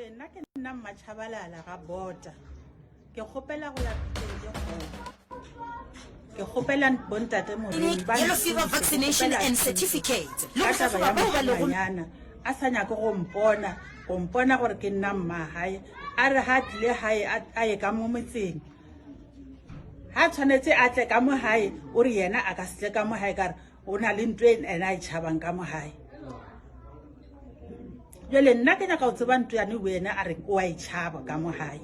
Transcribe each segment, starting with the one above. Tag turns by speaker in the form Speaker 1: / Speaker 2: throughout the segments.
Speaker 1: Nna ke nna Mmatšhabalala ga Bota. Ke kgopela go ya pitšeng tše kgolo. Ke kgopela bontate Moremi ba
Speaker 2: Yellow fever
Speaker 1: nthuše. Ke
Speaker 2: vaccination
Speaker 1: kgopela
Speaker 2: and
Speaker 1: thušo
Speaker 2: certificates le
Speaker 1: ka
Speaker 2: go
Speaker 1: taba
Speaker 2: hlahloba
Speaker 1: ya
Speaker 2: bao ba lego
Speaker 1: mošemanyana a sa nyake go mpona, go mpona gore ke nna mmagae. A re ga a tlile gae a a ye ka mo motseng. Ga a tshwanetse a tle ka mo gae, o re yena a ka se tle ka mo gae ka re o na le ntho e ena a e tšhabang ka mo gae. Jale nna ke nyaka go tseba ntho yane wena a re o a e tšhaba ka mo gae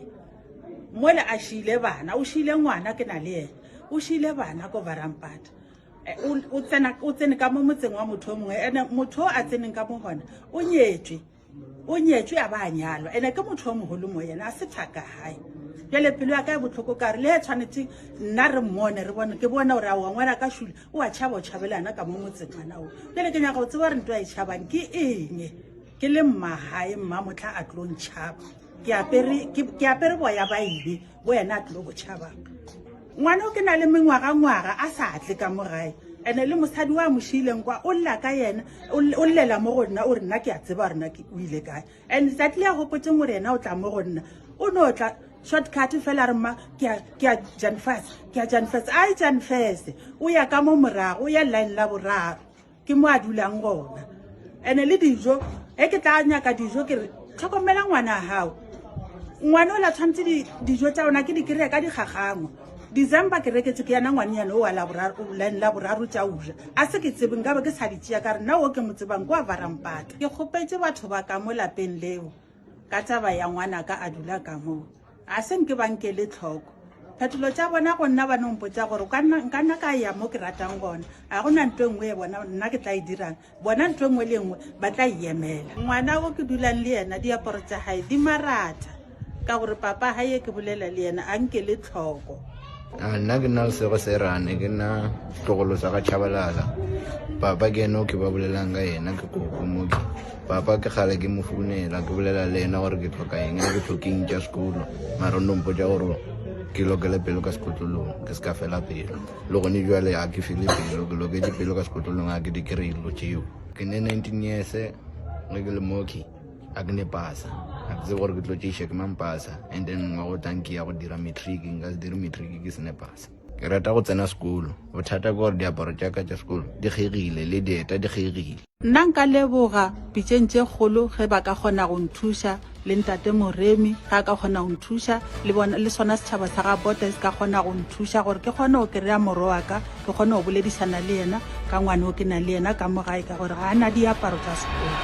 Speaker 1: mole a šiile bana o šiile ngwana ke na le yena o šiile bana ko varampata eh, o tsena o tsene ka mo motseng wa motho o mongwe ene motho o a tseneng ka mo gona o nyetswe o nyetswe a ba a nyalwa ene ke motho o mogolo mo yena a se thaka gae jale pelo ya ka e botlhoko ka re le e tshwanetse nna re mmone re bone ke bone gore aowa ngwana ka šule o a tšhaba o tšhabelana ka mo motseng ngwana o jale ke nyaka go tseba gore nto a e tšhabang ke eng ke le mmagae mma motlha a tlo ntšhaba ke apere ke apere boya ba ibe bo yena a tlo bo tšhabang ngwana o ke na le mengwagangwaga a sa tle ka mo gae ene le mosadi wa mo šiileng kwa o lla ka yena o llela mo go nna o re nna ke a tseba gore na o ile kae and tsatsi le a gopotseng gore yena o tla mo go nna o no tla shortcut fela re mma ke a janfas ke a janfas a e janfas o ya ka mo morago o ya line la boraro ke mo a dulang gona ene le dijo e ke tla nyaka dijo ke re tlhokomela ngwana gago ngwana o la tshwanetse dijo tsa ona ke di kry-a ka digagangwa december ke reketse ke yana ngwanenyana o wa line la boraro tša uja a se ke tsebe nkabe ke sa di tšea ka re nna o ke mo tsebang kwa varampata ke kgopetse batho ba ka mo lapeng leo ka taba ya ngwanaka a dula ka moo a se nke ba nkele tlhoko phetolo tša bona go nna ba no mpotsa gore nka nna ka ya mo ke ratang gona a gona ntho e nngwe e bona nna ke tla e dirang bona ntho e nngwe le nngwe ba tla e emela ngwana o ke dulang le yena diaparo tša gae di maratha ka gore papa gae ke bolela le yena a nke le tlhoko
Speaker 3: A nna ke nna Lesego Serane ke nna setlogolo sa ga Chabalala papa ke ene o ke ba bolelang ka yena ke koko mo ke papa ke kgale ke mo founela ke bolela le yena gore ke tlhoka eng ke tlhokeng tša sekolo mara o no mpotša gore ke lokele pelo ka sekotlolong ke se ka fela pelo le gone jale ga ke fele pelo ke loketse pelo ka sekotlolong ga ke di kry dilo tšeo ke ne 19 years ge ke le mooki a ke ne pasa a ke tsebe gore ke tlo tšeiša ke mang pasa and then ngwa go tlang ke ya go dira matric nka se dire matric ke se ne pasa ke rata go tsena sekolo bothata ke gore diaparo tša ka tša sekolo di kgegile le dieta di kgegile
Speaker 1: Nna nka leboga pitšeng tše kgolo ge ba ka kgona go nthuša le ntate Moremi ge a ka kgona go nthuša le bona le sona setšhaba sa ga Bota se ka kgona go nthuša gore ke kgone go kry-a moro wa ka ke kgone go boledišana le yena ka ngwane o ke nang le yena ka mo gae ka gore ga a na diaparo tša sekolo.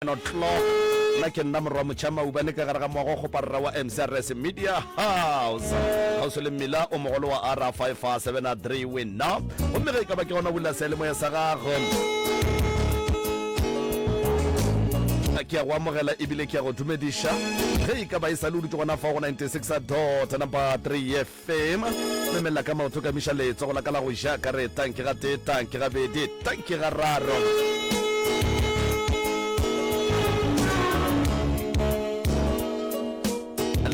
Speaker 4: O'clock nna ke nna morwa motšha maubane ka gare ga moago kgoparara wa mcrs media house kgauswi le mmila o mogolo wa r 573 wena gomme ge e ka ba ke gona bula seyalemoya sa gago ke ya go amogela ebile ke ya go dumediša ge e ka ba e sa le o dutse gona fa go 96 dot number 3 FM. Memella ka maoto ka miša letsogo la ka la go ja ka re tanki ga tee, tanki ga bedi, tanki ga raro.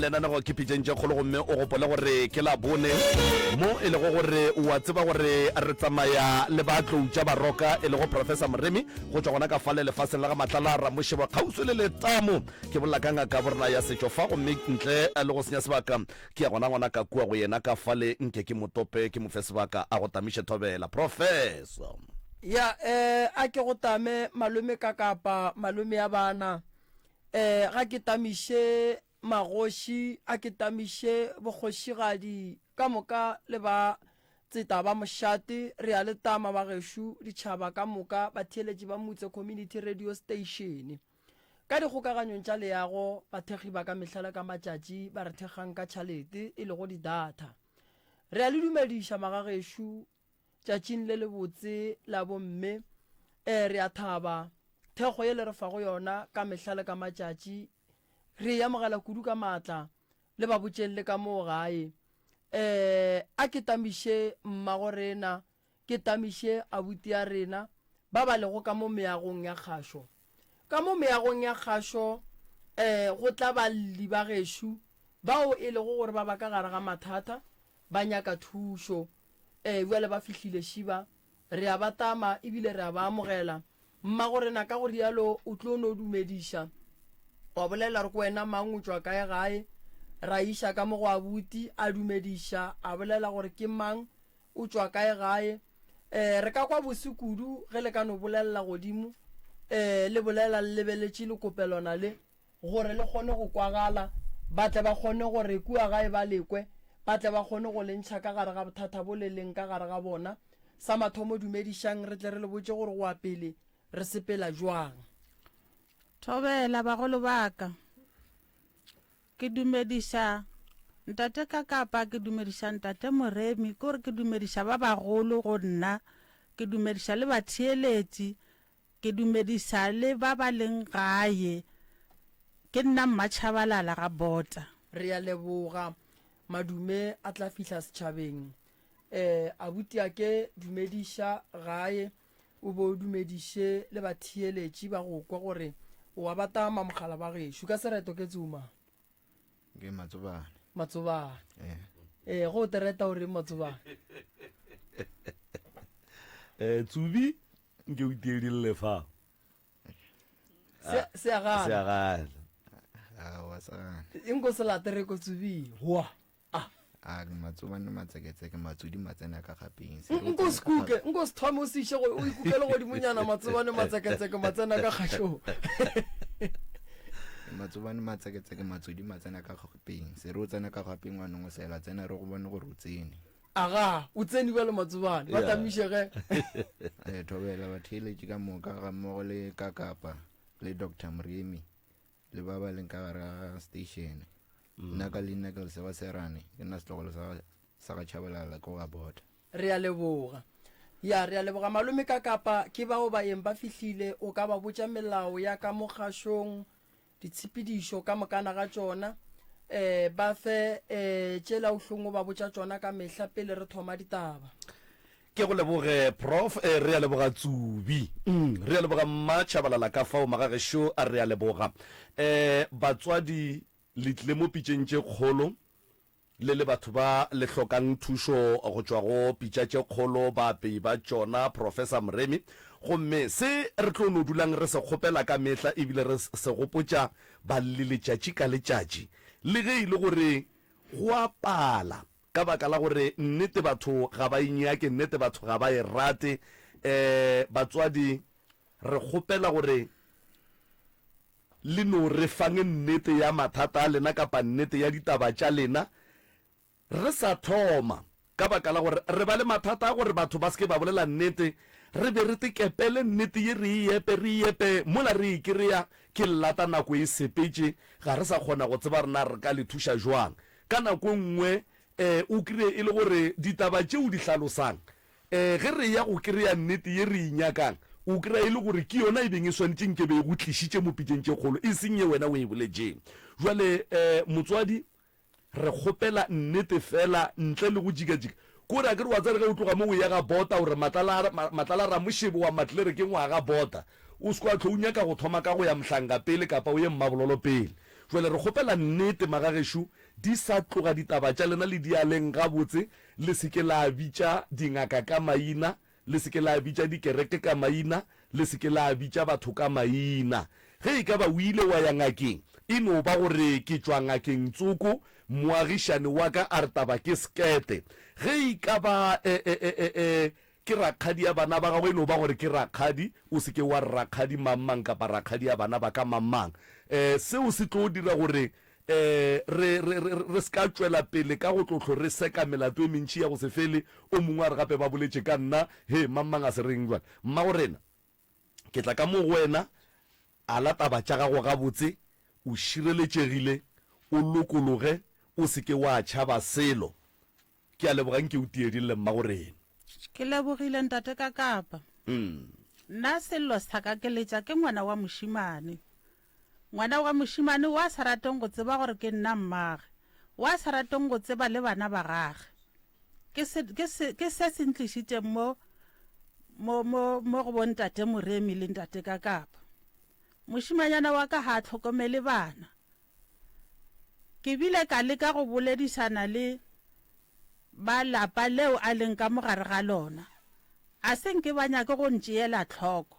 Speaker 4: Lenanego ke pitšeng tše kgolo gomme o gopole gore ke la bone mo e lego gore o a tseba gore re tsamaya le batlou tša baroka e lego Professor Moremi go tšwa gona ka fale lefaseng la ga Matlala Ramošebo kgauswi le letamo. Ke bolela ka ngaka borena ya setšo fa gomme ntle le go senya sebaka Ke ya gona ngwana ka kua go yena ka fale nke ke mo tope ke mo fe sebaka a go tamiše thobela. Professor.
Speaker 5: Ya eh a ke go tame malome ka kapa malome ya bana eh ga ke tamiše magoši a ke tamiše bokgošigadi ka moka le ba tseta ba mošate re a le tama bagešo ditšhaba ka moka batheeletši ba Mutse Community Radio Station. Ka dikgokaganyong tša leago, bathekgi ba ka mehla le ka matšatši ba re thekgang ka tšhalete, e lego di-data. Re a le dumediša magagešo tšatšing le lebotse la bomme. Ee, re a thaba. Thekgo ye le re fago yona ka mehla le ka matšatši re e amogela kudu ka maatla. Le ba botšeng le ka moo gae. Ee, a ke tamiše mmagorena Ke tamiše abuti ya rena ba ba lego ka mo meagong ya kgašo. Ka mo meagong ya kgašo um go tla balli ba gešo bao e lego gore ba ba ka gare ga mathata, ba nyaka thušo. Um bjale ba fihlile šiba. Re a ba tama ebile re a ba amogela. Mmagorena ka go rialo o tlo no dumediša, wa bolela gore ke wena mang o tšwa kae gae. Ra iša ka mo go abuti, a dumediša, a bolela gore ke mang, o tšwa kae gae. E, re ka kwa bose kudu ge le ka no bolelela godimo, e, le bolela le lebeletše lekopelwana le. gore le kgone go kwagala, ba tle ba kgone gore kua gae ba le kwe, ba tle ba kgone go le ntšha ka gare ga bothata bo le leng ka gare ga bona. Sa mathomo dumedišang, re tle re le botše gore go ya pele re sepela bjang.
Speaker 1: Thobela, bagolo ba ka. Ke dumediša Ntate Kakapa, ke dumediša Ntate Moremi, ke gore ke dumediša ba bagolo go nna, ke dumediša le batheeletši, Ke dumedisa le ba ba leng gae. Ke nna Mmatšhabalala ga Bota.
Speaker 5: Re a leboga. Madume a tla fihla setšhabeng. Eh, abutiake dumediša gae o be o dumediše le batheeletši ba go kwa gore o a ba tama mogala ba gešo. Ka sereto ke tsuma.
Speaker 3: Ke Matsobane.
Speaker 5: Matsobane.
Speaker 3: Eh.
Speaker 5: Eh, go o tereta o reng Matsobane?
Speaker 4: Eh, Tsubi nke o itie di lle fa.
Speaker 5: Se se a gana.
Speaker 4: Se a gana.
Speaker 3: Ah, wa sa gana.
Speaker 5: Inko se late re ko tsubi. Hwa. Ah.
Speaker 3: A ke matsobane matseketseke matsodi matsena ka gapeng.
Speaker 5: Nko se kuke, nko se thome o se iše go o ikukele godimonyana matsobane matseketseke matsena ka kgašong.
Speaker 3: Matsobane matseketseke matsodi matsena ka gapeng. Se re o tsena ka gapeng wa nong o sela tsena re go bone gore o tsene.
Speaker 5: Aga, o tsene bjalo Matsobane, ba tamiše ge.
Speaker 3: Re thobela batheeletši ka moka ga mmogo le Kakapa le Doctor Moremi le ba ba leng ka gare ga station. Nna ka leina ke Lesego Serane, ke nna setlogolo sa sa ga Chabalala ko ga Bota.
Speaker 5: Re a leboga. Ya, re a leboga malome Kakapa, ke bao baeng ba fihlile, o ka ba botša melao ya ka mo kgašong ditshepedišo ka mokana ga tšona, um ba fe um tšela o hlong o ba botša tšona ka mehla pele re thoma ditaba.
Speaker 4: Ke go leboge Prof. Eh, re a leboga Tsubi. Mm, re a leboga Mma Chabalala ka fao magagešo a re a leboga. Eh, batswadi le tlile mo pitšeng tše kgolo Le le batho ba le hlokang thušo go tšwa go pitša tše kgolo, baapei ba tšona, Professor Moremi. Gomme se re tlo no dulang re se kgopela ka mehla ebile re se gopotša balli letšatši ka letšatši, le ge e le gore go a pala, ka baka la gore nnete batho ga ba e nyake, nnete batho ga ba e rate. Um batswadi, re kgopela gore Le no re fang nnete ya mathata a lena kapa nnete ya ditaba tša lena re sa thoma, ka baka la gore re ba le mathata a gore batho ba se ke ba bolela nnete, re be re tekepele nnete ye re e epe, re e epe, mola re e krea ke llata nako e sepetše, ga re sa kgona go tseba gore na re ka le thuša jwang. Ka nako e nngwe o kreye e le gore ditaba tše o di hlalosang Ee, ge re eya go kreya nnete ye re e nyakang, o kreya e le gore ke yona e beng e swanetše nke be e go tlišitše mo pitšeng tše kgolo, e seng ye wena o e boletšeng. Bjale, motswadi, re kgopela nnete feela ntle le go jikajika. Ke gore akere wa tseba ge o tloga mo o eya ga Bota, o re Matlala, Matlala Ramošebo wa Matlere ke ngwaga Bota. O se ke wa hlwa o nyaka go thoma ka go ya Mhlanga pele kapa o ye Mmabololo pele. Bjale re kgopela nnete, magagešo, di sa tloga ditaba tša lena le di aleng gabotse, Le se ke la bitša dingaka ka maina, le se ke la bitša dikereke ka maina, le se ke la bitša batho ka maina. Ge e ka ba o ile wa ya ngakeng, e no ba gore ke tšwa ngakeng tsoko, moagišani wa ka a re taba ke sekete. Ge e ka ba e, e, e, e, e, ke rakgadi ya bana ba gago, e no ba gore ke rakgadi, o se ke wa re rakgadi mang-mang kapa rakgadi ya bana ba ka mang-mang. E, seo se tlo dira gore e, re, re, re, re se ka tšwela pele ka go tlo hlo re seka melato e mentši ya go se fele. O mongwe a re gape ba boletše ka nna, he, mang-mang a se reng bjale? Mmagorena, ke tla ka mo go wena, ala taba tša gago gabotse, o šireletšegile, o lokologe, o se ke wa tšhaba selo. Ke a leboga nke o tiedille mmagorena.
Speaker 1: Ke lebogile ntate Kakapa. Nna sello sa ka ke letša ke ngwana wa mošemane. Ngwana wa mošemane wa sa rateng go tseba gore ke nna mmage, wa sa rateng go tseba le bana ba gage. Ke se, ke se, ke se se ntlišitšeng mo, mo, mo, mo go bontate Moremi le ntate Kakapa. Mošemanyana wa ka ga a hlokomele bana. Ke bile ka leka go boledišana le ba lapa leo a leng ka mo gare ga lona. A se nke ba nyake go ntšeela tlhoko.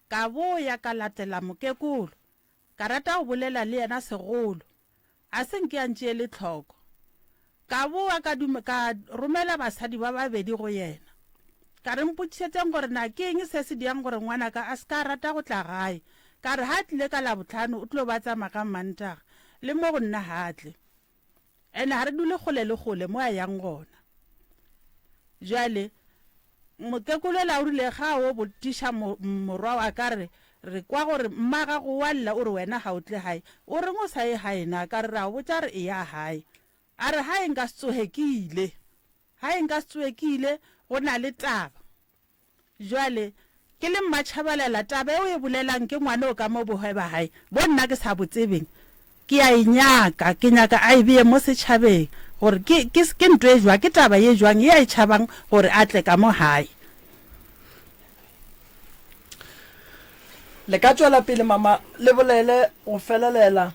Speaker 1: Ka boya ka latela mokekolo, ka rata go bolela le yena segolo. A se nke a ntšeele tlhoko. Ka boa ka duma, ka romela basadi ba babedi go yena. Ka re, Mpotšišetšeng gore na ke eng se se diang gore ngwanaka a se ka a rata go tla gae. Ka re, Ha a tlile ka Labohlano o tlo ba tsamaya ka Mantaga, le mo go nna ha a tle. Ene ga re dule kgole le kgole mo a yang gona. Bjale, mokekolo yola o rile ga a o botšiša morwa wa ka re, Re kwa gore mma gago o a lla o re wena ga o tle gae. O reng o sa ye gae na? Ka re, Re a botša re eya gae. A re, Gae nka se tsoge ke ile. Gae nka se tsoge ke ile, go na le taba. Bjale, ke le Mmatšhabalala, taba e o e bolelang ke ngwana o ka mo bohweba gae, bo nna ke sa bo tsebeng. Ke a e nyaka, ke nyaka a e bee mo setšhabeng, gore ke, ke, ke nto e jwang, ke taba ye jwang ye a e tšhabang gore a tle ka mo gae.
Speaker 5: Le ka tšwela pele mama le bolele go felelela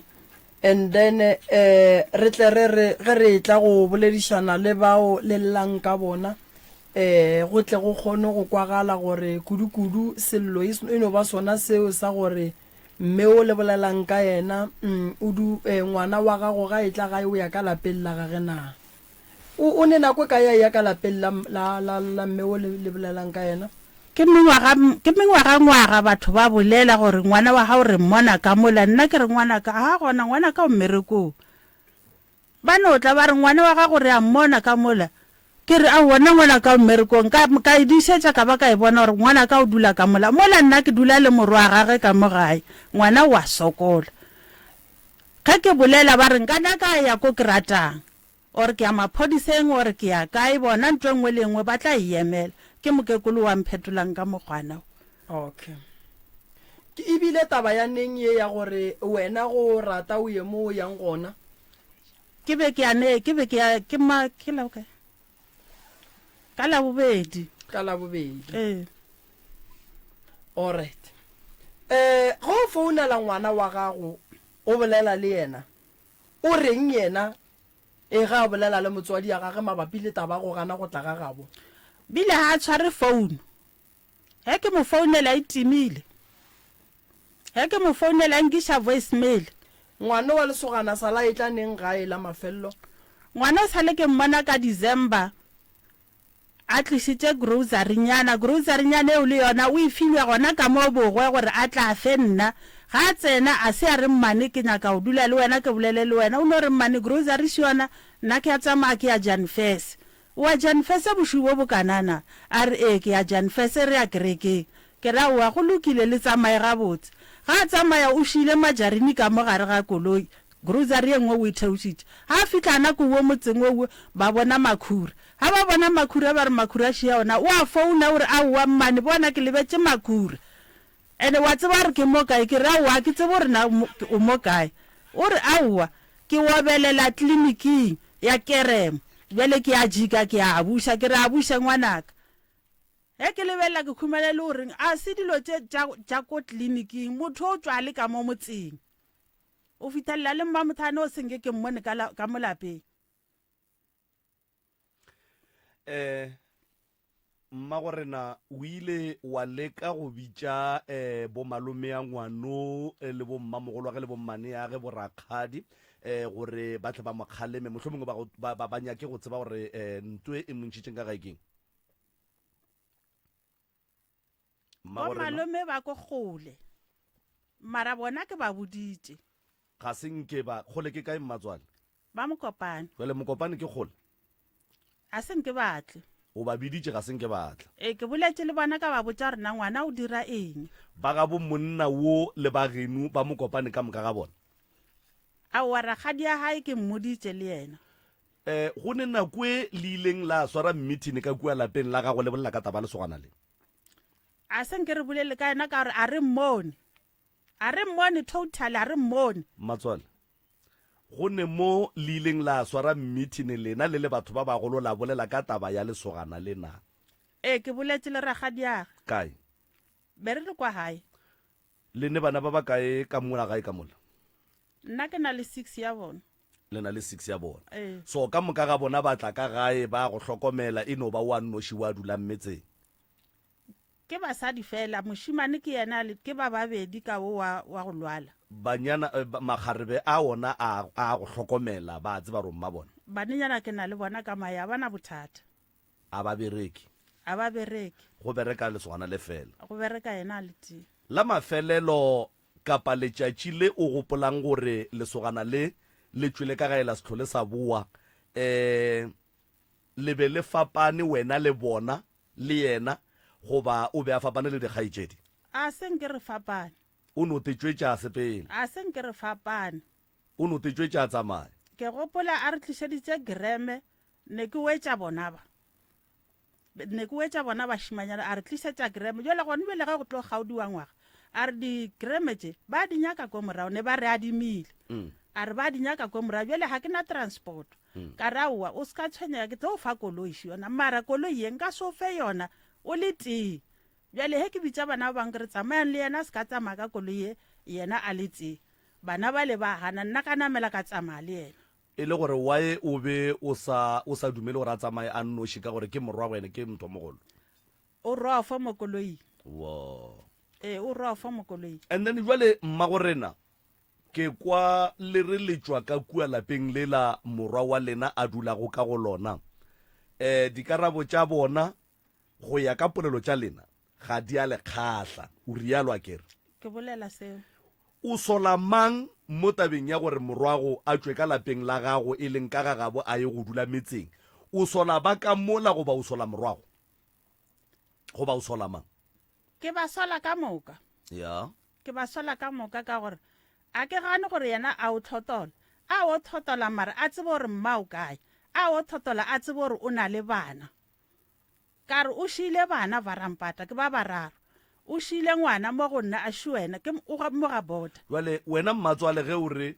Speaker 5: and then eh re tle re re ge re etla go boledišana le bao le llang ka bona eh go tle go kgone go kwagala gore kudu-kudu sello e, e no ba sona seo sa gore mme o le bolelang ka yena mm, o du eh, ngwana wa gago ga e tla gae o ya ka lapeng la gage na O, o ne nako e kae a eya ka lapeng la, la, la, la mme wo le, le bolelang ka yena?
Speaker 1: Ke mengwaga, ke mengwagangwaga batho ba bolela gore ngwana wa gago re mmona ka mola. Nna ke re ngwanaka ga a gona, ngwanaka o mmerekong. Ba no tla ba re ngwana wa gago re a mmona ka mola. Ke re aowa nna ngwanaka o mmerekong. Ka, ka e diišetša ka ba ka e bona gore ngwanaka o dula ka mola. Mola nna ke dula le morwa gage ka mo gae. Ngwana o a sokola. Ge ke bolela ba re nka na ka ya ko ke ratang. Or ke ya maphodiseng or ke ya kae, bona ntho e nngwe le e nngwe ba tla e emela. Ke mokekolo wa mphetolang ka mokgwana wo.
Speaker 5: Okay. Ke e bile taba ya neng ye ya gore wena go rata o ye mo o yang gona?
Speaker 1: Ke be ke ya ne, ke be ke ya, ke ma, ke la bokae? Ka Labobedi.
Speaker 5: Ka Labobedi.
Speaker 1: Ee.
Speaker 5: Alright. Eh, ge o founela ngwana wa gago o bolela le yena, O reng yena e ge a bolela le motswadi ya gage mabapi le taba ya go gana go tla ga gabo?
Speaker 1: Bile ga a tshware founu. Ge ke mo founela e timile. Ge ke mo founela e nkiša voice mail.
Speaker 5: Ngwana wa lesogana sala a etla neng gae la mafello?
Speaker 1: Ngwana o sale ke mmona ka December A tlišitše grocery-nyana. Grocery-nyana eo le yona o e filwe gona ka moo bogwe gore a tla a fe nna. Ga a tsena, a se a re, Mmane, ke nyaka go dula le wena ke bolele le wena. O no re, Mmane, grocery še yona, nna ke a tsamaya ke ya Janfese. O ya Janfese bošego bo bokana na? A re, Ee, ke ya Janfese, re ya kerekeng. Ke re, Aowa, go lokile, le tsamaye gabotse. Ga a tsamaya o šiile majarini ka mo gare ga koloi. Grocery ye nngwe o e theošitše. Ga a fihla gana kouo motseng wouo, ba bona makhura. Ga ba bona makhura ba re makhura šia ona. O a founa o re, Aowa mmane, bona ke lebetše makhura. Ene wa tseba gore ke mo kae? Ke re, Aowa, ga ke tsebe gore na o mo kae. O re, Aowa, ke obelela tleliniking ya Keremo. Bjale ke a jika ke a buša. Ke re, A buše ngwanaka. Ge ke lebelela ke khumana e le goreng a se dilo tše tša, tša ko tleliniking. Motho o tšwa a le ka mo motseng. O fithelela le mmamothane o senke ke mmone ka, la, ka mo lapeng.
Speaker 4: Eh, mmagorena o ile wa leka go bitša eh, bomalome ya ngwano eh, le bommamogolo wa ge le bommane ya ge borakgadi eh, gore ba tle ba mo kgaleme mohlomongwe ba, ba, ba, ba nyake go tseba gore eh, ntwe e mo ntšhitšeng ka gae keng.
Speaker 1: Bomalome ba ko kgole mara bona ke ba boditše.
Speaker 4: Ga se nke ba kgole ke kae mmatswale?
Speaker 1: Ba Mokopane.
Speaker 4: Jwale Mokopane ke kgole?
Speaker 1: Ga se nke ba tle.
Speaker 4: O ba biditše ga se nke ba tla?
Speaker 1: Ee, ke boletše le bona ka ba botša gore na ngwana o dira eng.
Speaker 4: Ba gabo monna wo le ba geno ba Mokopane ka moka ga bona?
Speaker 1: Aowa, rakgadi ya gae ke mmoditše le yena.
Speaker 4: Eh, go ne nako e le ileng la swara mmithini ka kua lapeng la gago le bolela ka taba lesogana le?
Speaker 1: A se nke re bolele ka yena ka gore a re mmone. A re mmone totally, a re mmone.
Speaker 4: Mmatswale, go ne mo le ileng la swara mmithini lena le le batho ba bagolo la bolela ka taba ya lesogana le na?
Speaker 1: Ee, ke boletše le rakgadiage.
Speaker 4: Kae?
Speaker 1: Be re le kwa gae.
Speaker 4: Le ne bana ba bakae ka mola gae ka mola?
Speaker 1: Nna ke na le six ya bona.
Speaker 4: Le na le six ya bona.
Speaker 1: Ee.
Speaker 4: So ka moka ga bona ba tla ka gae ba go hlokomela e no ba wa nnoši wa dulang metseng?
Speaker 1: Ke basadi fela, mošemane ke yena le, ke ba babedi ka wo wa, wa go lwala.
Speaker 4: Banyana, makgarebe a ona a, a go hlokomela, ba a tseba gore o mmabona.
Speaker 1: Banenyana ke na le bona ka maye, a ba na bothata.
Speaker 4: A ba bereke.
Speaker 1: A ba bereke.
Speaker 4: Go bereka lesogana le fela.
Speaker 1: Go bereka yena a le tee.
Speaker 4: La mafelelo kapa letšatši le o gopolang gore lesogana le le tšwele ka gae la se hlole sa boa, um le be le fapane wena le bona, le yena, goba o be a fapane le dikgaetšedi?
Speaker 1: A se nke re fapane.
Speaker 4: O no te tšwetša a sepela.
Speaker 1: A se nke re fapane.
Speaker 4: O no te tšwetša a tsamaya.
Speaker 1: Ke gopola a re tlišeditše greme Ne ke wetša bona ba. Ne ke wetša bona bašimanyana, a re tlišetša greme. Bjale gone bjale ge go tlo kgaodiwa ngwaga, a re digreme tše ba di nyaka ko morago, ne ba re adimile. Mm. A re ba di nyaka ko morago, bjale ga ke na transport. Mm. Ka re aowa, o se ka tshwenyega, ke tlo fa koloi še yona. Mara koloi ye nka se o fe yona o le tee. Bjale he ke bitša bana ba bangwe ke re tsamayang le yena, a se ka tsamaya ka koloi ye yena a le tee. Bana bale ba gana, nna ka namela ka tsamaya le yena.
Speaker 4: E le gore why o be o sa o sa dumele gore a tsamaye a nnoši ka gore ke morwagwe ene ke motho mogolo?
Speaker 1: O rofo mo koloing.
Speaker 4: Wo.
Speaker 1: Ee, o rofo mo koloing.
Speaker 4: And then jwale mmagorena ke kwa le re le tšwa ka kua lapeng lela morwa wa lena a dulago ka go lona. Eh dikarabo tša bona go ya ka polelo tša lena ga di a le kgahla. O rialo akere?
Speaker 1: Ke bolela seo.
Speaker 4: O sola mang mo tabeng ya gore morwago a tšwe ka lapeng la gago e leng ka ga gabo a ye go dula metseng? O sola ba ka mola goba o sola morwago? Goba o sola mang?
Speaker 1: Ke ba sola ka moka.
Speaker 4: Ya.
Speaker 1: Ke ba sola ka moka ka gore a ke gane gore yena a o thotola. A o thotola mara a tsebe gore mma o kae. A o thotola a tsebe gore o na le bana. Ka re, O šiile bana, Varampata, ke ba bararo. O šiile ngwana mo go nna, a ši wena, ke o mo ga bota.
Speaker 4: Bjale wena mmatswale ge o re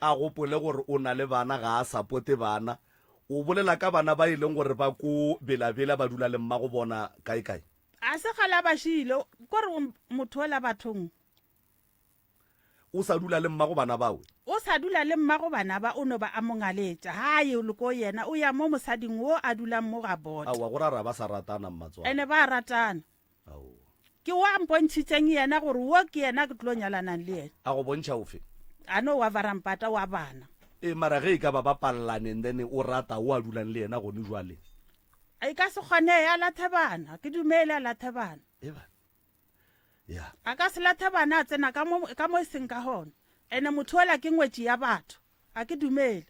Speaker 4: a gopole gore o na le bana ga a sapote bana, o bolela ka bana ba e leng gore ba ko Bela-Bela ba dula le mmago bona kae-kae?
Speaker 1: A se kgale a ba šiile, ko re motho ola bathong.
Speaker 4: O sa dula le mmago bana ba we.
Speaker 1: O sa dula le mmago bana ba, o no ba a mo ngaletša. Ha ye le ko yena, o ya mo mosading wo a dulang mo ga bot.
Speaker 4: Aowa, go ra ra ba sa ratana mmatswale.
Speaker 1: Ene ba ratana.
Speaker 4: Aowa.
Speaker 1: Ke wo a mpontšhitšeng yena gore wo ke yena ke tlo nyalanang le yena.
Speaker 4: A go bontšha ofe?
Speaker 1: A no wa varampata wa bana.
Speaker 4: Ee, mara ge e ka ba ba pallane and then o rata wo a dulang le yena gone jwale.
Speaker 1: E ka se kgonehe, a lathe bana. Ke dumele a lathe bana.
Speaker 4: Eba. Yeah.
Speaker 1: A ka se lathe bana a tsena ka mo ka mo e seng ka gona. Ene motho ola ke ngwetši ya batho. A ke dumele.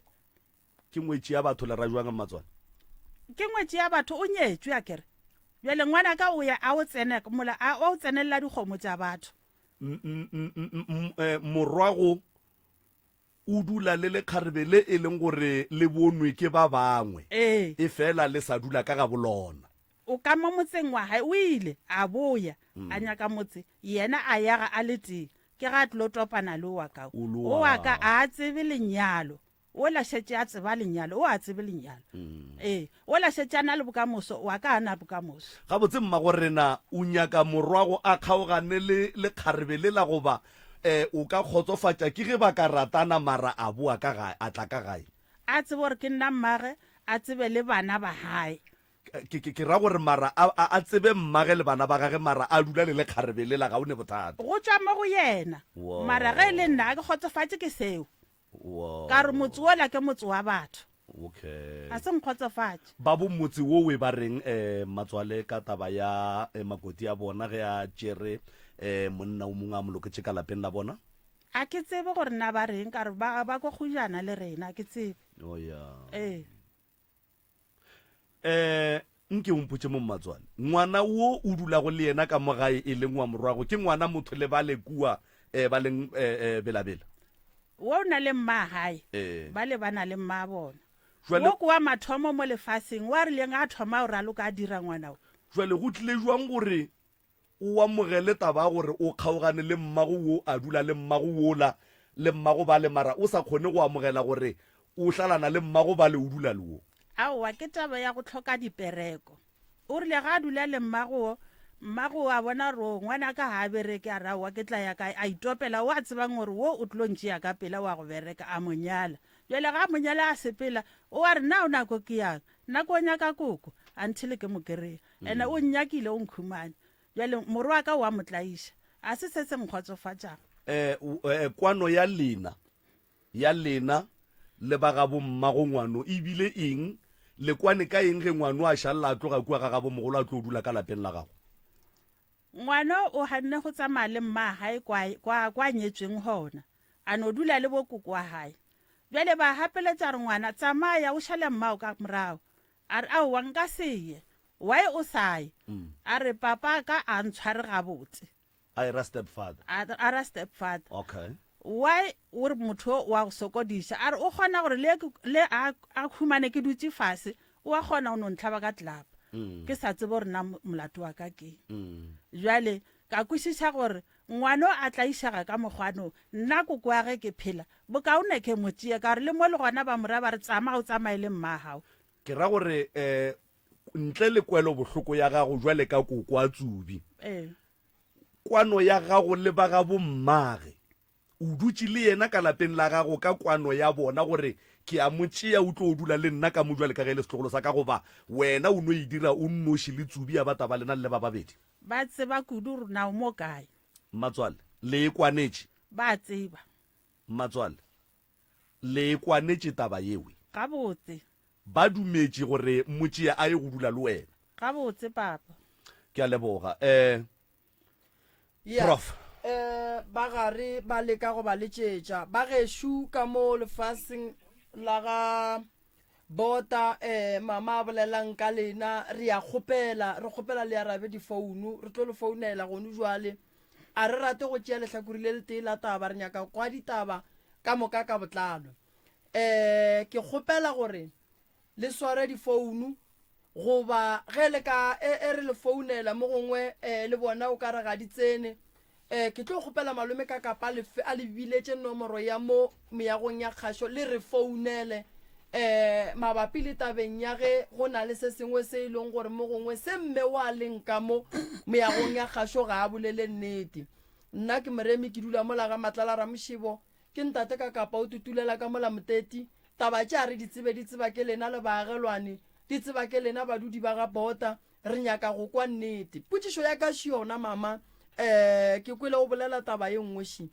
Speaker 4: Ke ngwetši ya batho le ra jwang mmatswana?
Speaker 1: Ke ngwetši ya batho o nyetšwe a kere. Bjale ngwana ka o ya a o tsene mola a o tsenelela dikgomo tša batho.
Speaker 4: Eh, morwago o dula le lekgarebe le e leng gore le bonwe ke ba bangwe.
Speaker 1: Ee.
Speaker 4: E fela le sa dula ka gabo lona.
Speaker 1: O ka mo motseng wa hae, o ile a boya a nyaka motse, yena a yaga a le tee, ke ga a tlilo topana le owa ka.
Speaker 4: O
Speaker 1: Owa ka a a tsebe lenyalo, ola šetše a tseba lenyalo, o a tsebe lenyalo. Ee, ola šetše a na le bokamoso, wa ka a na bokamoso.
Speaker 4: Gabotse mmagorena o nyaka morwago a kgaogane le lekgarebe lela goba eh, o ka kgotsofatša ke ge ba ka ratana mara a boa ka gae, a tla ka gae?
Speaker 1: A tsebe gore ke nna mmage, a tsebe le bana ba hae.
Speaker 4: Ke, ke, ke ra gore mara a, a, a tsebe mmage le bana ba gage mara a dula le lekgarebe lela ga o ne bothata.
Speaker 1: Go tšwa mo go yena.
Speaker 4: Wo.
Speaker 1: Mara ge e le nna ga ke kgotsofatše ke seo.
Speaker 4: Wo.
Speaker 1: Ka re motse wola ke motse wa batho.
Speaker 4: Okay.
Speaker 1: Ga se nkgotsofatše.
Speaker 4: Ba bo motse wowe ba reng eh, mmatswale ka taba ya eh, makoti a bona ge a tšere eh, monna o mongwe a mo loketše ka lapeng la bona?
Speaker 1: A ke tsebe gore na ba reng ka re ba, ba ko kgojana le rena, a ke tsebe.
Speaker 4: Oh yeah.
Speaker 1: Ee.
Speaker 4: Eh, nke o mpotše mo mmatswale, ngwana wo o dulago le yena ka mo gae e leng wa morwago ke ngwana motho le bale kua eh, ba leng eh, eh, Bela-Bela?
Speaker 1: Wo o na le mma gae,
Speaker 4: Eh.
Speaker 1: bale ba na le mma bona.
Speaker 4: Jwale,
Speaker 1: Wo ke wa mathomo mo lefaseng, wa rileng a thoma go raloka a dira ngwana wo.
Speaker 4: jwale go tlile jwang gore O amogele taba ya gore o kgaogane le mmago wo a dula le mmago wola le mmago bale mara o sa kgone go amogela gore o hlalana le mmago bale o dula le wo.
Speaker 1: Aowa ke taba ya go hloka dipereko. O rile ga a dula le mmago wo, mmago wo a bona gore o ngwanaka ga a bereke a re aowa ke tla ya kae, a itopela o a tsebang gore wo o tlo ntšea ka pela wa go bereka a mo nyala. Bjale ga a mo nyala a sepela o a re na o nako ke yang, nna ko nyaka koko until ke mo kry-a. Ene o nnyakile o nkhumane. Bjale morwa wa ka o a mo tlaiša. A se se se nkgotsofatšago.
Speaker 4: Um kwano ya lena, ya lena le ba gabo mmago ngwano e bile eng? Le kwane ka eng ge ngwano a šalela a tloga kua ga gabo mogolo a tlo dula ka lapeng la gago?
Speaker 1: Ngwano o ganne go tsamaya le mmagae kwa, kwa, kwa a nyetšweng gona, a no dula le bokoko wa gae. Bjale ba gapeletša gore ngwana tsamaya o šale mmao ka morago. A re, Aowa, nka se ye. Why o sa ye? A re, Papa ka a ntshware gabotse.
Speaker 4: A era stepfather.
Speaker 1: A, a ra stepfather.
Speaker 4: Okay.
Speaker 1: Why o re motho o wa go sokodiša? A re o kgona gore le, le a, a khumane ke dutše fase, o a kgona go no ntlhaba ka tlelapa. Ke sa tsebe gore na molato wa ka keng. Bjale ka kwešiša gore ngwano a tlaišega ka mokgwano, nna koko wa ge ke phela, bokaone ke mo tšee ka gore le mo le gona ba mo raya ba re tsamaya o tsamaye le mmagago.
Speaker 4: Ke ra gore um ntle le kwelobohloko ya gago jwale ka koko a Tsubi,
Speaker 1: Ee.
Speaker 4: kwano ya gago le ba ga bommage, o dutše le yena ka lapeng la gago ka kwano ya bona gore ke a mo tšea o tlo dula le nna ka mo jwale ka ge e le setlogolo sa ka goba wena o no e dira o nnoši le Tsubi ya ba taba lena le le ba babedi?
Speaker 1: Ba tseba kudu gore na o mo kae.
Speaker 4: Mmatswale, Le e kwanetše?
Speaker 1: Ba tseba.
Speaker 4: Mmatswale, Le e kwanetše taba yewe?
Speaker 1: Gabotse.
Speaker 4: Ba dumetše gore mmotšea a ye go dula le wena?
Speaker 1: Gabotse, Papa.
Speaker 4: Ke a leboga. Eh,
Speaker 5: Yeah.
Speaker 4: Prof.
Speaker 5: Eh, ba gare ba leka go ba letšetša. Ba gešo ka mo lefaseng la ga Bota, eh, mama a bolelang ka lena, re a kgopela, re kgopela le arabe difounu, re tlo le founela gone jwale. A re rate go tšea lehlakore le letee la taba, re nyaka go kwa ditaba ka moka ka botlalo. Um ke kgopela gore le sware difounu goba ge le ka e, e re le founela mo gongwe um le bona o ka re ga di tsene. Um ke tlo kgopela malome ka kapa le a le biletše nomoro ya mo meagong ya kgašo le re founele um mabapi le tabeng ya ge go na le se sengwe se e leng gore mo gongwe se mme wa leng ka mo meagong ya kgašo ga a bolele nnete. Nna ke Moremi ke dula mola ga Matlala Ramošebo. Ke ntate ka kapa o tutulela ka mola Moteti. Taba tše a re di tsebe di tseba ke lena le baagelwane, di tseba ke lena badudi ba ga Bota. Re nyaka go kwa nnete. Potšišo ya ka še yona mama, eh, ke kwele o bolela taba ye nngwe še.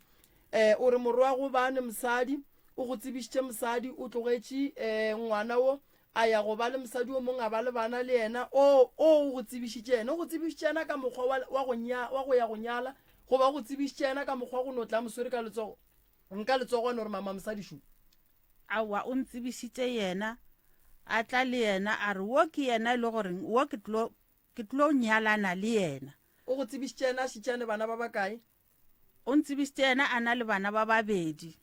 Speaker 5: Eh, o re morwago bane mosadi, o go tsebišitše mosadi, o tlogetše eh, ngwana wo a ya go ba le mosadi o mongwe a ba le bana le yena, o, o o go tsebišitše yena. O go tsebišitše yena ka mokgwa wa, wa go nya, wa go ya go nyala, goba o go tsebišitše yena ka mokgwa wa go no tla mo swere ka letsogo, nka letsogo a no re mama mosadi šo.
Speaker 1: Aowa, o ntsebišitše yena, a tla le yena, a re wo ke yena e le goreng wo ke tlo, ke tlo nyalana le yena.
Speaker 5: O go tsebišitše yena a šetše a ne bana ba bakae?
Speaker 1: O ntsebišitše yena a na le bana ba babedi.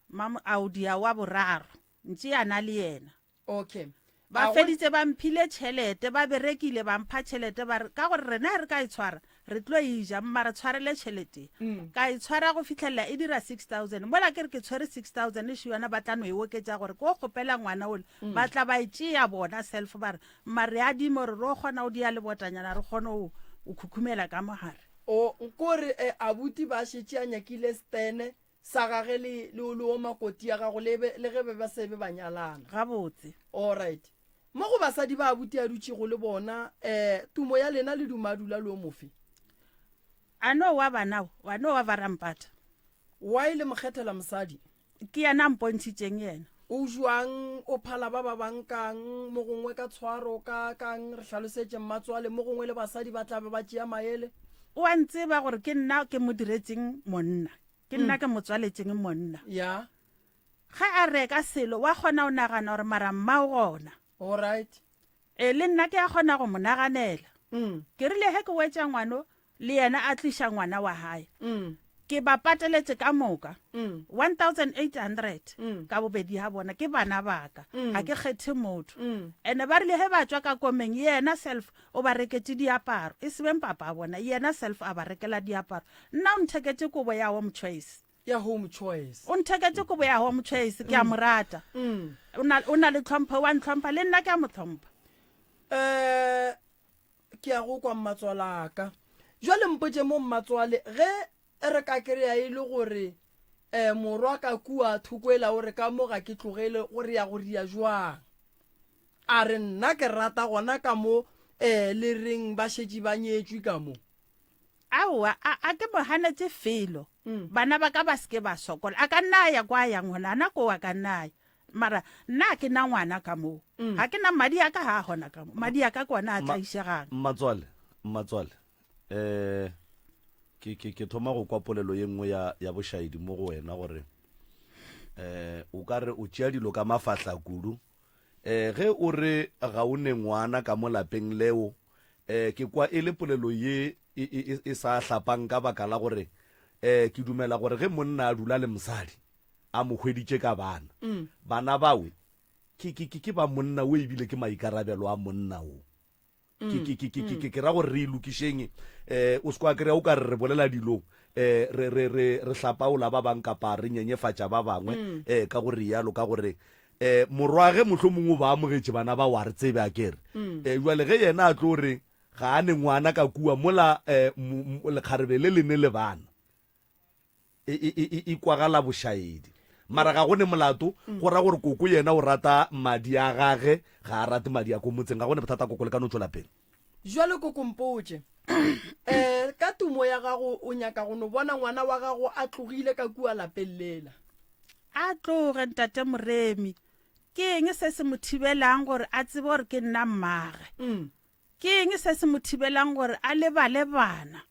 Speaker 1: Mam Audia wa boraro, ntše a na le yena.
Speaker 5: Okay.
Speaker 1: Ba feditse ba mphile tšhelete, ba berekile ba mpha tšhelete ba re ka gore rena re ka e tshwara re tlo e ja, mma re tshwarele tšhelete. Mm. Ka e tshwara go fitlhelela e dira 6000. Mola ke re ke tshwere 6000 še yona ba tla no e oketša gore ko kgopela ngwana ole. Mm. Ba tla ba e tšea bona self ba re mma re adime gore ro kgona go dia lebotanyana re kgone go o khukhumela ka mogare.
Speaker 5: O nkore eh, abuti ba šetše a nyakile stene sa gage le, le, le wo makoti ya gago le, be, le ge be ba se be ba nyalana.
Speaker 1: Gabotse.
Speaker 5: Alright. Mo go basadi ba abuti a dutšego le bona, eh, tumo ya lena le duma a dula le o mofe?
Speaker 1: A no wa bana, wa no wa varampata.
Speaker 5: Why le mo kgethela mosadi?
Speaker 1: Ke yena a mpontšhitšeng yena.
Speaker 5: O jwang, o phala ba ba bang kang, mo gongwe ka tshwaro, ka kang, re hlalosetše mmatswale, mo gongwe le basadi ba tla be ba tšea maele.
Speaker 1: O a ntseba gore ke nna ke mo diretšeng monna. Ke nna ke mo tswaletšeng monna.
Speaker 5: Ya.
Speaker 1: Ge a reka selo, wa kgona go nagana gore mara mma o gona.
Speaker 5: Alright.
Speaker 1: E, le nna ke a kgona go mo naganela.
Speaker 5: Mm.
Speaker 1: Ke rile ge ke wetša ngwano, le yena a tliša ngwana wa gae.
Speaker 5: Mm.
Speaker 1: Ke ba pateletše ka moka.
Speaker 5: Mm.
Speaker 1: 1800
Speaker 5: Mm.
Speaker 1: ka bobedi ga bona ke bana ba ka.
Speaker 5: Mm.
Speaker 1: Ga ke kgethe motho.
Speaker 5: Mm.
Speaker 1: Ene ba rile ge ba tšwa ka komeng, yena self o ba reketše diaparo. E se beng papa a bona, yena self a ba rekela diaparo. Nna o ntheketše kobo ya Home Choice.
Speaker 5: Ya Home Choice.
Speaker 1: O ntheketše kobo ya Home Choice, ke a mo rata.
Speaker 5: Mm.
Speaker 1: O na, o na le tlhompho, wa ntlhompha, le nna ke a mo tlhompha.
Speaker 5: Eh, ke a go kwa mmatswalaka. Jwale mpotše mo mmatswale, ge re ka kry-a e le gore um morwa ka kua thoko ela o re ka mo ga ke tlogele, go re ya go ria jwang? A re nna ke rata gona ka mo. um le reng ba šetše ba nyetšwe ka mo?
Speaker 1: Aowa, a, a ke mo ganetše felo. Bana ba ka ba se ke ba sokola. A ka nna a ya kwa a yang gona, ana koo a ka nna a ya. Mara nna ga ke na ngwana ka moo. Ga ke na madi a ka ga a gona ka mo. Madi a ka ke ona a tlaišegang.
Speaker 4: Mmatswale, mmatswale, um ke, ke, ke thoma go kwa polelo ye nngwe ya, ya bošaedi mo go wena gore um o ka re o tšea dilo ka mafahla kudu. Um ge o re ga o ne ngwana ka mo lapeng leo, um ke kwa e le polelo ye e, e, e, e sa hlapang ka baka la gore um ke dumela gore ge monna a dula le mosadi a mo hweditše ka bana, bana bawe ke, ke, ke, ke ba monna wo ebile ke maikarabelo a monna wo. Ke, ke, ke, ke, ke, ke, ke ra gore re e lokišeng. Um o se kwa kry-a o ka re re bolela dilo um re, re, re, re hlapaola ba bang kapa re nyenyefatša ba bangwe um ka go rialo, ka gore um morwage mohlomongwe o ba amogetše bana ba wa re tsebe a kere. Um jwale ge yena a tlo re ga a ne ngwana ka kua mola um lekgarebe le le ne le bana, e, e, e, e, e kwagala bošaedi. Mara ga go ne molato, go ra gore koko yena o rata madi a gage, ga a rate madi a ko motseng. Ga go ne bothata koko, le ka no tšwela pele.
Speaker 5: Jwale koko mpotše, um ka tumo ya gago o nyaka go no bona ngwana wa gago a tlogile ka kua lapeng lela?
Speaker 1: A tloge, Ntate Moremi. Ke eng se se mo thibelang gore a tsebe gore ke nna mmage? Ke eng se se mo thibelang gore a lebale bana?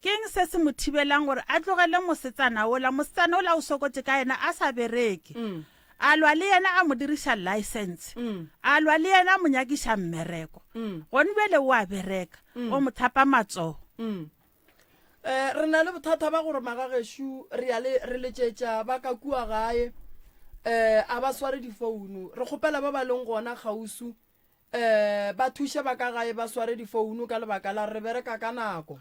Speaker 1: Ke eng se se mo thibelang gore a tlogele mosetsana wola? Mosetsana wola o sokotše ka yena a sa bereke. A lwa le yena a mo diriša license. A lwa le yena a mo nyakiša mmereko. Gone bjale o a bereka, o mo thapa matsogo.
Speaker 5: Um re na le bothata ba gore magagešo re ya le re letšetša ba ka kua gae um a ba sware difounu. Re kgopela ba ba leng gona kgauswi um ba thuše ba ka gae ba sware difounu ka lebaka la re bereka ka nako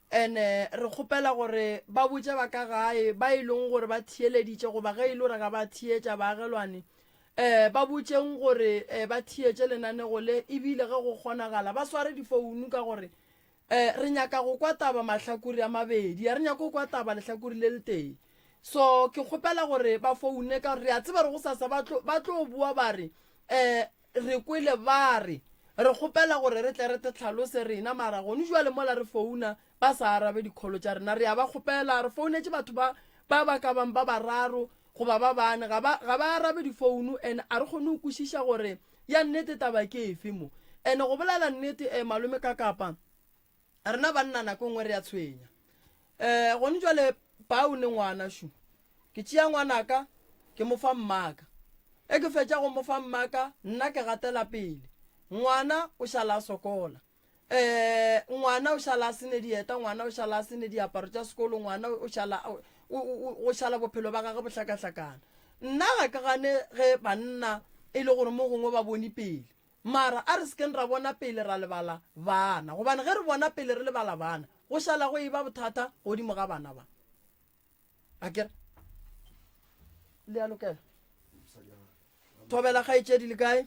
Speaker 5: ene re kgopela gore ba botše ba ka gae ba e leng gore ba theeleditše goba ge e le gore ga ba theetša baagelwane um ba botšeng gore um ba theetše lenanego le ebile ge go kgonagala ba sware difounu ka gore um re nyaka go kwa taba mahlakore a mabedi a re nyaka go kwa taba lehlakore le letee so ke kgopela gore ba foune ka gore re a tseba re go sasa ba tlo boa ba re um Re kwele ba re, Re kgopela gore re tle re te hlalose rena, mara gone jwale mola re founa ba sa arabe dikholo tša rena. Re a ba kgopela, re founetše batho ba ba ba ka bang ba bararo goba ba bane, ga ba ga ba arabe difounu and a re kgone go kwešiša gore ya nnete taba ke efe mo. And go bolela nnete eh malome ka kapa Rena banna nako nngwe re a tshwenya. Um gone jwale pa o ne ngwana shu. Ke tšea ngwanaka ke mo fa mmaka. E ke fetša go mo fa mmaka nna ke gatela pele. Ngwana o šala a sokola. Um ngwana o šala a se ne dieta, ngwana o šala a se ne diaparo tša sekolo, ngwana o šala go šala bophelo ba gage bo hlakahlakana. Nna ga ke gane ge banna e le gore mo gongwe ba bone pele. Mara a re se keng ra bona pele ra lebala bana, gobane ge re bona pele re lebala bana, go šala go eba bothata godimo ga bana ba. A kere le a lokela? Thobela kgaetšedi le kae?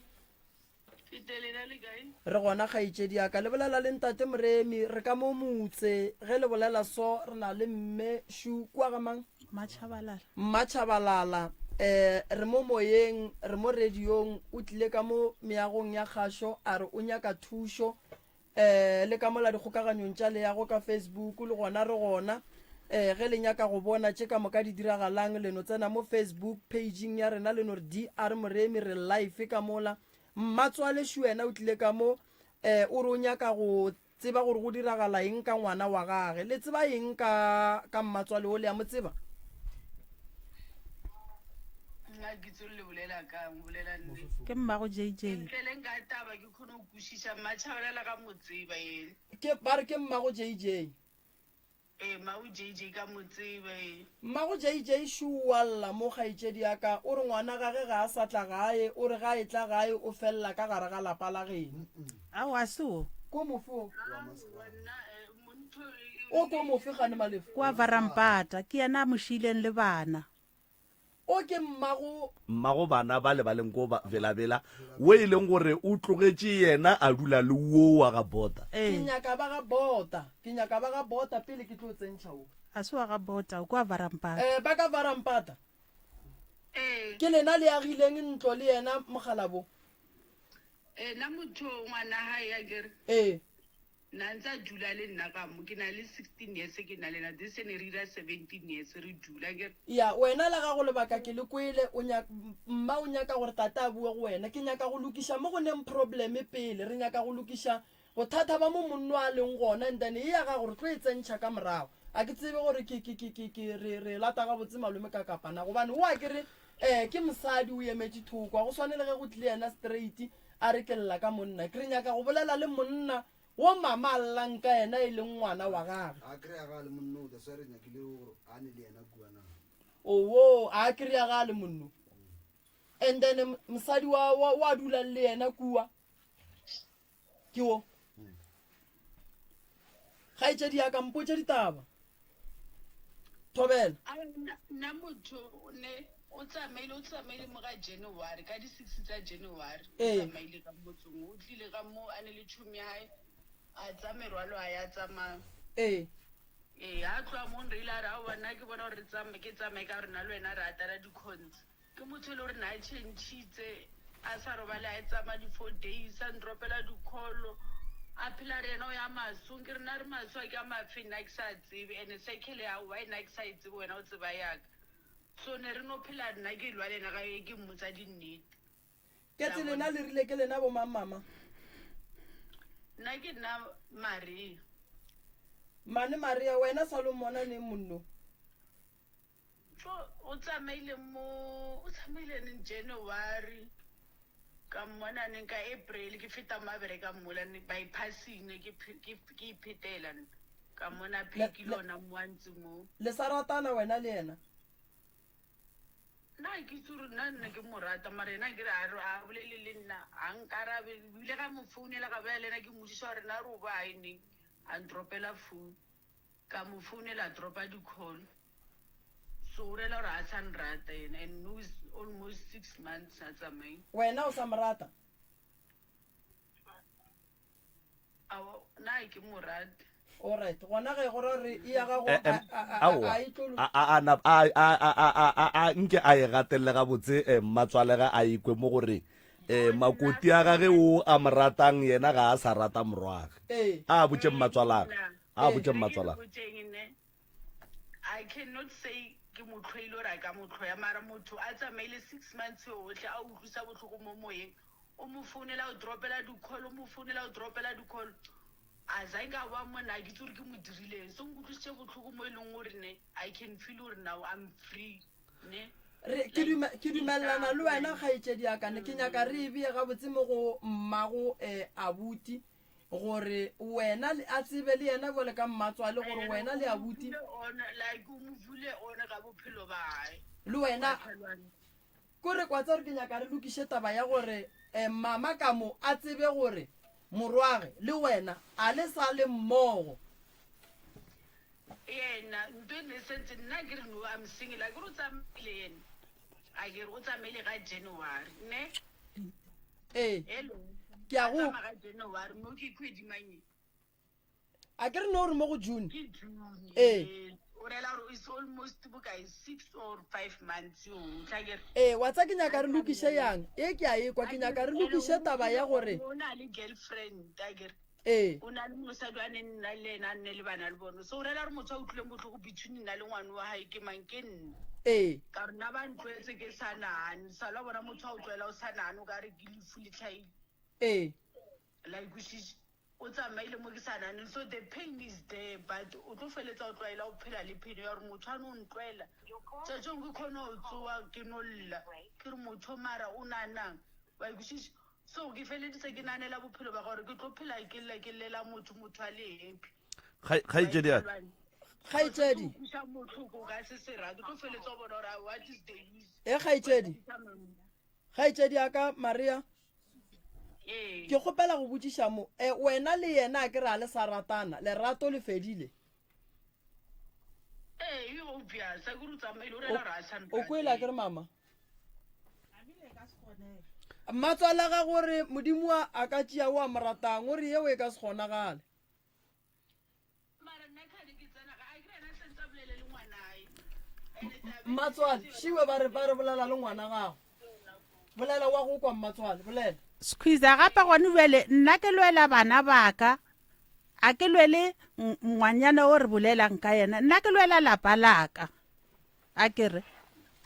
Speaker 5: Re gona kgaetšedi ya ka. Le bolela le ntate Moremi, re ka mo motse. Ge le bolela so, re na le mme Shu kua ga mang?
Speaker 1: Mmatšhabalala.
Speaker 5: Mmatšhabalala, eh, re mo moyeng, re mo radiong, o tlile ka mo meagong ya kgašo a re o nyaka thušo, eh, le ka mola dikgokaganyong tša leago ka Facebook le gona re gona. Eh, ge le nyaka go bona tše ka moka di diragalang le no tsena mo Facebook pageng ya rena le no re DR Moremi re live ka mola. Mmatswale šu yena o tlile ka mo, eh, o re o nyaka go Tseba gore go diragala eng ka ngwana wa gage. Le tseba eng ka, ka mmatswale o? Le a mo tseba?
Speaker 2: Nna ke tsore le bolela kang, bolela nnete.
Speaker 1: Ke mmago JJ.
Speaker 2: Ke ntleleng ka taba ke kgone go kwešiša Mmatšhabalala ka mo tseba ene.
Speaker 5: Ke, ba re ke mmago JJ.
Speaker 2: Ee, mmago JJ ka mo tseba ee.
Speaker 5: Mmago JJ šo o a lla mo kgaetšedi ya ka, o re ngwana gage ga a sa tla gae, o re ga a etla gae o felela ka gare ga lapa la geno.
Speaker 1: Aowa a se wo.
Speaker 5: Ko mofe o?
Speaker 2: Aowa nna eh, ntho e,
Speaker 5: O ko mofe gane Malefo?
Speaker 1: Kwa Varampata, ke yena a mo šiileng le bana.
Speaker 5: O ke mmago.
Speaker 4: Mmago bana bale ba leng ko Bela-Bela, wo e leng gore o tlogetše yena a dula le wo wa ga Bota.
Speaker 5: Ke nyaka ba ga Bota. Ke nyaka ba ga Bota pele ke tlo tsentšha wo.
Speaker 1: A se wa ga Bota, o kwa Varampata.
Speaker 5: Eh, ba ka Varampata.
Speaker 2: Ee.
Speaker 5: Ke lena le agileng ntlo le yena mokgalabo?
Speaker 2: Ena motho ngwana hae akere.
Speaker 5: Ee.
Speaker 2: Na ntse a dula le nna ka mo, ke na le 16 years ke na le ena, this year ne re ira 17 years re dula akere.
Speaker 5: Ya, wena la gago lebaka ke le kwele, o nyak, mma o nyaka gore tate a bue go wena. Ke nyaka go lokiša mo go neng problem pele, re nyaka go lokiša bothata ba mo monno a leng gona and then e ya gago re tlo e tsentšha ka morago. A ke tsebe gore ke, ke, ke, ke, ke re, re lata gabotse malome ka kapa na, gobane o a ke re, eh, ke mosadi o emetše thoko, a go swane le ge go tlile yena straight a re ke lla ka monna. Ke re nyaka go bolela le monna wo mama a llang ka yena e leng ngwana wa gage.
Speaker 6: A kry-a ga a le monno, that's why re nyakile gore a ne le yena kua na.
Speaker 5: Owoo, a kry-a ga a le monno. And then mosadi wa, wa, wa dulang le yena kua. Ke wo. Kgaetšedi ya ka, mpotše ditaba. Thobela.
Speaker 2: A nna nna motho o ne o tsamaile o tsamaile mo ka January ka di 6 tsa January o
Speaker 5: Ee.
Speaker 2: tsamaile ka motseng o tlile ka mo a ne le tšhomi ya hae a tsa merwalo a ya tsamaya
Speaker 5: Ee.
Speaker 2: ee a tloa mo nreile a re aowa nna ke bona gore re tsamaye ke tsamaye ka gore nna le wena re atala di-cons Ke motho e le gore na a changitse a sa robale a tsamaya di-four days a ndropela di-call a phela re yena o ya masong ke re nna re maso a ke a mafe nna ke sa tsebe and circle ya why nna ke sa e tsebe wena o tseba yaka so ne re no phela nna ke lwa le ena ka ke mmotsa dinnete.
Speaker 5: Ketse lena le rile ke lena bo mang mama?
Speaker 2: Nna ke nna Maria.
Speaker 5: Mane Maria wena sa lo mmona neng monno?
Speaker 2: So o tsamaile mo o tsamaile neng January ka mmona neng ka April ke feta mo a bereka mola ne bypassing ne ke ke ke iphetela nna ka mmona
Speaker 5: Le,
Speaker 2: phekile
Speaker 5: le,
Speaker 2: ona mo a ntse mo.
Speaker 5: le sa ratana wena le yena?
Speaker 2: Nna ga ke itse gore nna nna ke mo rata mara ena ke re a re a bolele le nna a nkarabe ebile ga mo founela ka bolela le ena ke mmotšiša gore na re o ba ae neng a ntropela phone ka mo founela a dropa di-call. So o rela gore a sa nrata yena and no is almost six months a tsamaile.
Speaker 5: Wena o sa mo rata?
Speaker 2: Aowa, nna ga ke mo rate.
Speaker 5: Alright, gona ge go ra gore e ya gago
Speaker 4: Eh,
Speaker 5: a,
Speaker 4: em,
Speaker 5: a, a, a,
Speaker 4: aowa
Speaker 5: a e tlo
Speaker 4: a a a na- a a a a a a a nke a e gatelele gabotse eh, mmatswalega a ikwe mo gore eh, makoti a gage o a mo ratang yena ga a sa rata morwage
Speaker 5: Ee.
Speaker 4: a botše mmatswalage a
Speaker 5: Ee.
Speaker 4: botše
Speaker 2: Re ke le
Speaker 4: mmatswalage
Speaker 2: botšeng ne I cannot say ke mo hloile or a ka mo hloya mara motho a tsamaile six months yohle a utlwisa bohloko mo moyeng o mo founela o dropela di-call o mo founela o dropela di-call a zanke a boa mona a ke itse gore ke mo dirileng so nkutlwisitše bohloko mo e leng gore ne I can feel gore now I'm free ne
Speaker 5: Re, ke dume, ke dumelelana le wena kgaetšedi ya ka ne ke nyaka re e bee gabotse mo go mmago um abuti Gore wena le, a tsebe le yena bjale ka mmatswale gore wena le abuti. Le wena, kore kwa tsa gore ke nyaka re lokiše taba ya gore eh, mama ka mo a tsebe gore morwage le wena a le sa le mmogo.
Speaker 2: Yena ntho e ne sentse nna ke re no I'm single a ke re o tsamaile yena a ke re o tsamaile ka January ne.
Speaker 5: Ee.
Speaker 2: Hello.
Speaker 5: Ke a go.
Speaker 2: Ka January mo ke kgwedi mang e?
Speaker 5: A ke re no re mo go June.
Speaker 2: Ke June.
Speaker 5: Ee.
Speaker 2: O rela gore it's almost bokae 6 or 5 months o tla ke re.
Speaker 5: Ee, wa tsa ke nyaka re lokiše yang? E ke a e kwa, ke nyaka re lokiše taba ya gore.
Speaker 2: O na le girlfriend a ke re.
Speaker 5: Ee.
Speaker 2: O na le mosadi a ne nna le ena a nne le bana le bone. So o rela gore motho a utlwileng botlhoko between nna le ngwana wa hae ke mang ke nna.
Speaker 5: Ee.
Speaker 2: Ka gore nna ba ntlwaetse ke sa nagane. Sa la bona motho a o tlwaela o sa nagane o ka re ke lefu le tlhaile.
Speaker 5: Ee.
Speaker 2: La ikwešiša? O tsamaile mo ke sa naganeng. So the pain is there but o tlo feletsa o tlwaela o phela le pain ya gore motho a no ntlwaela. Tšatšong ke kgone go tsoa ke no lla ke re motho mara o naganang. Wa ikwešiša? So ke feleditse ke naganela bophelo ba gore ke tlo phela ke lla ke llela motho motho a le happy.
Speaker 4: Kgaetšedi ya ka.
Speaker 5: Kgaetšedi.
Speaker 2: Utlwisa bohloko ka se se rate tlo feletsa o bona gore what is the use.
Speaker 5: E kgaetšedi. Kgaetšedi ya ka Maria.
Speaker 2: Ee.
Speaker 5: Ke kgopela go botšiša mo. E wena le yena a ke re a le sa ratana, lerato le fedile.
Speaker 2: Ee, e obvious. A ke re o tsamaile o rela gore a sa
Speaker 5: O kwele a ke re mama? Mmatswala ga gore Modimo a ka tšea o a mo ratang, o re yeo e ka se kgonagale. Mmatswale, šiwe ba re ba re bolela le ngwana gago. Bolela wa go kwa mmatswale, bolela.
Speaker 1: Squeezer gape gone bjale nna ke lwela bana baka a ke lwele ngwanyana o re bolelang ka yena nna ke lwela lapa laka a ke re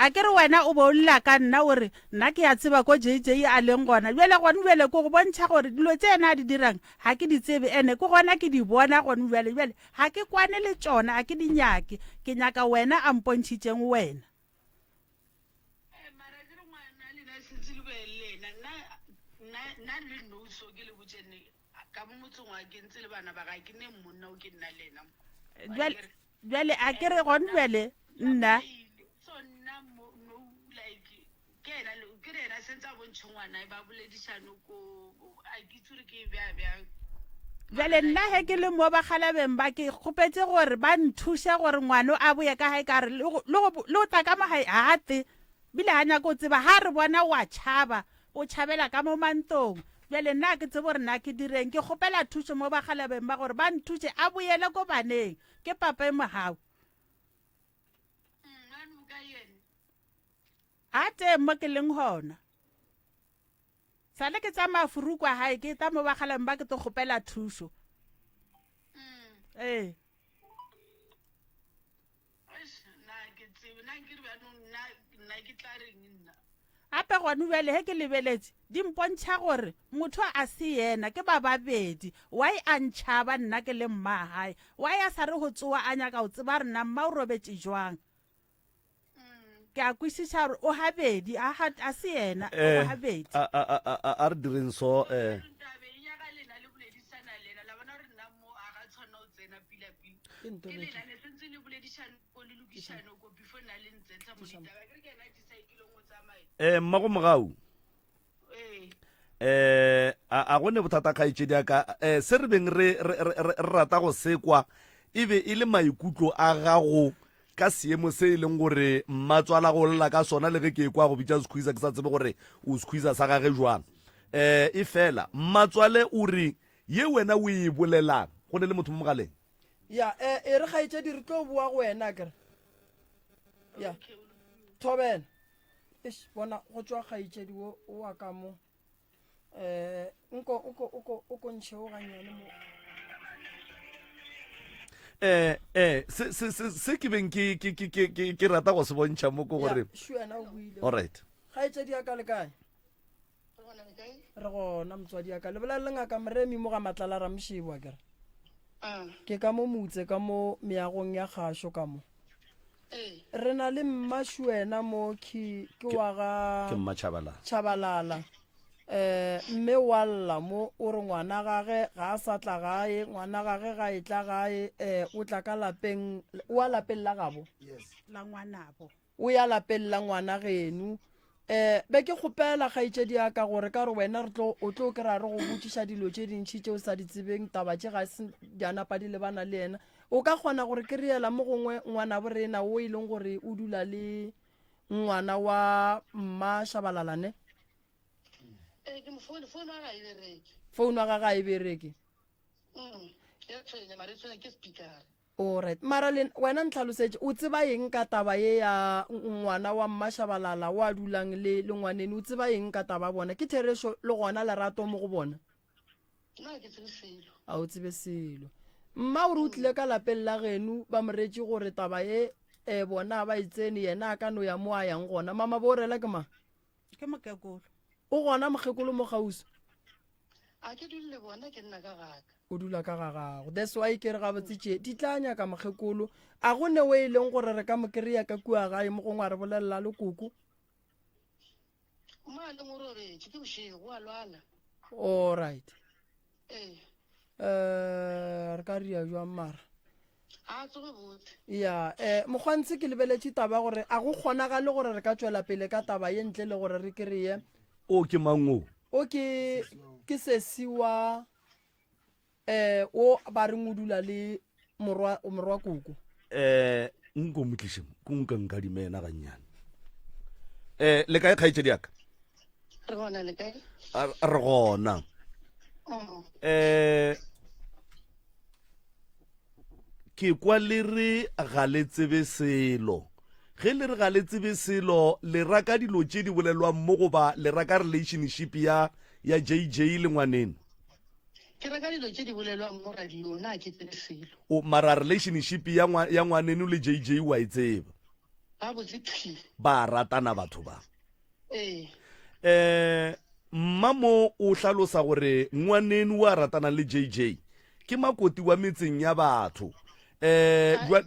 Speaker 1: a ke re wena o bo o lla ka nna o re nna ke ya tseba ko jj a leng gona bjale gone bjale ko go bontšha gore dilo tse ena a di dirang ga ke di tsebe ene ke gona ke di bona gone bjale bjale ga ke kwane le tšona a ke di nyake ke nyaka wena a mpontšhitšeng wena
Speaker 2: Eh, mara ke re ngwana lena setse le boele le ena nna nna nna le no so ke le botse ne ka mo motseng wa ke ntse le bana ba ga ke ne monna o ke nna le ena
Speaker 1: Jwale jwale a ke re gone bjale nna
Speaker 2: so nna mo no like ke ena ke re ena sentse a bontšhe ngwana ba boledišane ko a ke itse gore ke e bja bjang
Speaker 1: Bjale nna ge ke le mo bakgalabeng ba ke kgopetše gore ba nthuše gore ngwano a boye ka gae ka re le go tla ka mo gae ga te bile ga nyako o tseba ga re bona wa tšhaba o tšhabela ka mo mantong bjale nna ke tsebo gore na ke direng ke kgopela thušo mo bakgalabeng ba gore ba nthuše a boyele ko baneng ke papa e mogau a teng mo ke leng gona Sale ke tsamaya furukwa gae ke tla mo bagaleng ba ke tlo kgopela thušo. Ee. Gape gone bjale ge ke lebeletše di mpontšha gore motho a se yena ke ba babedi why a ntšhaba nna ke le mma gae why a sa re go tsoa a nyaka go tseba re na mma o robetše jwang ke a kwešiša gore o gabedi a ga- a se yena o
Speaker 4: Eh,
Speaker 1: gabedi
Speaker 4: a a a a a re direng so eh
Speaker 2: Ntabe e nyaka lena le boledišana le ena la bona gore nna mo a ga tshwana o tsena pila pila
Speaker 5: Ke nto
Speaker 2: ke
Speaker 5: beke.
Speaker 2: lena ne sentse le boledišane ko le lokišane ko before nna le ntsentsha mo ditaba ke re ke ena decide-ileng go tsamaya
Speaker 4: eh mmago mogau
Speaker 2: ee
Speaker 4: eh a a go ne bothata kgaetšedi ya ka eh se re beng re re re re rata go sekwa e be e le maikutlo a gago ka seemo se e leng gore mmatswala go lla ka sona le ge ke ekwa go bitša squeezer ke sa tsebe gore o squeezer sa gage jwang eh e fela mmatswale o re ye wena o e bolelang go ne le motho mo mogaleng
Speaker 5: ya e e re kgaetšedi re tlo boa go wena kere ya thobela Eish, bona go tšwa kgaetšedi wo o wa ka mo um nko o ko o ko o ko ntšhe o gannyane mo
Speaker 4: eh eh se se se se ke beng ke ke ke ke ke ke rata go se bontšha mo ke gore
Speaker 5: Ya, shu wena o buile
Speaker 4: all right
Speaker 5: kgaetšedi ya ka le kae re gona motswadi ya ka le bolela le ngaka moremi mo ga matlala ramošebo a kere ke ka mo motse ka mo meagong ya kgašo ka mo re na le mmašuena mo ke ke wa ga
Speaker 4: ke mmatšhabalala
Speaker 5: tšhabalala um mme wa lla mo o re ngwana gage ga a sa tla gae ngwana gage ga e tla gae um o tla ka lapeng o a lapeng la gabo
Speaker 1: la ngwanabo
Speaker 5: O ya lapeng la ngwana geno. Um be ke kgopela kgaetšedi ya ka gore ka gore wena re tlo o tlo kry-a re go botšiša dilo tše dintšhi tše o sa di tsebeng taba tše ga se di a napa di lebana le yena o ka kgona gore kry-ela mo gongwe ngwanabo rena o e leng gore o dula le ngwana wa mma shabalala ne
Speaker 7: Ee, ke mo foune, founu ya ga e bereke.
Speaker 5: founu ya gage ga e bereke
Speaker 7: Mm, ya tshwenya, mara e tshwenya ke speakera.
Speaker 5: Alright. Mara le wena ntlhalosetše o tseba eng ka taba ye ya ngwana wa Mmashabalala o a dulang le le ngwaneno o tseba eng ka taba bona? Ke therešo le gona lerato mo go bona?
Speaker 7: Nna ga ke tsebe selo.
Speaker 5: A o tsebe selo. Mma o re o tlile ka lapeng la geno ba mo retše gore taba ye eh, bona ba e tsene yena a ka no ya mo a yang gona. Mama bo rela ke mang?
Speaker 1: Ke mokekolo.
Speaker 5: O gona mokgekolo mo kgauswi?
Speaker 7: A ke dule le bona ke nna ka gaka.
Speaker 5: O dula ka ga gago. That's why ke re gabotse tše di tla nyaka mokgekolo. A go ne o e leng gore re ka mo kry-a ka kua gae mo gongwe a re bolelela le koko?
Speaker 7: Mo a leng o robetše ke bošego o a lwala.
Speaker 5: All right.
Speaker 7: Ee.
Speaker 5: Eh re ka ria jwang mara?
Speaker 7: A tsoge botse.
Speaker 5: Ya, eh mokgwantshi ke lebeletše taba gore a go kgonagale gore re ka tšwela pele ka taba ye ntle le gore re kry-e.
Speaker 4: O ke mang o?
Speaker 5: O ke ke sesi wa eh o ba reng o dula le morwa morwa koko.
Speaker 4: Eh nko mo tliše mo, ko nka nkadime yena gannyane. Eh le kae kgaetšedi ya ka?
Speaker 7: Re gona le kae?
Speaker 4: Re gona.
Speaker 7: Mm.
Speaker 4: Eh ke kwa le re ga le tsebe selo. Ge le re ga le tsebe selo, le raka dilo tše di bolelwang mo goba le raka relationship ya ya JJ le ngwaneno?
Speaker 7: Ke reka dilo tše di bolelwang mo radiong, na ke tsebe selo.
Speaker 4: O, mara relationship ya ngwa, ya ngwaneno le JJ wa e tseba?
Speaker 7: Gabotse thwi.
Speaker 4: Ba a ratana batho ba.
Speaker 7: Ee.
Speaker 4: Eh, mma mo o hlalosa gore ngwaneno wa ratanang le JJ ke makoti wa metseng ya batho. Eh, jwa,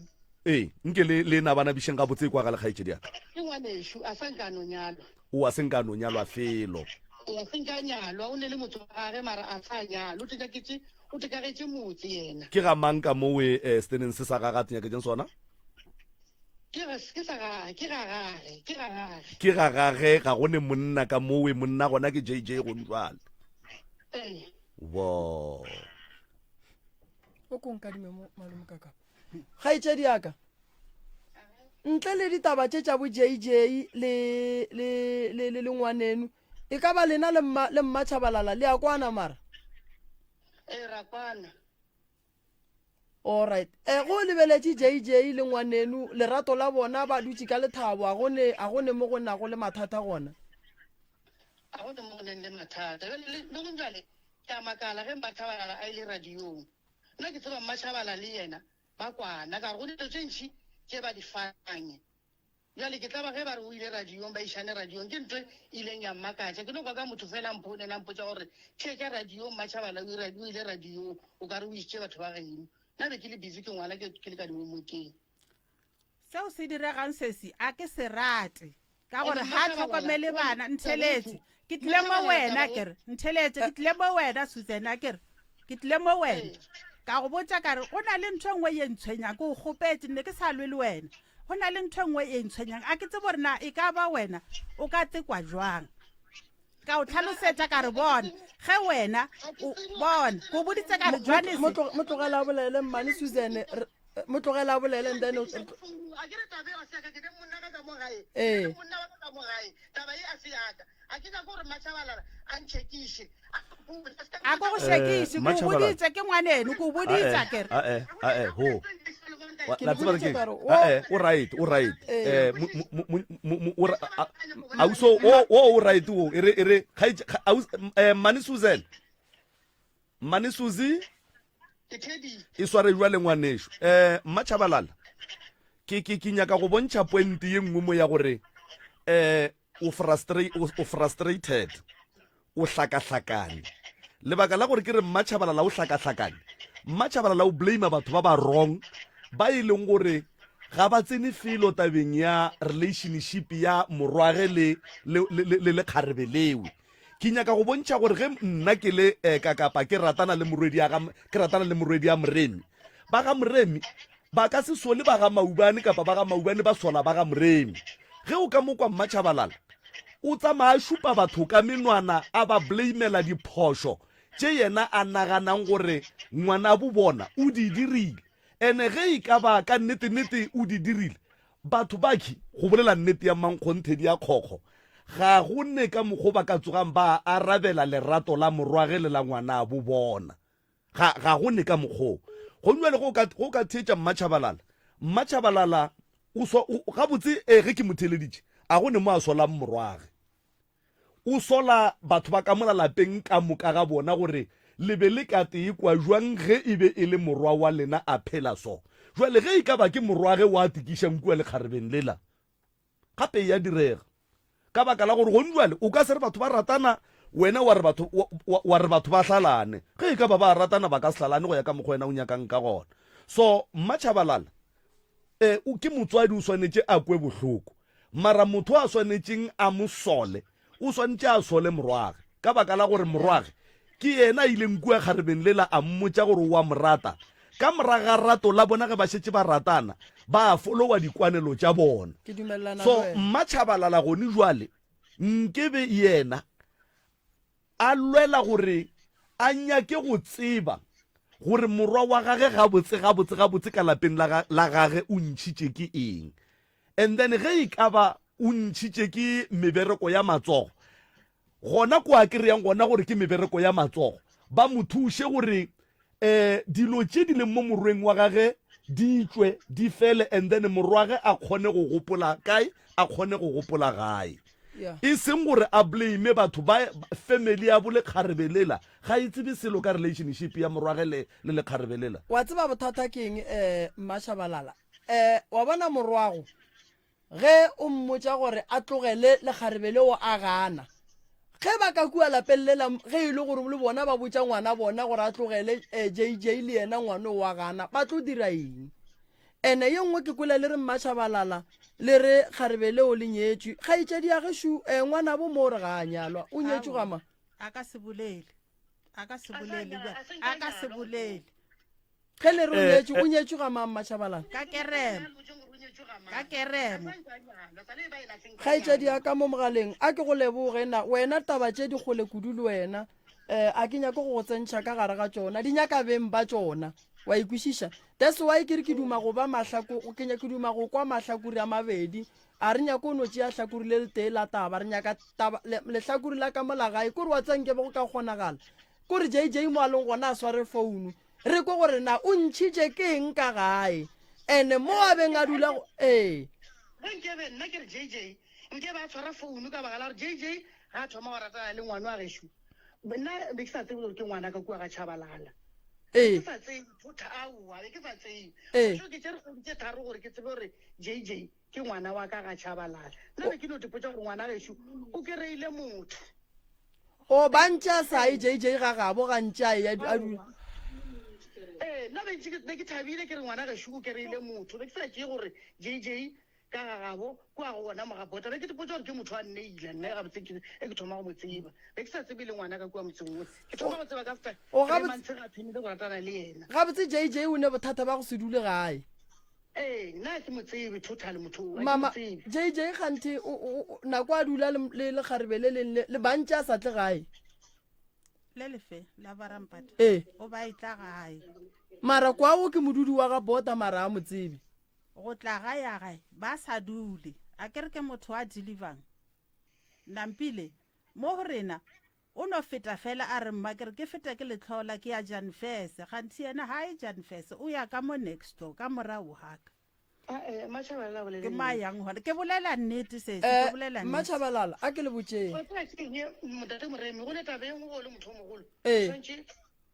Speaker 4: ee, nke le, le nabana bišeng gabotse e kwagale kgaetšedi ya ka.
Speaker 7: Ke ngwanešu, a sa nka a no nyalwa.
Speaker 4: O a se nka a no nyalwa felo.
Speaker 7: O a se nka a nyalwa, o ne le motse wa gage mara a sa nyalwa, o tekagetše, o tekagetše motse yena.
Speaker 4: Ke ga mang ka mowe eh, steneng se sa gaga a tenyaketšeng sona?
Speaker 7: Ke ga, ke sa gage, ke ga gage, ke ga gage.
Speaker 4: Ke ga gage, ga go ne monna ka mowe, monna gona ke JJ gong jwale.
Speaker 7: Ee.
Speaker 4: Wo.
Speaker 5: O ko nkadime mo malome ka kapa. Kgaetšedi ya ka, ntle le ditaba tše tša bo JJ le, le, le, le, le ngwaneno, e ka ba lena le mma, le mmatšhabalala le a kwana mara?
Speaker 7: Ee, ra kwana.
Speaker 5: Alright. E, go lebeletše JJ le ngwaneno, lerato la bona ba dutše ka lethabo, a go ne, a go ne mo go nago le mathata gona?
Speaker 7: A go ne mo go neng le mathata. Bjale le, le gong bjale, ke a makala ge Mmatšhabalala a ile radiong. Nna ke tseba Mmatšhabalala le yena ba kwana, ka gore go dilo tše ntši tše ba di fang. Bjale ke tlaba ge ba re o ile radiong, ba išane radiong. Ke ntho e ileng ya mmakatša. Ke no kwa ka motho fela a mphounela a mpotša gore theetša radiong, Mmatšhabala o ile, o ile radiong, o ka re o išitše batho ba geno. Nna be ke le busy ke ngwala ke, ke le ka dihomeworkeng.
Speaker 1: Seo se diregang sesi a ke se rate ka gore ga tlhokomele bana. Ntheletše, ke tlile mo wena kere, ntheletše, ke tlile mo wena Susan a kere, ke tlile mo wena ka go botša ka re go na le ntho e nngwe ye ntshwenyang, ke o kgopetše nne ke sa lwe le wena, go na le ntho e nngwe e ntshwenyang a ke tsebe gore na e ka ba wena o ka tekwa jwang. Ka o tlhalosetša ka re bona ge wena o bona ko boditse ka re jwanese
Speaker 5: Mo tlogela a bolele mmane Susan, mo tlogela a bolele and then
Speaker 7: a ke re taba e ga se yaka ke ne monna ka ka mo gae
Speaker 5: Ee.
Speaker 7: monna wa ka ka mo gae taba e a se yaka a ke nyake gore Mmatšhabalala a ntšhekiše
Speaker 1: a ko go šekiše ke o boditse ke ngwaneno ke o boditse a kere
Speaker 4: ae ae ho
Speaker 5: Ke
Speaker 4: la
Speaker 5: le
Speaker 4: tseba
Speaker 5: boditse
Speaker 4: ke
Speaker 5: ka re, o-
Speaker 4: ae o right o right
Speaker 5: Ee.
Speaker 4: eh mo mo mo mo o auso o o o right o e re e re eh mane Susan mane Suzy e sware jwale ngwanešu eh mmatšhabalala ke ke ke nyaka go bontšha point ye nngwe mo ya gore eh o frustrate o frustrated o hlakahlakane lebaka la gore ke re mmatšhabalala o hlakahlakane mmatšhabalala o blame batho ba ba wrong ba e leng gore ga ba tsene felo tabeng ya relationship ya morwage le le le le kgarebe lewe Ke nyaka go bontšha gore ge nna ke le eh, ka kapa ke ratana le morwedi ya ga ke ratana le morwedi ya Moremi, ba ga Moremi ba ka se sole ba ga Maubane kapa ba ga Maubane ba sola ba ga Moremi. Ge o ka mo kwa Mmatšhabalala o tsamaya a šupa batho ka menwana a ba blamela diphošo tše yena a naganang gore ngwanabo bona o di dirile. Ene ge e ka ba ka nnete-nnete o di dirile, Batho bakhi, go bolela nnete ya mankgonthe di a kgokgo, ga go ne ka mokgo ba ka tsogang ba arabela lerato la morwage le la ngwanabo bona. Ga, ga go ne ka mokgoo. Gomme bjale ge o ka, ge o ka theetša Mmatšhabalala, Mmatšhabalala o swa, o, gabotse, ee, ge ke mo theeleditše, a go ne mo a solang morwage. O sola batho ba ka mola lapeng ka moka ga bona gore le be le ka tee kwa jwang ge e be e le morwa wa lena a phela so. Jwale ge e ka ba ke morwage wa tikišang kua lekgarebeng lela, gape e a direga. Ka baka la gore gong jwale o ka se re batho ba ratana wena wa re batho, wa, wa, wa re batho ba hlalane. Ge e ka ba ba ratana ba ka se hlalane go ya ka mokgwa wena o nyakang ka gona. So Mmatšhabalala e, o ke motswadi o swanetše a kwe bohloko. Mara motho a swanetšeng a mo sole, o swanetše a sole morwage, ka baka la gore morwage ke yena a ileng kua kgarebeng lela a mmotša gore o a mo rata. Ka morago ga rato la bona ge ba šetše ba ratana, ba folowa dikwanelo tša bona.
Speaker 5: Ke dumelelana le
Speaker 4: So
Speaker 5: wena.
Speaker 4: Mmatšhabalala gone jwale nkebe yena a lwela gore a nyake go tseba gore morwa wa gage gabotse gabotse gabotse ka lapeng la, la gage o ntšhitše ke eng. And then ge e ka ba o ntšhitše ke mebereko ya matsogo, gona ko a kry-ang gona gore ke mebereko ya matsogo, ba mo thuše gore um dilo tše di leng mo morweng wa gage di tšwe di fele, and then morwage a kgone go gopola kae, a kgone go gopola gae.
Speaker 5: Yeah.
Speaker 4: E seng gore a blame batho ba family ya bo lekgarebe lela ga e tsebe selo ka relationship ya morwage le le lekgarebe lela.
Speaker 5: Wa tseba bothata ke eng um Mmashabalala? Um wa bona morwago ge o mmotša gore a tlogele lekgarebe leo a gana, ge ba ka kua lapeng lela ge e le gore le bona ba botša ngwana bona gore a tlogele um JJ le yena ngwana o wa gana, ba tlo dira eng? Ene ye nngwe ke kwele le re Mmatšhabalala le re kgarebe leo le nyetšwe. Kgaetšedi ya gešo eh, ngwanabo mo o re ga a nyalwa. O nyetšwe ga mang?
Speaker 1: A ka se bolele. A ka se bolele. A ka se bolele.
Speaker 5: Ge le re o eh, nyetšwe, o eh. nyetšwe ga mang Mmatšhabalala?
Speaker 1: Ka keremo. Ka keremo.
Speaker 5: Kgaetšedi ya ka mo mogaleng, a ke go leboge na wena taba tše di kgole kudu le wena. Eh, a ke nyake go go tsentšha ka gare ga tšona. Di nyaka beng ba tšona. Wa e kwešiša? That's why ke re ke duma go ba mahlako, ke ke duma go kwa mahlakore a mabedi. A re nyake o no tšea hlakore le letee la taba, re nyaka taba, le, lehlakore la ka mola gae. Kore wa tseba nke be go ka kgonagala. Kore JJ mo a leng gona a sware founu. Re kwe gore na o ntšhitše ke eng ka gae. Ene mo a beng a dula go, ee.
Speaker 7: Ge nkebe nna ke re JJ, nkebe a tshwara founu ka baka la gore JJ ga a thoma go ratana le ngwana wa gešo, nna be ke sa tsebe gore ke ngwana ka kua ga Chabalala.
Speaker 5: Ee.
Speaker 7: Ke sa tsebe thotha aowa be ke sa tsebe.
Speaker 5: Ee.
Speaker 7: So ke tšere kgwedi tše tharo gore ke tsebe gore JJ ke ngwana wa ka ga Chabalala. Nna be ke no tipotša gore ngwana gešo o kereile motho.
Speaker 5: O ba ntše a sa ye JJ ga gabo ga ntše a eya a dula.
Speaker 7: Ee, nna be ntše be ke thabile ke re ngwana gešo o kereile motho. Be ke sa tšee gore JJ Ka ga gabo, kua go ona Mogabota, be ke ipotša gore ke motho wa nneila, nna gabotse ke e ke thoma go mo tseba. Be ke sa tsebe le ngwana ka kua motseng wo. Ke thoma go tseba ka after
Speaker 5: O
Speaker 7: three
Speaker 5: gabotse-
Speaker 7: months ga thomile go ratana le yena.
Speaker 5: Gabotse JJ o ne bothata ba go se dule gae.
Speaker 7: Ee, nna ga ke mo tsebe totally motho oo, ga ke mo
Speaker 5: Mama,
Speaker 7: tsebe.
Speaker 5: JJ kganthe o, o, o, nako a dula le, le lekgarebe le leng le, le bantše a sa tle gae.
Speaker 1: Le lefe la Barampata.
Speaker 5: Ee.
Speaker 1: O ba e tla gae.
Speaker 5: Mara kwa o ke modudi wa ga Bota mara a mo tsebe.
Speaker 1: Go tla gae a gae ba sa dule. A ke re ke motho a delivang. Nampile, mo go rena o no feta fela a re mma ke re ke feta ke lehlola ke ya Janfese, kganthe yena ga ye Janfese o ya ka mo next door ka morago ga ka.
Speaker 7: Ae, Mmatšhabalala o bolele
Speaker 1: Ke mo a
Speaker 7: nnete.
Speaker 1: yang gona. Ke bolela nnete sesi, ke
Speaker 5: Eh,
Speaker 1: bolela nnete.
Speaker 5: Mmatšhabalala, a ke le botšeng.
Speaker 7: Wa tseba ke eng, Ntate Moremi, go ne taba e nngwe ge o le motho o mogolo, o
Speaker 5: Ee.
Speaker 7: swanetše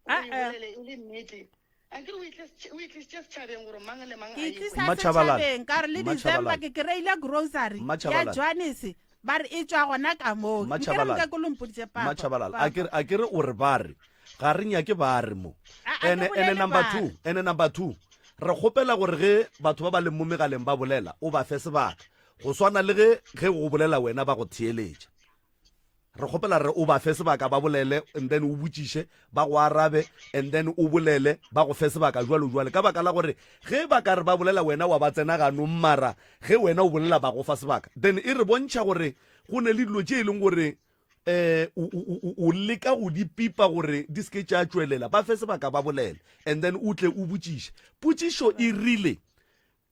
Speaker 7: o e bolele e le nnete. Akere o itlis- o itlisitše setšhabeng gore mang le mang
Speaker 1: Ke
Speaker 7: a
Speaker 1: itlisa
Speaker 7: ekwe.
Speaker 4: Mmatšhabalala.
Speaker 1: setšhabeng ka gore le December
Speaker 4: Mmatšhabalala.
Speaker 1: ke kry-ile grocery ya
Speaker 4: Mmatšhabalala.
Speaker 1: Johannes ba re e tšwa gona ka moo. Nkere
Speaker 4: Mmatšhabalala.
Speaker 1: nka ko lo mpoditše papa.
Speaker 4: Mmatšhabalala.
Speaker 1: Papa.
Speaker 4: A ke a ke re o re ba re ga re nyake ba re mo.
Speaker 1: A- a ke
Speaker 4: Ene ene
Speaker 1: bolele
Speaker 4: number
Speaker 1: ba re.
Speaker 4: 2, ene number 2. Re kgopela gore ge batho ba ba leng mo megaleng ba bolela o ba fe sebaka. Go swana le ge ge go bolela wena ba go theeletša. Re kgopela re o ba fe sebaka ba bolele and then o botšiše ba go arabe and then o bolele ba go fe sebaka jwalo jwale ka baka la gore ge ba ka re ba bolela wena wa ba tsena ganong mara ge wena o bolela ba go fa sebaka then e re bontšha gore go ne le dilo tše e leng gore um o leka go di pipa gore di seke tša tšwelela ba fe sebaka ba bolele and then o tle o botšiše potšišo e rile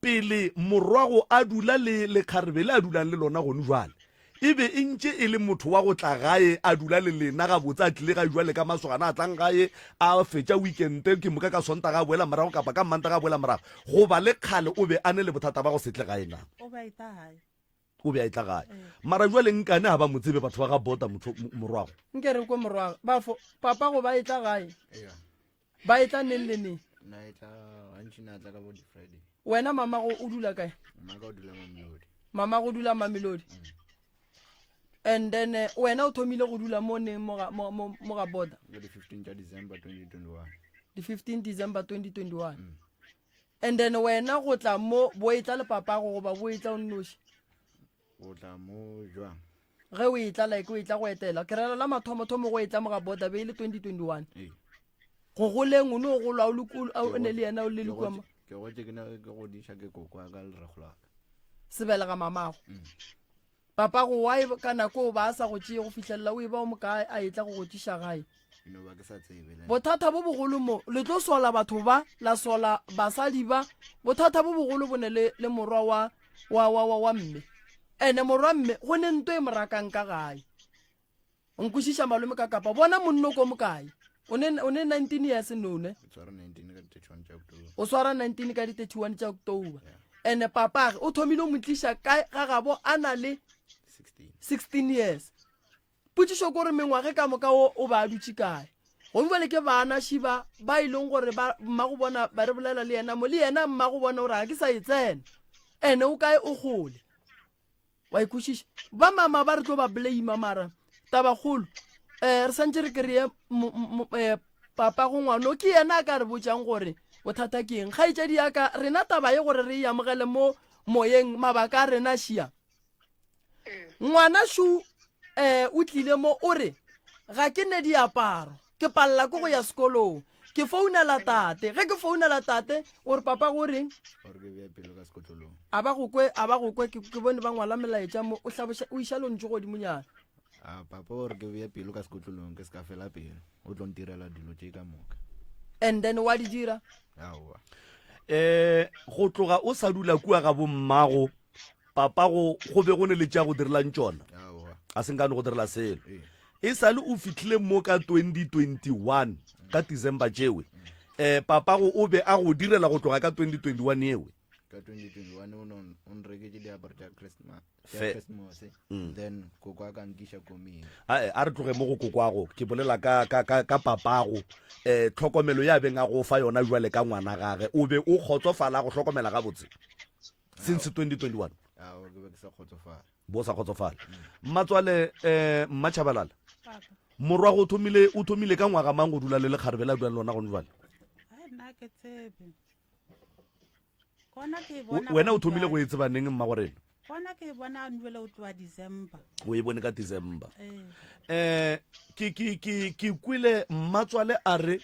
Speaker 4: Pele morwago a dula le lekgarebe le a dulang le lona gone jwale, e be e ntše e le motho wa go tla gae a dula le lena gabotse, a tlile gae jwale ka masogana a tlang gae a fetša weekend, ke moka ka Sontaga a boela morago kapa ka Mantaga a boela morago. Goba le kgale o be a ne le bothata ba go se tle gae na?
Speaker 1: O be a etla gae.
Speaker 4: O be a etla gae. Mara jwale nkane ga ba mo tsebe batho ba ga Bota motho morwago.
Speaker 5: Nke re kwe morwago. Bafo, papa go ba etla gae.
Speaker 3: Eya.
Speaker 5: Ba etla neng le neng?
Speaker 3: Na etla gantši na tla ka bo di-Friday.
Speaker 5: Wena mamago o dula kae?
Speaker 3: Mama ka o dula Mamelodi.
Speaker 5: Mamago o dula Mamelodi. And then eh, wena o thomile go dula mo neng mo ga- mo- mo- mo ga border?
Speaker 3: Ka di-15 tša December 2021.
Speaker 5: Di-15 December 2021. And then wena go tla mo bo etla le papago goba bo etla o nnoši?
Speaker 3: Go tla mo jwang?
Speaker 5: Ge o etla like o etla go etela. Ke rela la mathomo-thomo go etla mo ga border be e le 2021.
Speaker 3: Ee.
Speaker 5: Go goleng o ne o golwa o le ku- o ne le yena o le le kua mo.
Speaker 3: Ke gotše ke ne ke godiša ke koko wa ka le rakgolo wa ka.
Speaker 5: Sebelega mamago. Papago why ka nako o ba a sa go tšee go fihlelela o e ba o mokae a etla go go tšiša gae?
Speaker 3: Ke no ba ke sa tsebe le.
Speaker 5: Bothata bo bogolo mo, le tlo sola batho ba, la sola basadi ba. Bothata bo bogolo bo ne le, le morwa wa, wa, wa, wa, wa mme. Ene morwa mme, go ne nto e mo rakang ka gae. Nkwešiša malome ka kapa, bona monno ko mokae? O ne, o ne 19 years no ne?
Speaker 3: Ke tshwara 19 ka di 31 tša October.
Speaker 5: O swara 19 ka di 31 tša October. Ene papage o thomile o mo tliša kae ga gabo a na le
Speaker 3: 16.
Speaker 5: 16 years. Potšišo ke gore mengwage ka moka wo o be a dutše kae? Gomme bjale ke bana šiba ba e leng gore ba mmago bona ba re bolela le yena mo le yena mmago bona o re ga ke sa e tsena. Ene o kae o kgole. Wa e kwešiša? Ba mama ba re tlo ba blame mara tabakgolo eh re santše re kry-e eh, papa go ngwano ke yena a ka re botšang gore bothata ke eng. Kgaetšedi ya ka rena taba ye gore re e amogele mo moyeng mabaka a rena šia. Ngwana šu eh o tlile mo o re ga ke ne diaparo ke palela ke go ya sekolong ke founela tate ge ke founela tate o re papa go reng
Speaker 3: Gore ke bee pelo ka sekotlolong.
Speaker 5: a ba go kwe a ba go kwe ke ke bone ba ngwala melaetša mo o hlaboša o iša lontšu godimonyana
Speaker 3: A papa o re ke bee pelo ka sekotlolong ke se ka fela pelo. O tlo ntirela dilo tše ka moka.
Speaker 5: and then wa di dira
Speaker 3: Aowa.
Speaker 4: um go tloga o sa dula kua ga bommago papago go be go ne le tša go direlang tšona a se nkane go direla selo e sale o fihlile mo ka 2021 ka december tšewe um papago o be a go direla go tloga ka 2021 ewe
Speaker 3: ka 2021 o no o nreketše diaparo tša christmas tša christmas mm. then koko a ka nkiša komeng
Speaker 4: a a re tloge mo go kokwago ke bolela ka ka ka ka papago eh tlhokomelo ya beng a go fa yona jwale ka ngwana gage o be o kgotsofala go hlokomela gabotse since 2021
Speaker 3: Ao, ke be ke sa kgotsofala.
Speaker 4: Bo sa kgotsofala. Mmatswale eh Mmatšhabalala. Morwa go thomile o thomile ka ngwaga mang go dula le lekgarebe la dulang lona gone jwale?
Speaker 1: Ai nna ke tsebe. Gona ke bona.
Speaker 4: Wena o thomile go e tseba neng mma gorena?
Speaker 1: Gona ke bona njwele o tloa December.
Speaker 4: O e bone ka December. Eh ke ke ke ke kwele mmatswale a re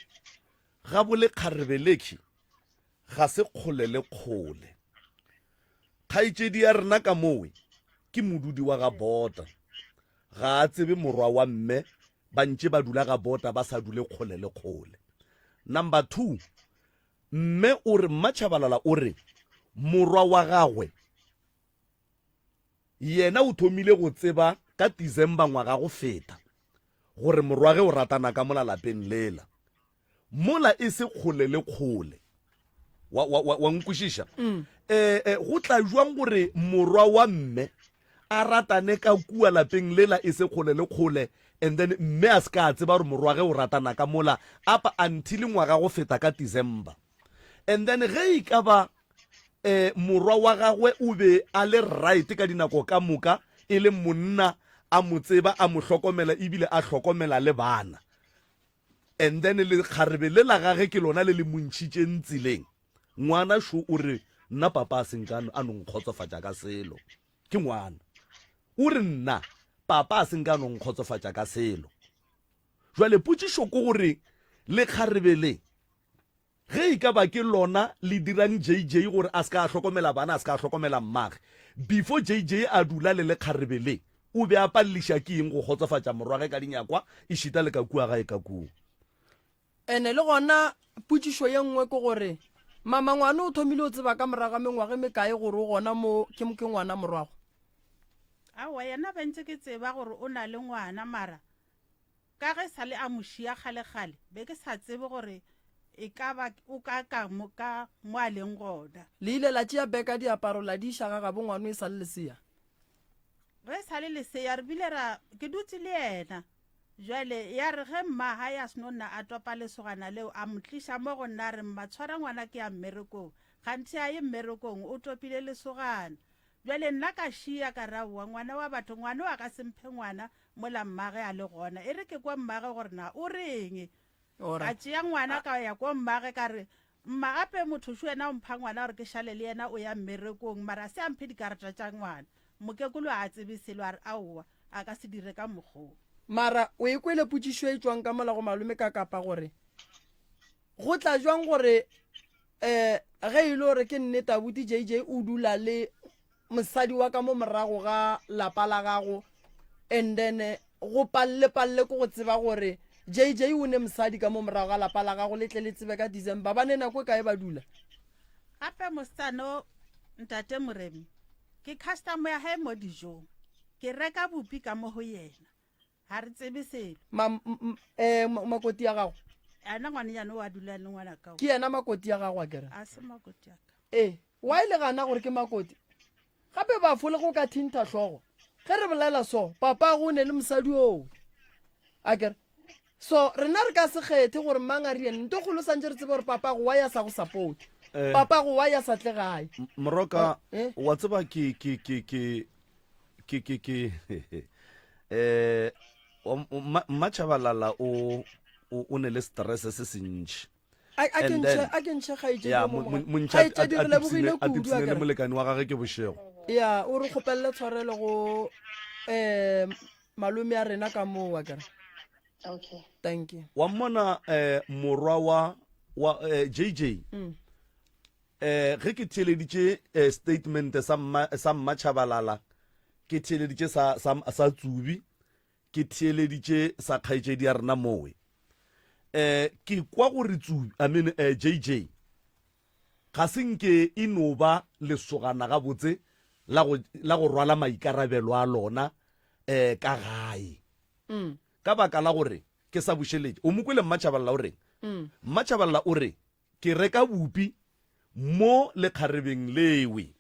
Speaker 4: ga bo lekgarebe lekhi ga se kgole le kgole. Kgaetšedi ya rena ka mowe ke modudi wa ga Bota. Ga a tsebe morwa wa mme ba ntše ba dula ga Bota ba sa dule kgole le kgole. Number 2, mme o re Mmatšhabalala o re morwa wa gagwe yena o thomile go tseba ka December ngwaga go feta gore morwage o ratana ka mola lapeng lela. mola e se kgole le kgole wa, wa, wa, wa nkwešiša mm. eh, eh, go tla jwang gore morwa wa mme a ratane ka kua lapeng lela e se kgole le kgole and then mme a se ka a tseba gore morwa ge o ratana ka mola apa until ngwaga go feta ka december and then ge e ka ba eh, morwa wa gagwe o be a le right ka dinako ka moka e le monna a mo tseba a mo hlokomela ebile a hlokomela le bana And then lekgarebe le la gage ke lona le le mo ntšhitšeng tseleng. Ngwana šo o re, Nna papa a se nka a no nkgotsofatša ka selo. Ke ngwana. O re nna papa a se nka a no nkgotsofatša ka selo. Jwale potšišo ke gore lekgarebe le Ge e ka ba ke lona le dirang JJ gore a se ka a hlokomela bana, a se ka a hlokomela mmage. Before JJ a dula le lekgarebe le, o be a paleliša ke eng go kgotsofatša morwage ka dinyakwa ešita le ka kua gae ka kua?
Speaker 5: Ene le gona potšišo ye nngwe ke gore, mama ngwana o thomile o tseba ka morago ga mengwaga e mekae gore o gona mo ke ke ngwana morwago?
Speaker 1: Aowa, yena be ntse ke tseba gore o na le ngwana mara Ka ge sa le a mo šia kgalekgale, be ke sa tsebe gore e ka ba o ka ka mo ka mo a leng gona.
Speaker 5: Le ile la tšea Beka diaparo la di iša ga gabo ngwano e sa le lesea.
Speaker 1: Ge e sa le lesea re bile ra ke dutse le yena. Jwale ya re ge mma hae a seno nna a topa lesogana leo a mo tliša mo go nna a re mma tshwara ngwana ke ya mmerekong. Kganthe a ye mmerekong o topile lesogana. Bjale nna ka šia ka re aowa ngwana wa batho ngwano a ka se mphe ngwana mola mmage a le gona. E re ke kwa mmage gore na o reng. Ka tšea ngwana ka ya ko mmage ka re mma gape motho šo yena o mpha ngwana gore ke šale le yena o ya mmerekong mara a se a mphe dikarata tša ngwana. Mokekolo a tsebe selo a re aowa a ka se dire ka mokgoo.
Speaker 5: Mara o e kwele potšišo e tšwang ka mola go malome ka kapa gore go tla jwang gore um ge e le gore ke nnete abuti JJ o dula le mosadi wa ka mo morago ga lapa la gago and then eh, go palle palle ke go tseba gore JJ o ne mosadi ka mo morago ga lapa la gago le tle le tsebe ka December ba ne nako e kae ba dula
Speaker 1: gape mosetsano ntate moremi ke customer ya gae mo dijong ke reka bupi ka mo go yena ga re tsebe selo
Speaker 5: Ma, eh, makoti ya gago
Speaker 1: ana ngwanenyane o a dula le ngwana kao
Speaker 5: ke yena makoti ya gago a kere
Speaker 1: a se makoti ya ka
Speaker 5: ee wa e le gana gore ke makoti gape bafo le go ka thintha hlogo. Ge re bolela so, papago o ne le mosadi oo. A kere? So rena re ka se kgethe gore mang a rieng. Nto kgolo santše re tsebe gore papago wa ya sa go support.
Speaker 4: Eh.
Speaker 5: Papago wa ya sa tle gae.
Speaker 4: Moroka,
Speaker 5: Eh?
Speaker 4: wa tseba ke ke ke ke ke ke ke eh Mmatšhabalala o o ne le stress se sentši.
Speaker 5: A a ke
Speaker 4: And
Speaker 5: ntšhe
Speaker 4: then
Speaker 5: a ke ntšhe kgaetšedi
Speaker 4: ya
Speaker 5: yo mo mogare.
Speaker 4: montšha a
Speaker 5: Kgaetšedi re lebogile
Speaker 4: a
Speaker 5: kudu a
Speaker 4: tipsine le
Speaker 5: kere.
Speaker 4: molekane wa gagwe ke bošego.
Speaker 5: Ya o re kgopelele tshwarelo go eh malome a rena ka moo a kere.
Speaker 7: Okay.
Speaker 5: Thank you.
Speaker 4: Wa mmona eh morwa wa wa eh, JJ
Speaker 5: Mm.
Speaker 4: eh ge ke theeleditše eh, statement sa mma sa mmatšhabalala ke theeleditše sa sa sa tsubi Ke theeleditše sa kgaetšedi ya rena mowe. Eh, ke kwa gore Tsubi, I mean, eh, JJ, ga se nke e no ba lesogana gabotse la go, la go rwala maikarabelo a lona eh, ka gae.
Speaker 5: Mm.
Speaker 4: Ka baka la gore ke sa bušeletše. O mo kwele Mmatšhaballa o reng?
Speaker 5: Mm.
Speaker 4: Mmatšhaballa o re, Ke reka bupi mo lekgarebeng lewe.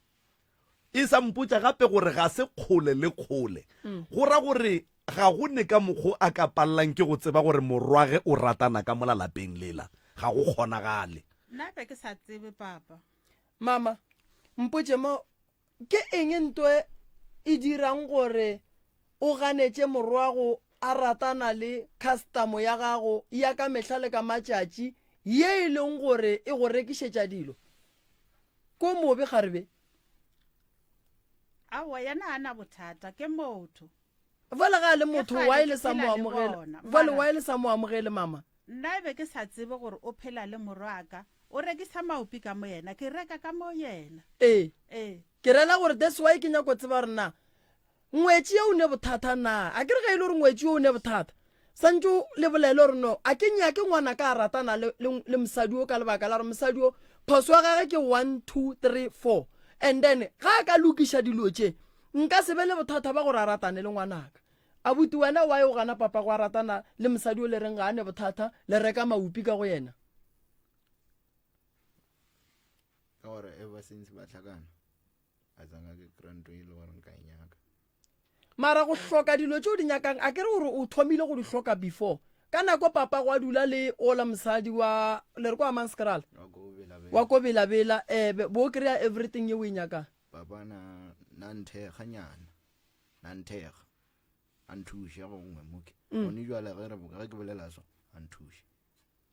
Speaker 4: E sa mpotša gape gore ga se kgole le kgole. Go ra gore ga go ne ka mokgo a ka pallang ke go tseba gore morwage o ratana ka mola lapeng lela. Ga go kgonagale.
Speaker 1: Nna be ke sa tsebe, Papa.
Speaker 5: Mama, mpotše mo, ke eng nto e dirang gore o ganetše morwago a ratana le khastamo ya gago ya ka mehla le ka matšatši ye e leng gore e go rekišetša dilo? Ko mobe kgarebe.
Speaker 1: Aowa, yena a na bothata, ke motho.
Speaker 5: Bjale ga a le
Speaker 1: Ke
Speaker 5: motho,
Speaker 1: kgale
Speaker 5: why
Speaker 1: ke
Speaker 5: le sa mo
Speaker 1: phela le
Speaker 5: amogele?
Speaker 1: bona,
Speaker 5: Bjale
Speaker 1: mara
Speaker 5: why le sa mo amogele mama?
Speaker 1: nna e be ke sa tsebe gore o phela le morwaka. O rekisa maopi ka mo yena, ke reka ka mo yena.
Speaker 5: Ee.
Speaker 1: Ee.
Speaker 5: Ke rela gore that's why ke nyako tseba gore na Ngwetši ye o ne bothata na? A ke re ge e le gore ngwetši yo o ne bothata, santše o le bolele gore no, a ke nyake ngwanaka a ratana le, le, le mosadi wo ka lebaka la gore mosadi wo phoso ya gage ke one, two, three, four. And then ga a ka lokiša dilo tše, nka se be le bothata ba gore a ratane le ngwanaka. Abuti wena why o gana papago a ratana le mosadi o le reng ga a ne bothata, le reka maupi ka go yena?
Speaker 3: Ka gore ever since ba hlakana a tsanga ke kry ntho e le gore nka e nyaka.
Speaker 5: Mara go hloka dilo tše o di nyakang a ke re gore o thomile go di hloka before ka nako papa go a dula le ola mosadi wa le re kwa Hammanskraal wa ko Bela-Bela eh bo kry-a everything ye o e nyakang.
Speaker 3: Papa na na nthekga nyana na nthekga a nthuše go gongwe mo ke gone jwale ge re ge ke bolela so a nthuše.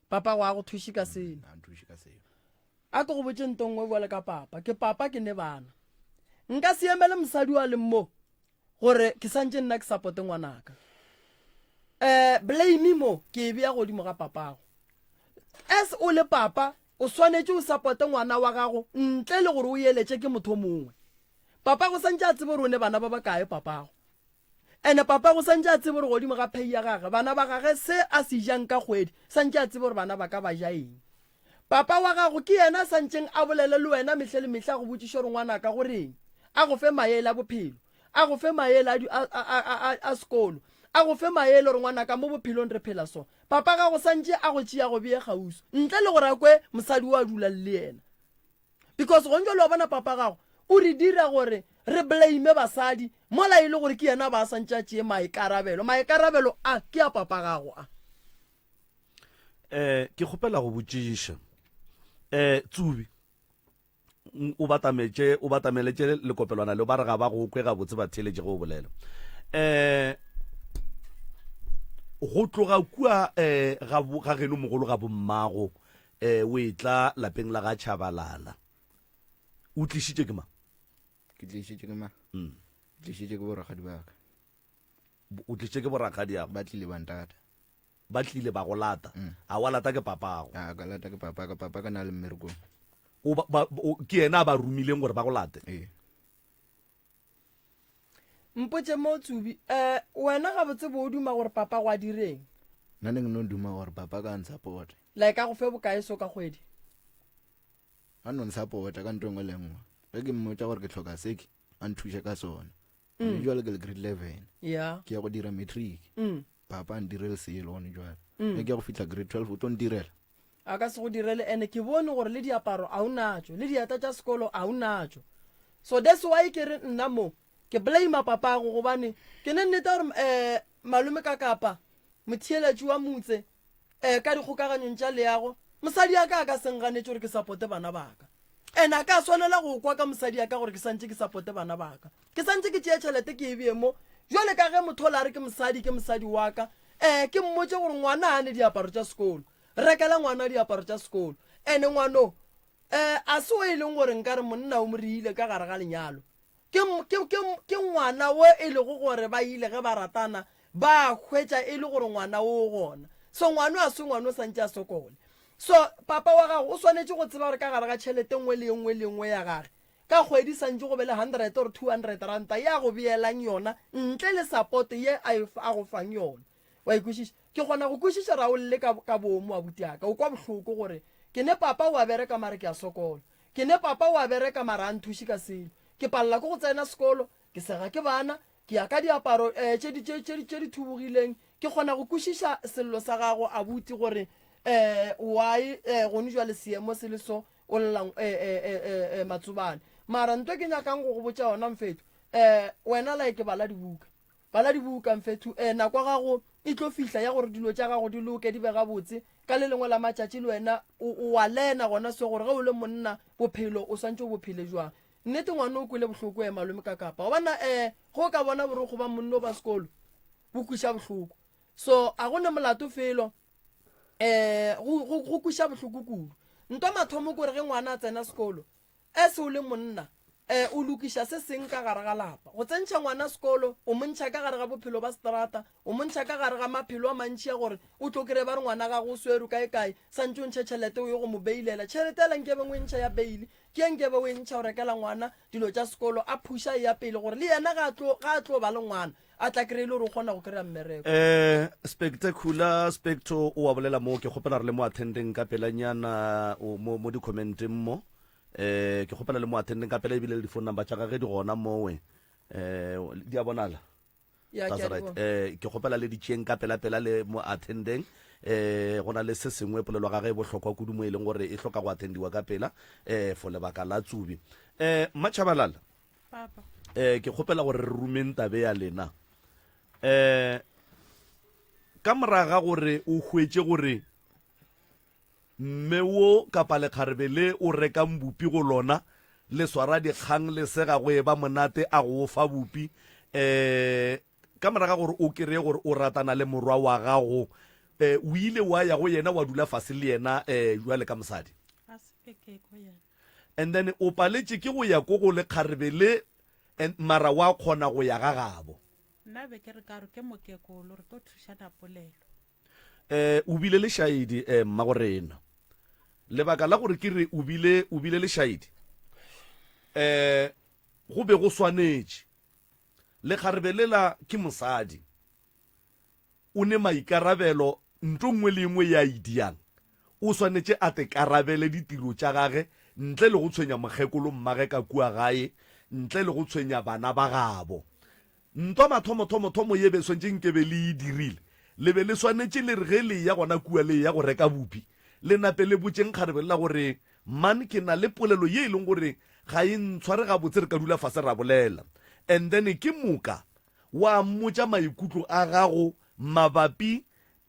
Speaker 5: Papa go a go thuše ka selo.
Speaker 3: A nthuše ka selo.
Speaker 5: A ke go botše nto nngwe bjale ka papa. Ke papa ke ne bana. Nka se emele mosadi wa leng mo gore ke santše nna ke supporte ngwanaka. Eh blame mo ke e bea godimo ga papago. As o le papa o swanetše o supporte ngwana wa gago ntle le gore o eletše ke motho o mongwe. Papago santše a tsebe gore o ne bana ba bakae papago. Ene papago santše a tsebe gore godimo ga pay ya gage bana ba gage se a se jang ka kgwedi santše a tsebe gore bana ba ka ba ja eng. Papa wa gago ke yena a santšeng a bolele le wena mehle le mehla a go botšiše gore ngwanaka go reng, a go fe maele a bophelo, a go fe maele a, a, a, a, a sekolo, a go fe maele gore ngwanaka mo bophelong re phela so. Papa gago santše a go tšea go bee kgauswi ntle le gore a kwe mosadi o a dulang le yena. Because gong jwale wa bona papa gago o re dira gore re blame basadi mola e le gore ke yena ba a santše a tšee maikarabelo. Maikarabelo a ke a papa gago a.
Speaker 4: Eh ke kgopela go botšiša. Eh Tsubi o batametše o batameletše lekopelwana leo ba re ga ba go kwe gabotse ba theeletše ge o bolela. Eh go tloga kua eh ga ga geno mogolo ga bommago eh o etla lapeng la ga Chabalala. O tlišitše ke mang?
Speaker 3: Ke tlišitše ke mang? Mm. Tlišitše ke borakgadi ba ka.
Speaker 4: O tlišitše ke borakgadi ago?
Speaker 3: Ba tlile ba ntata.
Speaker 4: Ba tlile ba go lata.
Speaker 3: Mm.
Speaker 4: A wa lata ke papago?
Speaker 3: A ka lata ke papa ka, papa ka na le mmerekong.
Speaker 4: O ba, ba, o, ke yena a ba romileng gore ba go late?
Speaker 3: Ee.
Speaker 5: Mpotše mo Tsubi, eh, wena gabotse bo o duma gore papa go a direng?
Speaker 3: Nna ne ke no duma gore papa ka nsupporte.
Speaker 5: Like a go fe bokae so ka kgwedi?
Speaker 3: A no nsupporta ka ntho e nngwe le nngwe. Ge ke mmotša gore ke hloka seke, a nthuše ka sona. Gone jwale ke le grade 11.
Speaker 5: Yeah.
Speaker 3: Ke ya go dira matric. Papa a ndirele selo gone jwale.
Speaker 5: Mm.
Speaker 3: Ge ke ya go fihla grade 12 o tlo ntirela.
Speaker 5: A ka se go direle ene ke bone gore le diaparo a o natšo, le dieta tša sekolo a o natšo. So that's why ke re nna mo. Ke blame papago gobane ke ne nnete gore um malome ka kapa motheeletši wa motse um ka dikgokaganyong tša leago mosadi ya ka a ka se nganetše gore ke supporte bana ba ka. And a ka swanela go kwa ka mosadi ya ka gore ke santše ke supporte bana ba ka. Ke santše ke tšee tšhelete ke e bee mo jwale ka ge motho ola a re ke mosadi ke mosadi wa ka um ke mmotše gore ngwana a ne diaparo tša sekolo. Rekela ngwana diaparo tša sekolo. And ngwano um a se o e leng gore nkare monna o mo reile ka gare ga lenyalo. Ke, ke, ke, ke ngwana wo e lego gore ba ile ge ba ratana ba hwetša e le gore ngwana wo o gona. So ngwano a se ngwano o santše a sokole. So papa wa gago o swanetše go tseba gore ka gare ga tšhelete nngwe le ye nngwe le nngwe ya gage ka kgwedi santše go be le 100 or 200 ranta ye a go beelang yona ntle le support ye a, e, a go fang yona. Wa e kwešiša? Ke kgona go kwešiša ra o lle ka, ka boomo abuti aka. O kwa bohloko gore ke ne papa o a bereka mare ke a sokola. Ke ne papa o a bereka mara a nthuše ka selo. Ke palela ke go tsena sekolo, ke sega ke bana, ke ya ka diaparo eh, tše di, tše, tše, tše di thubogileng. Ke kgona go kwešiša sello sa gago abuti gore eh, why eh, gone jwale seemo se le so o lla eh, eh, eh, eh, eh, matsobane. Mara nto ke nyakang go go botša yona mfethu, eh, wena like bala dibuka. Bala dibuka, mfethu. Ee, nako ya gago e tlo fihla ya gore dilo tša gago di loke, di be gabotse. Ka le lengwe la matšatši le wena o, o a lena gona se gore ge o le monna, bophelo o swantše o bo phele jwang. Nnete ngwana o kwele bohloko ee malome ka kapa. Gobana ee, ge o ka bona borokgo ba monno ba sekolo, bo kweša bohloko. So a go ne molato felo, ee, go, go, go kweša bohloko kudu. Ntwa mathomo ke gore ge ngwana a tsena sekolo, As o le monna, eh, o lokiša se seng ka gare ga lapa. Go tsentšha ngwana sekolo, o mo ntšha ka gare ga bophelo ba seterata, o mo ntšha ka gare ga maphelo a mantši a gore o tlo kry-e ba re ngwana gago o swerwe kae kae, santše o ntšhe tšhelete o ye go mo bailela. Tšhelete yela nkebeng o e ntšha ya bail, ke ye nkebe o e ntšha o rekela ngwana dilo tša sekolo, a phuša e ya pele gore le yena ga a tlo, ga a tlo ba le ngwana, a tla kry-e le gore o kgona go kry-a mmereko.
Speaker 4: Eh, Spectacular Specto o a bolela mo, ke kgopela re le mo attendeng ka pelanyana o mo mo di-commenteng mo. Eh, ke kgopela le mo attendeng ka pela ebile le di-phone number tša gage di gona mowe. Eh, di a bonala.
Speaker 5: Ya, ke
Speaker 4: That's
Speaker 5: a di
Speaker 4: right.
Speaker 5: bona.
Speaker 4: Eh, ke kgopela le di tšeeng ka pela pela le mo attendeng. Eh, go na le se sengwe polelo gage e bohlokwa kudu mo e leng gore e hloka go attendiwa ka pela eh for lebaka la tsubi. Eh, Mmatšhabalala.
Speaker 1: Papa.
Speaker 4: Eh, ke kgopela gore re rumeng tabe ya lena. Eh, ka moraga gore o hwetše gore mme wo kapa lekgarebe le o rekang bupi go lona le swara dikgang le sega go eba monate a go fa bupi eh ka moraga gore o kereye gore o ratana le morwa wa gago eh o ile wa ya go yena wa dula fase le yena eh jwale ka mosadi
Speaker 1: A se ke ke ko yena.
Speaker 4: And then o paletše ke go ya ko go lekgarebe le and mara wa kgona go ya ga gabo.
Speaker 1: Nna be ke re ka re ke mokekolo re tlo thušana polelo.
Speaker 4: Eh o bile lešaedi eh mmagorena. Lebaka la gore ke re o bile o bile lešaedi eh go be go swanetše. Lekgarebe lela ke mosadi. O ne maikarabelo nto nngwe le nngwe ye a e diang o swanetše a te karabele ditiro tša gage ntle le go tshwenya mokgekolo mmage ka kua gae ntle le go tshwenya bana ba gabo. Ntwa mathomothomothomo ye be swantše nke be le e dirile le be le swanetše le re ge le eya gona kua le eya go reka bupi le nape le botšeng kgarebe lela gore man ke na le polelo ye e leng gore ga e ntshware gabotse re ka dula fase ra bolela and then ke moka wa mmotša maikutlo a gago mabapi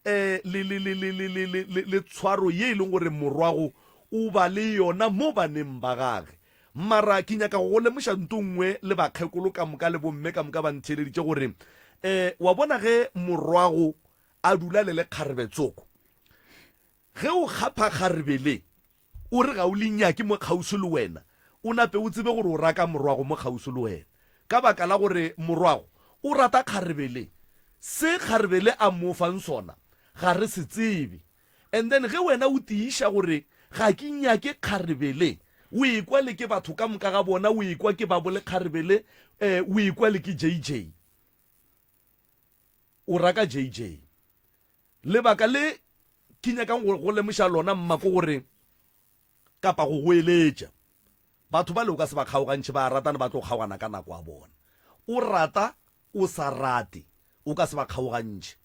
Speaker 4: eh, le, le, le, le, le, le, le, le, le tshwaro ye e leng gore morwago o ba le yona mo baneng ba gage. Mara ke nyaka go go lemoša nto nngwe le bakgekolo ka moka le bomme ka moka ba ntheeleditše gore eh, wa bona ge morwago a dula le lekgarebe tsoko, ge o kgapha kgarebe le, O re ga o le nyake mo kgauswi le wena, o nape o tsebe gore o raka morwago mo kgauswi le wena. Ka baka la gore morwago o rata kgarebe le. Se kgarebe le a mo fang sona, ga re se tsebe. And then ge wena o tiiša gore ga ke nyake kgarebe le, o ekwa le ke batho ka moka ga bona, o ekwa ke babo le kgarebe le, eh, o ekwa le ke JJ. O raka JJ. Lebaka le ke nyakang go go lemoša lona mma ke gore, kapa go go eletša, batho bale o ka se ba kgaogantšhe, ba a ratana, ba tlo kgaogana ka nako ya bona. O rata, o sa rate, o ka se ba kgaogantšhe.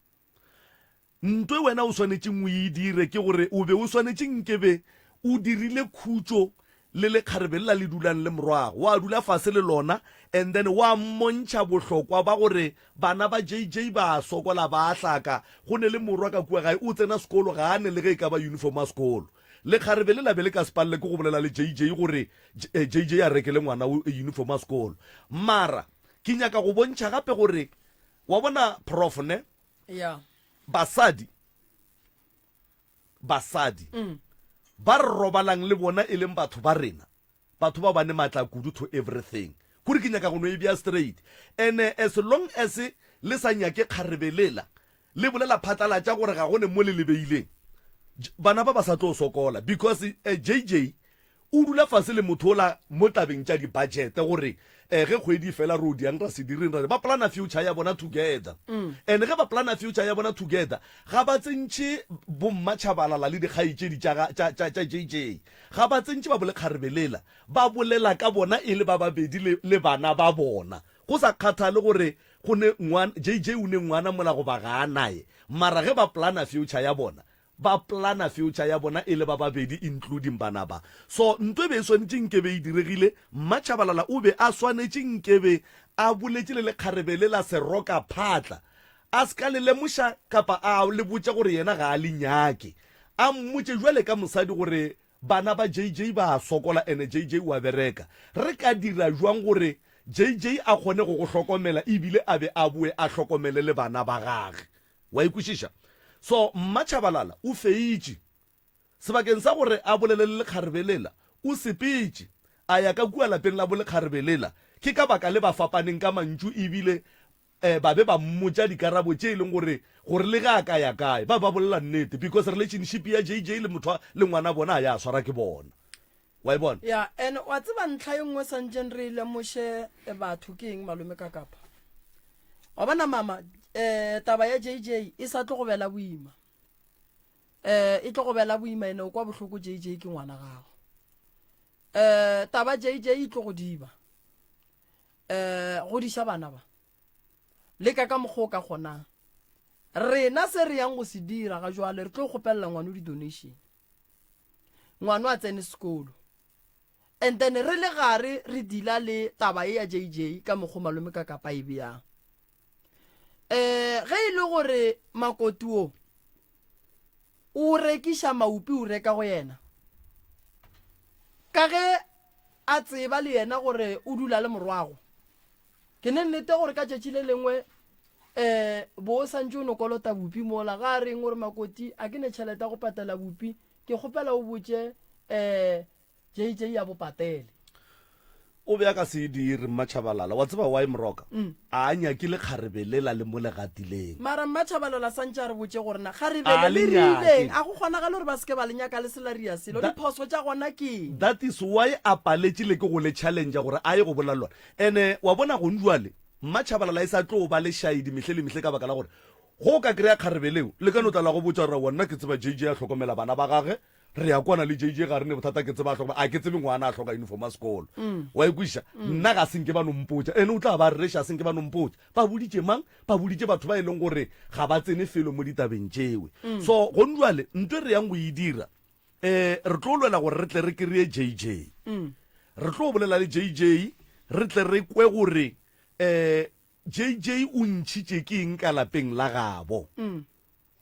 Speaker 4: Nto e wena o swanetšeng o e dire ke gore o be o swanetše nkebe o dirile khutšo. le lekgarebe lela le dulang le morwago, wa dula fase le lona and then wa mmontšha bohlokwa ba gore bana ba JJ ba a sokola ba a hlaka, go ne le morwa ka kua gae o tsena sekolo ga a ne le ge e ka ba uniform ya sekolo. Lekgarebe le la be le ka se palele ke go bolela le JJ gore JJ a rekele ngwana uniform ya sekolo. Mara ke nyaka go bontšha gape gore wa bona prof ne?
Speaker 5: Yeah.
Speaker 4: Basadi basadi ba re robalang le bona e leng batho ba rena, batho bao ba ne matla kudu to everything. Kore ke nyaka go no e bea straight. Ene as long as le sa nyake kgarebe lela, le bolela phatlalatša gore ga go ne mo le le beileng, bana ba ba sa tlo sokola because JJ O dula fase le motho ola mo tabeng tša di budget gore eh ge kgwedi e fela ro diang ra se direng ra ba plana future ya bona together. And ge ba plana future ya bona together ga ba tsentšhe bo Mmatšhabalala le dikgaetšedi tša ga tša tša tša JJ. Ga ba tsentšhe ba bolekgarebe lela ba bolela ka bona e le ba babedi le le bana ba bona. Go sa kgathale gore go ne ngwana JJ o ne ngwana mola goba ga a naye mara ge ba plana future ya bona Ba plana future ya bona e le ba babedi including bana ba. So nto e be e swanetše nkebe e diregile, Mmatšhabalala o be a swanetše nkebe a boletše le lekgarebe le la seroka phatla. A se ka le lemoša kapa a le botša gore yena ga a le nyake. A mmotše bjale ka mosadi gore bana ba JJ ba a sokola ene JJ o a bereka. Re ka dira bjang gore JJ a kgone go go hlokomela ebile a be a boe a hlokomele le bana ba gage? Wa e kwešiša? So, Mmatšhabalala o feitše. Sebakeng sa gore a bolele le lekgarebe lela, o sepetše, a ya ka kua lapeng la bolekgarebe lela. Ke ka baka le ba fapaneng ka mantšu ebile um ba be ba mmotša dikarabo tše e leng gore, gore le ge a ka ya kae, ba be ba bolela nnete because relationship ya JJ le motho le ngwana bona ga ya swara ke bona. Wa e bona?
Speaker 5: Ya, and wa tseba ntlha ye nngwe santšeng re e lemoše batho ke eng malome ka kapa? Wa bona mama, eh taba ya JJ e sa tlo go bela boima. Eh e tlo go bela boima ene o kwa bohloko JJ ke ngwana gago. Eh taba JJ e tlo go diba. Eh godiša bana ba. Leka ka mokgwa o ka kgonang. Rena se re yang go se dira ga jwale re tlo kgopelela ngwano di-donation. Ngwano a tsene sekolo. And then re le gare re dila le taba ye ya JJ ka mokgwa malome ka kapa e beyang. Eh ge e le gore makoti wo o rekiša maupi o reka go yena ka ge a tseba le yena gore o dula le morwago ke ne nnete gore ka tšatši le lengwe um bo o santse o no kolota bupi mola ga a reng gore makoti a ke ne tšhelete ya go patela bupi ke kgopela o botše um JJ ya bo patele.
Speaker 4: O be a ka se e dire, Mmatšhabalala. Wa tseba why, Moroka? A a nyake lekgarebe lela le mo le gatileng.
Speaker 5: Mara Mmatšhabalala santše a re botše gore na kgarebe
Speaker 4: A
Speaker 5: le
Speaker 4: le
Speaker 5: le rileng,
Speaker 4: nyake.
Speaker 5: a go kgonagale gore ba se ke ba le nyaka le se la ria selo.
Speaker 4: That,
Speaker 5: Diphoso tša gona ke eng?
Speaker 4: that is why a paletše le ke go le challenger gore a ye go bolela le lona. Ene wa bona gong jwale, Mmatšhabalala e sa tlo ba lešaedi mehle le mehle ka baka la gore ge o ka kry-a kgarebe leo, le ka no tla la go botša gore aowa nna ke tseba JJ a hlokomela bana ba gage, Re ya kwana le JJ ga re ne bothata ke tseba a hloka a ke tsebe ngwana a hloka uniform ya sekolo. Wa e kwešiša? Nna ga se nke ba no mpotša. Ene o tla ba rereša a se nke ba no mpotša. Ba boditše mang? Ba boditše batho ba e leng gore ga ba tsene felo mo ditabeng tšewe. So gone jwale ntho e re yang go e dira um re tlo lwela gore re tle re kry-e JJ. Re tlo bolela le JJ re tle re kwe gore um JJ o ntšhitše ke eng ka lapeng la gabo.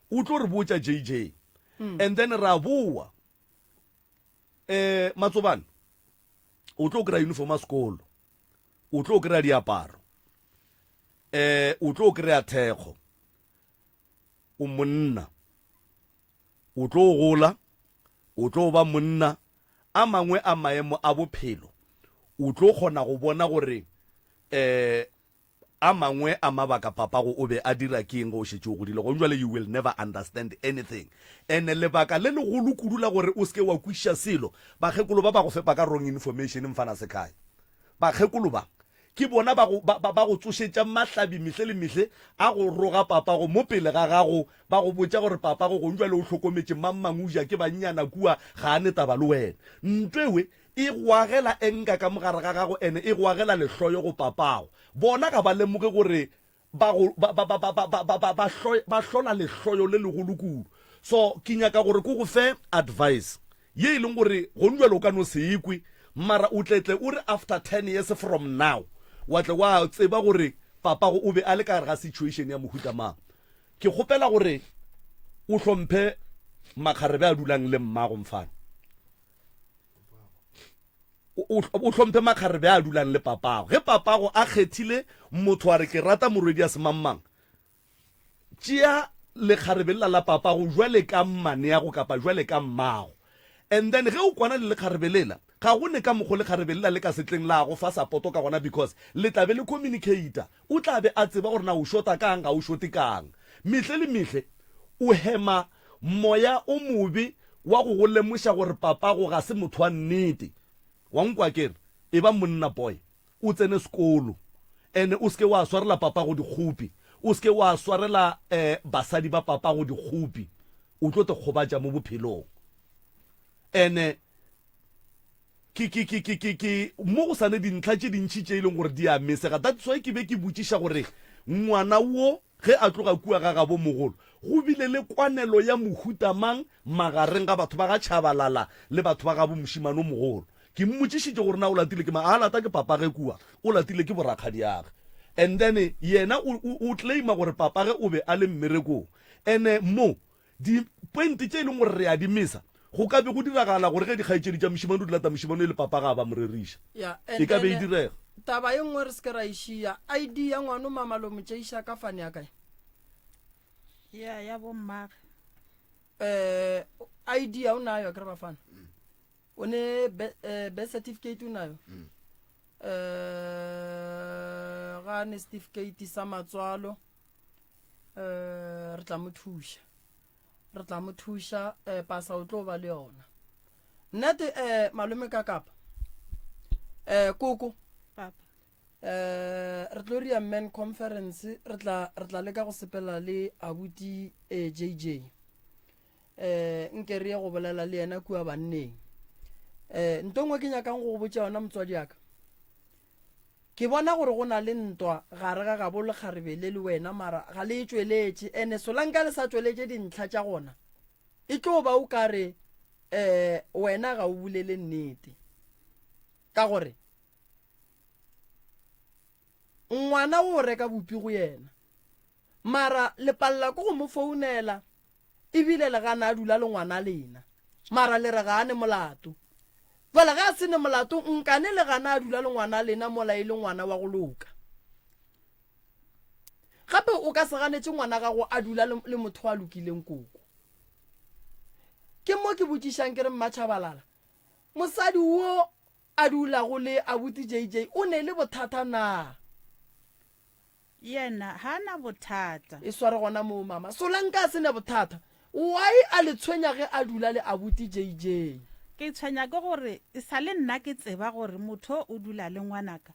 Speaker 4: O tlo re botša JJ. And then ra boa. Eh Matsobane o tlo kry-a uniform ya sekolo. O tlo kry-a diaparo. Eh o tlo kry-a thekgo. O monna. O tlo gola. O tlo ba monna. A mangwe a maemo a bophelo o tlo kgona go bona gore eh A mangwe a mabaka papago o be a dira ke eng ge o šetše o godile? Gong jwale you will never understand anything. And lebaka le legolo kudu la gore o se ke wa kwešiša selo, bakgekolo ba ba go fepa ka wrong information mfana sekhaya. Bakgekolo ba ke bona ba go, ba, ba, ba go tsošetšang mahlabi mehle le mehle a go roga papago mo pele ga gago, ba go botša gore papago gong jwale o hlokometše mang mang o ja ke bannyana kua ga a ne taba le wena. Nto ewe E go agela enka ka mo gare ga gago ene e go agela lehloyo go papago. Bona ga ba lemoge gore ba go, ba, ba, ba, ba, ba, ba, ba, ba, ba, hlo, ba hlola lehloyo le legolo kudu. So, ke nyaka gore ke go fe advice ye e leng gore gong bjale o ka no se e kwe, Mara o tle tle o re after 10 years from now wa tle wa tseba gore papago o be a le ka gare ga situation ya mohuta mang. Ke kgopela gore o hlomphe makgarebe a dulang le mmago mfana. O, o hlomphe makgarebe a dulang le papago. Ge papago a kgethile motho a re ke rata morwedi ya semangmang, Tšea lekgarebe lela la papago jwale ka mmaneago kapa jwale ka mmago. And then ge o kwana le lekgarebe lela, ga go ne ka mokgo lekgarebe lela le ka se tleng la go fa sapoto ka gona because le tla be le communicate-a. O tla be a tseba gore na o shota kang, ga o shote kang. Mehle le mehle o hema moya o mobe wa go go lemoša gore papago ga se motho wa nnete. Wa nkwa ke re? Eba monna boy. O tsene sekolo and o seke wa swarela papago dikgopi, o seke wa swarela um basadi ba papago dikgopi, o tlo te kgobatša mo bophelong. And ke ke ke ke ke ke mo go sane dintlha tše dintši tše e leng gore di a mesega. That's why ke be ke botšiša gore ngwana wo ge a tloga kua ga gabo mogolo go bile le kwanelo ya mohuta mang magareng ga batho ba ga Chabalala le batho ba gabo mošemane o mogolo. Ke mmotšišitše gore na o latile ke mang, a lata ke papage kua, o latile ke borakgadiage. And then yena o, o, o claima gore papage o be a le mmerekong. And mo, di point tše e leng gore re a di misa, go ka be go diragala gore ge dikgaetšedi tša mošemane di lata mošemane e le papage a ba mo reriša.
Speaker 5: Ya,
Speaker 4: E
Speaker 5: and
Speaker 4: ka be e
Speaker 5: then
Speaker 4: direga.
Speaker 5: taba e nngwe re se ke ra e šia, ID ya ngwano mamalo motšeiša ka fane ya kae?
Speaker 1: Ya, ya bommage.
Speaker 5: Eh, ID ya o nayo akere bafana? O ne eh, birth certificate o nayo? Mm. Eh, ga ne certificate sa matswalo eh re tla mo thuša. Re tla mo thuša eh pasa o tlo ba le yona. Nnete eh malome ka kapa. Eh koko
Speaker 1: Papa.
Speaker 5: Eh re tlo ria men conference re tla re tla leka go sepela le abuti eh, JJ. Eh, nke re ye go bolela le yena kua banneng. Eh, nto nngwe ke nyakang go go botša yona motswadi ya ka. Ke bona gore go na le ntwa gare ga gabo lekgarebe le le wena mara ga le e tšweletše ene solanka le sa tšweletše dintlha tša gona e tlo ba o ka re eh wena ga o bolele nnete ka gore ngwana o reka bupi go yena Mara le palela ke go mo founela ebile le gana a dula le ngwana lena. Mara le re ga a ne molato. Jwale ge a se ne molato nkane le gana a dula le ngwana lena mola e le ngwana wa go loka. Gape o ka se ganetše ngwana gago a dula le, le motho a lokileng koko. Ke mo ke botšišang ke re Mmatšhabalala, mosadi wo a dulago le abuti JJ o ne le bothata na?
Speaker 1: Yena ga a na bothata.
Speaker 5: E sware gona moo mama. Solanka a se ne bothata. Why a le tshwenya ge a dula le abuti JJ?
Speaker 1: Ke tshwenya ke gore e sa le nna ke tseba gore motho o dula le ngwanaka.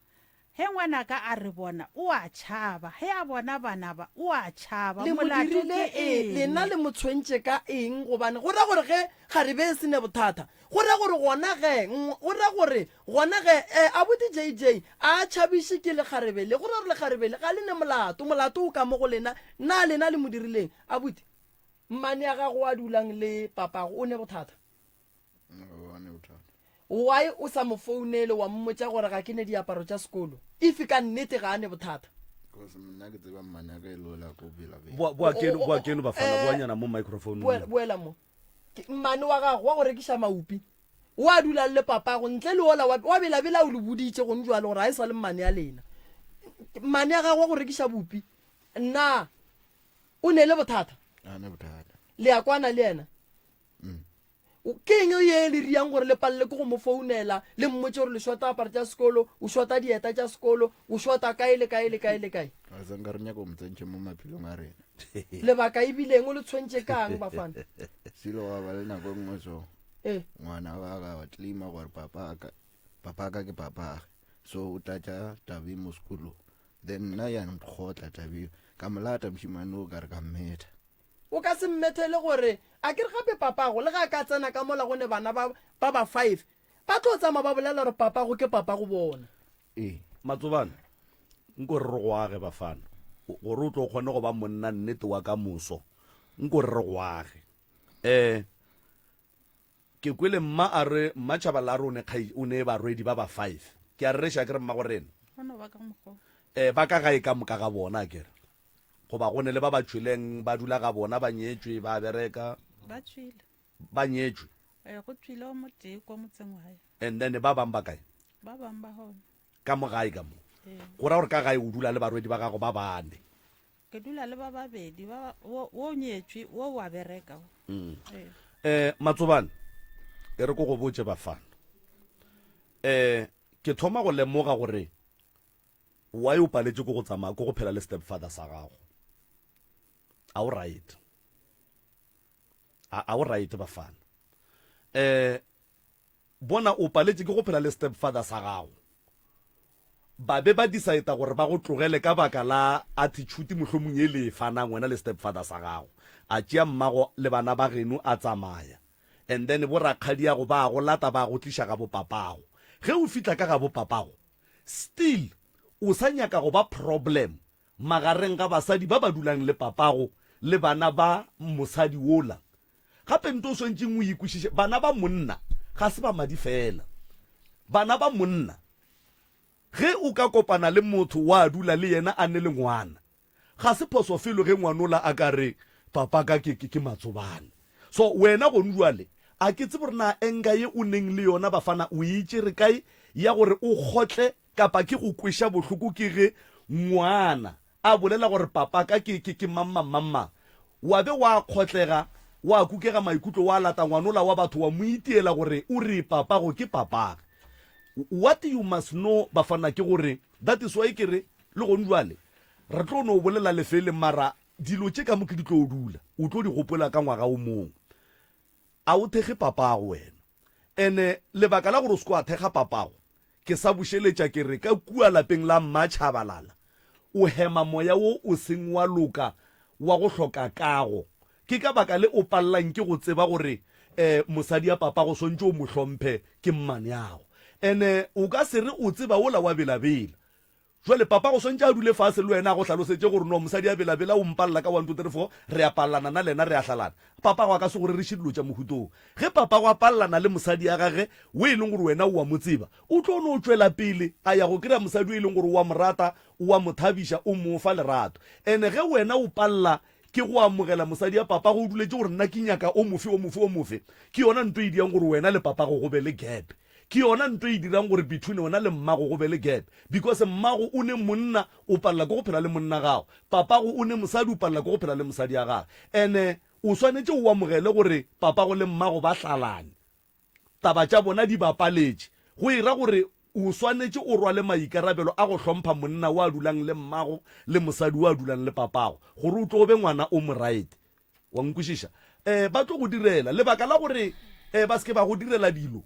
Speaker 1: Ge ngwanaka a re bona o a tšhaba, ge a bona bana ba o a tšhaba.
Speaker 5: Le mo
Speaker 1: Molato
Speaker 5: dirile
Speaker 1: ke
Speaker 5: eng?
Speaker 1: eng?
Speaker 5: Lena le mo tshwentše ka eng? Gobane go ra gore ge kgarebe e se ne bothata, Go ra gore gona ge, go ra gore gona ge, eh, abuti JJ a tšhabiše ke lekgarebe le, go ra gore lekgarebe le ga le ne molato, molato o ka mo go lena, na lena le mo dirileng? Abuti, mmane ya gago a dulang le papago o ne bothata?
Speaker 3: O ne bothata.
Speaker 5: Why o sa mo founele wa mmotša gore ga ke ne diaparo tša sekolo, if ka nnete ga a ne bothata?
Speaker 3: Because nna ke tseba mmane ya ka e lola ko bela bela.
Speaker 4: Boa boa keno boa keno bafana
Speaker 5: Eh,
Speaker 4: boanyana mo microphone.
Speaker 5: Boela mo. Ke mmane wa gago wa go rekiša maupi, o a dulang le papago, ntle le wola wa, wa belabela o le boditše gong jwale gore ga e sa le mmane ya lena. Mmane ya gago wa go rekiša bupi, na o ne le bothata?
Speaker 3: A ne bothata.
Speaker 5: Le a kwana le yena?
Speaker 3: Mm.
Speaker 5: Ke eng ye le riang gore le palele ke go mo founela le mmotše gore le shota apara tša sekolo, o shota dieta tša sekolo, o shota kae le kae le kae le kae?
Speaker 3: Ga se nka re nyaka go mo tsentšhe mo maphelong a rena.
Speaker 5: Lebaka e bileng o le tshwentše kang bafana?
Speaker 3: Silo wa ba le nako e nngwe so
Speaker 5: Eh.
Speaker 3: ngwana wa ka wa claima gore papa ka papa ka ke papage so o tlatša tabe mo sekolong then nna ya nkgotla tabe ka molata mošemane o ka re ka mmetha
Speaker 5: O ka se mmethele gore a ke re gape papago le ge a ka tsena ka mola go ne bana ba ba ba five ba tlo tsamaya ba bolela gore papago ke papago bona.
Speaker 3: Ee.
Speaker 4: Matsobane, nko re re go age bafana, gore o tlo kgone go ba monna nnete wa ka moso, nko re re go age. Um. Ke kwele mma a re mma Tšhabala a re o ne kgai o ne barwedi ba ba five. Ke a rereša ke re mma go rena.
Speaker 1: Go no ba ka mokgwa.
Speaker 4: Eh ba ka gae ka moka ga bona akere. Goba go ne le ba ba tšweleng ba dula ga bona ba nyetšwe ba bereka.
Speaker 1: Ba tšwile.
Speaker 4: Ba nyetšwe.
Speaker 1: Eh go tšwile o motee kwa motseng wa gae.
Speaker 4: And then ba bang ba kae?
Speaker 1: Ba bang ba gona.
Speaker 4: Ka mo gae ka mo.
Speaker 1: Ee.
Speaker 4: Go ra gore ka gae o dula le barwedi ba gago ba bane.
Speaker 1: Ke dula le ba babedi, ba wo wo nyetšwe, wo wa bereka.
Speaker 4: Mm.
Speaker 1: Ee.
Speaker 4: Eh Matsobane, e re ko go botše bafana. Eh ke thoma go lemoga gore why o paletše ko go tsamaya ko go phela le stepfather sa gago. A o right. A a o right bafana. Eh Bona o paletše ke go phela le stepfather sa gago. Ba be ba decida gore ba go tlogele ka baka la attitude mohlomong ye le e fanang wena le stepfather sa gago. A tšea mmago le bana ba geno a tsamaya. And then bo rakgadiago ba a go lata ba go tliša ga bo papago. Ge o fihla ka ga bo papago still o sa nyaka go ba problem magareng ga basadi ba ba dulang le papago le bana ba mosadi wola. Gape nto o swantšeng o e kwešiše, bana ba monna ga se ba madi feela. Bana ba monna, ge o ka kopana le motho wa dula le yena a ne le ngwana, ga se phoso felo ge ngwanola a ka re papa ka ke, ke, ke matsobane. So wena gonu jwale, a ke tsebe gore na anger ye o neng le yona bafana o e tšere kae ya gore o kgotle kapa ke go kweša bohloko ke ge ngwana a bolela gore papa ka ke, ke, ke mang-mang, mang-mang. Wa be wa kgotlega, wa kukega maikutlo, wa lata ngwanola wa batho wa mo itiela gore o re papago ke papage. What you must know bafana ke gore that is why ke re le gone jwale re tlo no bolela lefeeleng mara dilo tše ka moke di tlo dula o tlo di gopola ka ngwaga o mongwe. A o thekge papago wena. Ene lebaka la gore o se ke wa thekga papago, ke sa bušeletša ke re ka kua lapeng la Mmatšhabalala o hema moya wo o seng wa loka wa go hloka kago. Ke ka baka le o pallang ke go tseba gore um mosadi ya papago swantše o mo hlomphe ke mmaneago. Ene o ka se re o tseba wola wa belabela. Jwale papa go swantše a dule fase le wena a go hlalosetše gore no mosadi a belabela o mpalela ka one two three four re a palelana nna le yena re a hlalana. Papago a ka se go reriše dilo tša mohuta wo. Ge papago a palelana le mosadi ya gage wo e leng gore wena o a mo tseba, o tlo no tšwela pele a ya go kry-a mosadi o e leng gore o a mo rata, o a mo thabiša, o mo fa lerato. And ge wena o palela ke go amogela mosadi ya papago o duletše gore nna ke nyaka o mofe o mofe o mofe, ke yona nto e diang gore wena le papago go be le gap. Ke yona nto e dirang gore between wena le mmago go be le gap because mmago o ne monna o palela ke go phela le monna gago, papago o ne mosadi o palela ke go phela le mosadi ya gage. Ene o swanetše o amogele gore papago le mmago ba hlalane, taba tša bona di ba paletše. Go e ra gore o swanetše o rwale maikarabelo a go hlompha monna wa dulang le mmago le mosadi wa dulang le papago gore o tlo be ngwana o moraete. Wa nkwešiša? Eh, ba tlo go direla. Lebaka la gore eh, ba se ke ba go direla dilo,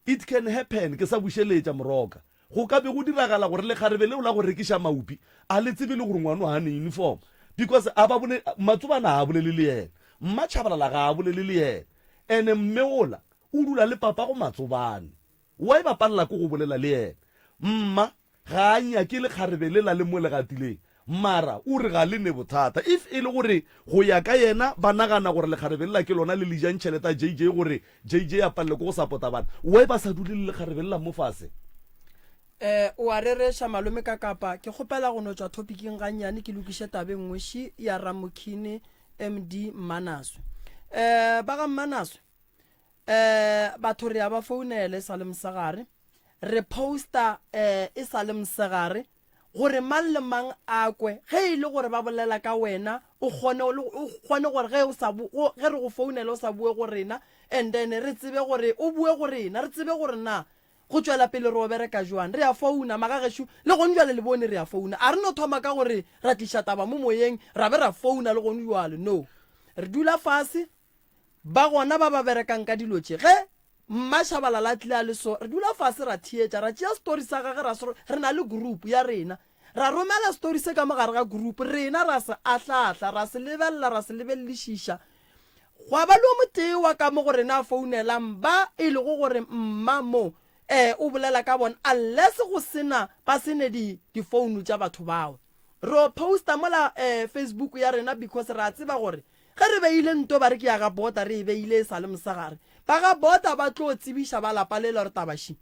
Speaker 4: it can happen, ke sa bušeletša moroka. Go ka be go diragala gore lekgarebe leo la go rekiša maupi a le tsebe le gore ngwano ga a ne uniform because a ba bole, Matsobana ga a bolele le yena, Mmatšhabalala ga a bolele le yena, ene mme ola o dula le papago Matsobane. Why ba palela ke go bolela le yena? Mma Ga a nyake lekgarebe lela le mo le gatileng mara o re ga le ne bothata. If e le gore go ya ka yena ba nagana gore lekgarebe lela ke lona le le jang tšhelete ya JJ gore JJ a palelwe ke go sapota bana, why ba sa dule le lekgarebe lela mo fase?
Speaker 5: Eh, o a rereša malome ka kapa. Ke kgopela go no tšwa topiking gannyane ke lokiše taba e nngwe ši ya Ramokhine MD Mmanaswe. Eh, ba ga Mmanaswe, eh, batho re a ba founela e sa le mosegare. Re poster eh, e sa le mosegare gore mang le mang a kwe ge e le gore ba bolela ka wena o kgone o kgone gore ge o sa ge re go founela o sa bue go rena and then re tsebe gore o bue go rena re tsebe gore na go tšwela pele re o bereka jwang re a founa magagešo le gone jwale le bone re a founa a re no thoma ka gore ra tliša taba mo moyeng ra be ra founa le gone jwale no re dula fase Ba gona ba ba berekang ka dilo tše. Ge Mma Shabalala a tlile a le so, re dula fase ra theetša, ra tšea story sa gage ra se, re na le group ya rena, ra romela story se ka mo gare ga group, rena ra se ahlaahla, ra se lebelela, ra se lebelelišiša. Gwa ba le o motee wa ka mo go rena a founelang ba e lego gore mma mo eh o bolela ka bona, unless go se na, ba se ne di, difounu tša batho bao. Re o poster mola eh Facebook ya rena because re a tseba gore Ge re beile nto ba re ke ya ga Bota re e beile e sa le mosegare. Ba ga Botha ba tlo tsebiša ba lapa lela gore taba še.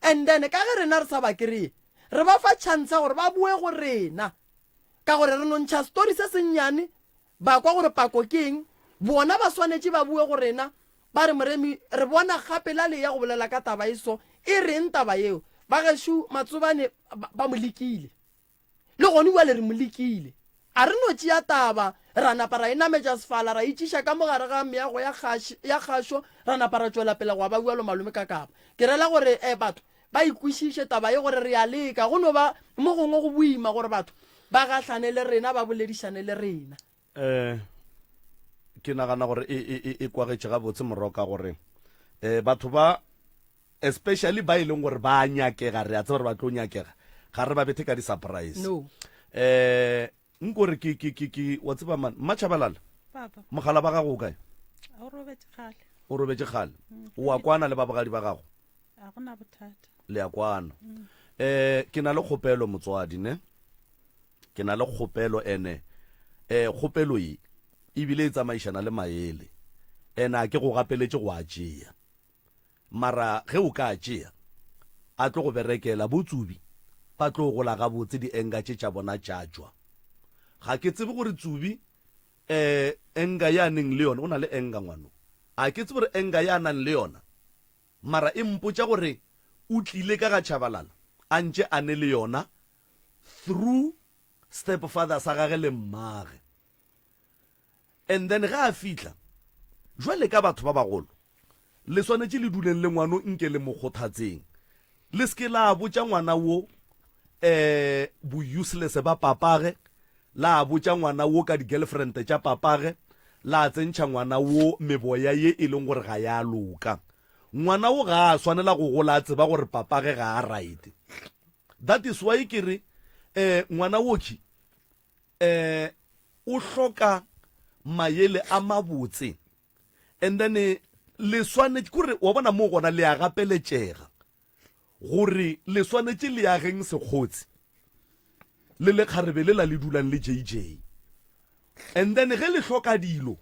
Speaker 5: And then ka ge rena re sa ba kreye, re ba fa chance ya gore ba boe go rena. Ka gore re no ntšha story se sennyane, ba kwa gore pako ke eng, bona ba swanetše ba boe go rena ba re Moremi re bona gape la le ya go bolela ka taba e so, e reng taba yeo? Ba gešo Matsobane ba mo lekile. Le gone bjale re mo lekile. A re no tšea taba, ra napa ra e nametša sefala, ra itšiša ka mo gare ga meago ya kgaš, ya kgašo, ra napa ra tšwela pele gwa ba bjalo malome ka kapa. Ke rela gore eh, batho ba ikwešiše taba ye gore re a leka. Go no ba mo gongwe go boima gore batho ba gahlane le rena, ba boledišane le rena.
Speaker 4: Eh, ke nagana gore e, e, e, e kwagetše gabotse moroka gore eh, batho ba especially ba e leng gore ba nyakega re a tseba gore ba tlo nyakega ga re ba bethe ka di-surprise
Speaker 5: No.
Speaker 4: eh nkore ke ke ke ke wa tseba man mmatšhabalala
Speaker 1: Papa,
Speaker 4: mogala ba gago o kae
Speaker 1: a o robetše kgale.
Speaker 4: o robetše kgale o a kwana le ba bogadi ba gago
Speaker 1: A go na bothata.
Speaker 4: le a kwana eh ke na le kgopelo motswadi ne Ke na le kgopelo ene eh kgopelo ye ebile e tsamaišana le maele ene a ke go gapeletše go a tšea mara ge o ka a tšea a tlo go berekela bo Tsubi ba tlo gola gabotse di enga tše tša bona tša tšwa ga ke tsebe gore Tsubi eh enga ya neng le yona o na le enga ngwano a ke tsebe gore enga ya nang le yona mara e mpotša gore o tlile ka ga Chabalala a ntše a ne le yona through stepfather sa gage le mmage and then ge a fihla jwale ka batho ba bagolo le swanetše le duleng le ngwano nke le mo kgothatseng le se ke la botša ngwana wo um bo useless ba papage la botša ngwana wo ka di-girlfriend tša papage la tsentšha ngwana wo meboya ye e leng gore ga ya loka ngwana wo ga a swanela go gola a tseba gore papage ga a right That is why ke re eh ngwana woki eh o hloka mayele a mabotse and then eh, le swanetše kore wa bona mo gona le a gapeletšega gore le swanetše le ageng sekgotsi le lekgarebe le la le dulang le JJ And then ge le hloka dilo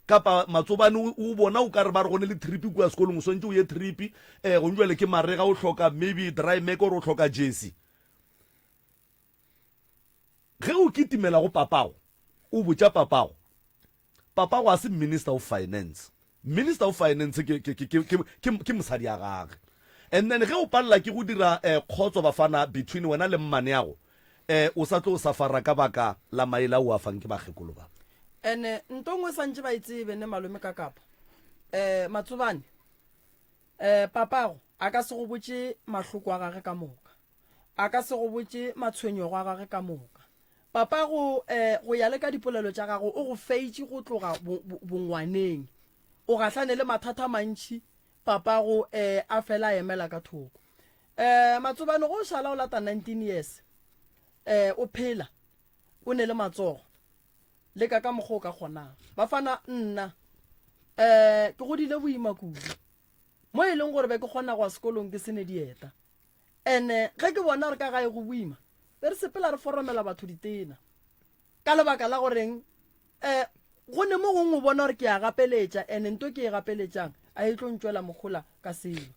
Speaker 4: kapa matsobane o bona o ka re ba re gone le trip kua sekolong o swantse o ye trip eh gone jwale ke marega o hloka maybe dry mac or o hloka jersey ge o kitimela go papago o botša papago papago a se minister of finance Minister of Finance ke, ke, ke, ke, ke, ke mosadi ya gage. And then ge o palela ke go dira eh, kgotso bafana between wena le mmaneago, eh, o sa tlo safara ka baka la maele a o a fang ke bakgekolo ba.
Speaker 5: Ene nto nngwe santše ba e tsebe ne malome ka kapa eh matsobane eh papago a ka se go botše mahloko a gage ka moka a ka se go botše matshwenyego a gage ka moka Papago, eh, go ya le ka dipolelo tša gago, o go feitše go tloga bo, bo, bongwaneng. O gahlane le mathata a mantši, papago, eh, a fela a emela ka thoko. Eh, Matsobane, go šala o lata 19 years, eh, o phela, o ne le matsogo, leka ka mokgwa o ka kgonang. Bafana, nna, eh, ke godile boima kudu, mo e leng gore be ke kgona go ya sekolong ke se ne dieta. Ene ge ke bona gore ka gae go boima, be re sepela re foromela batho ditena. Ka lebaka la goreng um go ne mo gongwe o bona gore ke a gapeletša ene nto ke e gapeletšang a e tlo ntšwela mohola ka selo.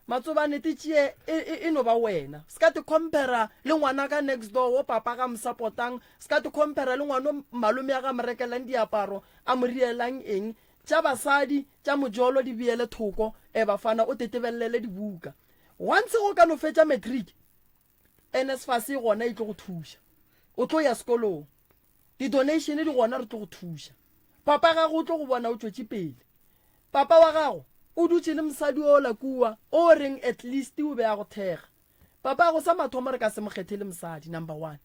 Speaker 5: Matsobane te tšee e, e, e no ba wena. Se ka te compara le ngwana ka next door wo papa ga mo supportang, se ka te compara le ngwana malome ya ga mo rekelang diaparo, a mo rielang eng. Tša basadi, tša mojolo di beele thoko, e bafana o tetebelele dibuka. Once go ka no fetša matric, NSFAS e gona e tlo go thuša. O tlo ya sekolong. Di-donation di gona re tlo go thuša. Papa gago o tlo go bona o tšwetše pele. Papa wa gago o dutše le mosadi ola kua o reng at least o be a go thekga. Papa go sa mathomo re ka se mo kgethele mosadi number one.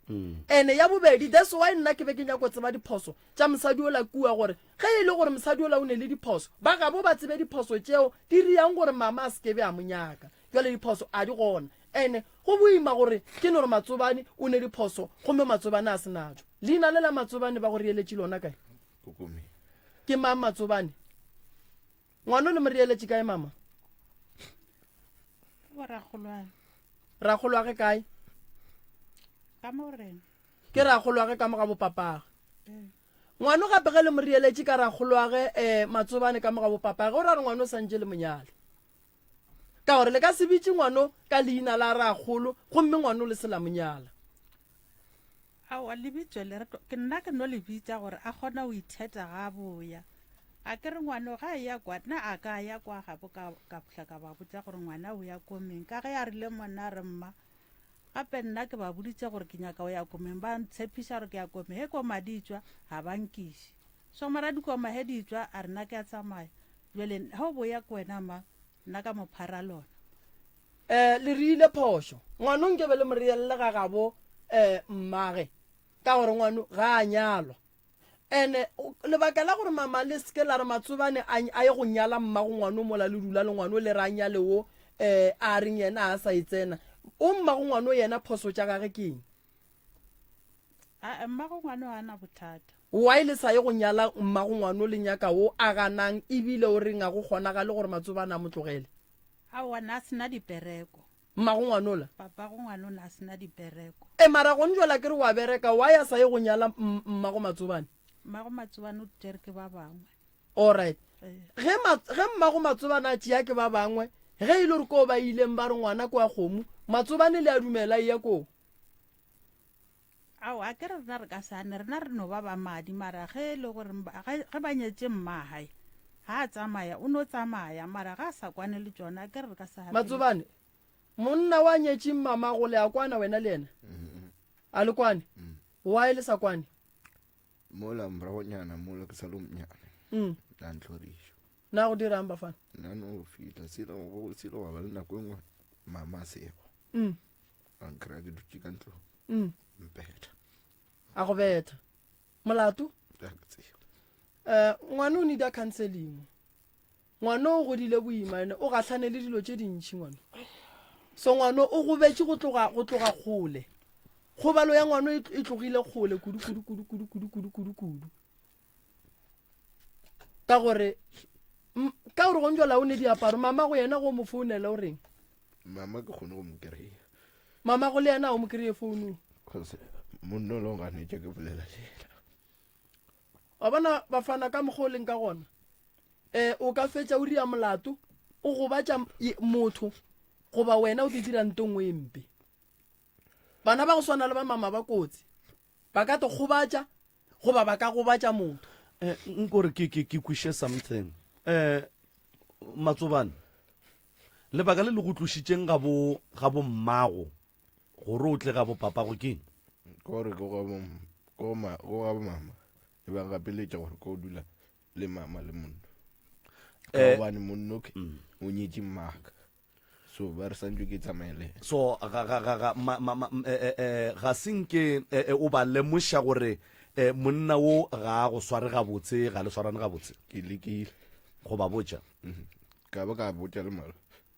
Speaker 5: Ene ya bobedi that's why nna ke be ke nyako tseba diphoso tša mosadi ola kua gore Ge e le gore mosadi yola o ne le diphoso, ba gabo ba tsebe diphoso tšeo di riang gore mama a se ke be a mo nyaka. Bjale diphoso a di gona. Ene go boima gore ke no re Matsobane o ne diphoso gomme Matsobane a se natšo. Leina le la Matsobane ba go reeletše lona kae?
Speaker 3: Kokome.
Speaker 5: Ke mang Matsobane? Ngwano le mo reeletše kae mama?
Speaker 1: Bo rakgolwane.
Speaker 5: Rakgolwage kae?
Speaker 1: Ka mo rena.
Speaker 5: Ke rakgolwage ka mo ga bopapage.
Speaker 1: Ee.
Speaker 5: Ngwano gape ge le mo rieletše ka rakgoloage um Matsobane ka mo ga bopapage o ra re ngwano o santše le monyalo. Ka gore le ka se bitše ngwano ka leina la rakgolo gomme ngwano le se la monyala.
Speaker 1: Aowa lebitso le re ke nna ke no le bitša gore a kgone go itheta ga a boya. A ke re ngwano ga a ya kwa nna a ka ya kwa gabo ka ka fihla ka ba botša gore ngwana o ya komeng ka ge a rile monna a re mma Gape nna ke ba boditše gore ke nyaka go ya komeng, ba ntshepiša gore ke ya komeng. Ge koma di tšwa, ga ba nkiše. So mara dikoma ge di tšwa, a re nna ke a tsamaya. Bjale ge o boya ke wena mang? Nna ka mo phara lona.
Speaker 5: Eh, le riile phošo. Ngwano nke be le mo reelele ga gabo eh, mmage, ka gore ngwano ga a nyalwa. Ene lebaka la gore mama le seke la re Matsobane a, a ye go nyala mmago ngwano mola le dula le ngwano le re a nyale wo eh, a reng yena a sa e tsena. O mmago ngwano yena phoso tša gage ke eng?
Speaker 1: A mmago ngwano ga a na bothata.
Speaker 5: Why le sa ye go nyala mmago ngwano le nyaka wo a ganang ebile o reng ga go kgonagale gore Matsobane a mo tlogele?
Speaker 1: Aowa na a sena dipereko.
Speaker 5: Mmago ngwanola?
Speaker 1: Papago ngwana o ne a sena dipereko.
Speaker 5: E mara gone jwale akere wa bereka why a sa ye go nyala mmago Matsobane?
Speaker 1: Mmago Matsobane o tšere ke ba bangwe.
Speaker 5: Alright. Ge ma, ge mmago Matsobane a tšea ke ba bangwe, ge e le gore koo ba ileng ba re ngwana ke wa kgomo, Matsobane le a dumela eya koo?
Speaker 1: Ao, akere rena re ka se gane, rena re no ba ba madi, mara ge e le gore ge, ge ba nyetše mmagae, ga a tsamaya, o no tsamaya, mara ga a sa kwane le tšona, akere re ka se gapeletše.
Speaker 5: Matsobane, monna wa nyetšeng mamago le a kwana wena le yena? A le kwane? Why le sa kwane?
Speaker 3: Mola moragonyana mola ke sa le monyane. Na ntlhoriša.
Speaker 5: Na go dirang bafana?
Speaker 3: Nna no fihla selo go selo wa ba le nako e nngwe mama a sego. A nkry-a ke dutše ka ntlong. Mpetha.
Speaker 5: A go betha. Molato?
Speaker 3: Ga ke tsebe.
Speaker 5: Eh, ngwana o need-a counseling. Ngwana o godile boima ene o gahlane le dilo tše dintši ngwana. So ngwana o gobetše go tloga go tloga kgole. Kgobalo ya ngwana e, e tlogile kgole kudu kudu kudu kudu kudu kudu kudu kudu. Ka gore ka gore go njwala o ne diaparo mama go yena go mo founela o reng?
Speaker 3: Mama ke kgone go mo kry-a.
Speaker 5: Mama go le yena o mo kry-e founung.
Speaker 3: Cause monna o le go ganetša ke bolela le yena.
Speaker 5: Wa bona bafana ka mokgwa o leng ka gona um o ka fetša o ria molato o gobatša motho goba wena o te dira nto nngwe e mpe. Bana ba go swana le ba mama ba kotsi ba ka te gobatša goba ba ka gobatša motho.
Speaker 4: Eh, nkore ke ke ke kwiše something eh Matsobane lebaka le le go tlošitšeng ga bo ga bo mmago gore o tle ga bo papago ke eng?
Speaker 3: Ke gore ke go bo ko ma go ga bo mama e ba gapeletša gore ko dula le mama le monna ka
Speaker 4: Eh,
Speaker 3: gobane monno ke o nyetše mmaka so ba re santse ke tsamaye le yena.
Speaker 4: So ga ga ga ga ma, ma, ma, eh, eh, eh, ga se nke eh, eh, o ba lemoša gore eh, monna wo ga a go sware gabotse, ga le swarane gabotse?
Speaker 3: Ke lekile.
Speaker 4: Go ba botša?
Speaker 3: Mhm. Ka ba ka botša le malo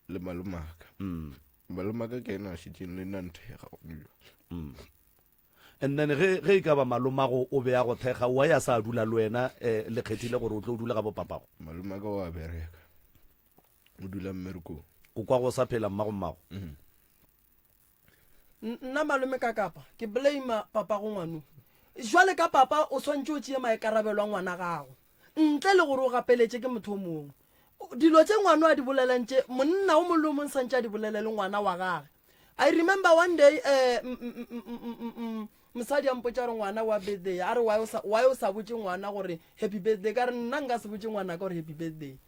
Speaker 3: le malomaka.
Speaker 4: Mm.
Speaker 3: Malomaka ke ena a šetšeng le nna nthega go dula.
Speaker 4: Mm. And then ge ge e ka ba malomago o be a go thekga, why a sa dula le wena eh, le kgethile gore o tlo dula ga bopapago?
Speaker 3: Malomaka o a bereka. O dula mmerekong.
Speaker 4: O kwa go sa phela mmago mmago.
Speaker 3: Mm.
Speaker 5: Nna malome ka kapa ke blame papa go ngwano. Jwale ka papa o swantše o tšee maikarabelo a ngwana gago ntle le gore o gapeletše ke motho o mongwe. Dilo tše ngwano a di bolelang tše monna o mongwe le o mongwe santše a di bolele le ngwana wa gage. I remember one day eh, mosadi a mpotša gore ngwana wa birthday a re why o sa why o sa botše ngwana gore happy birthday ka re nna nka se botše ngwanaka gore happy birthday.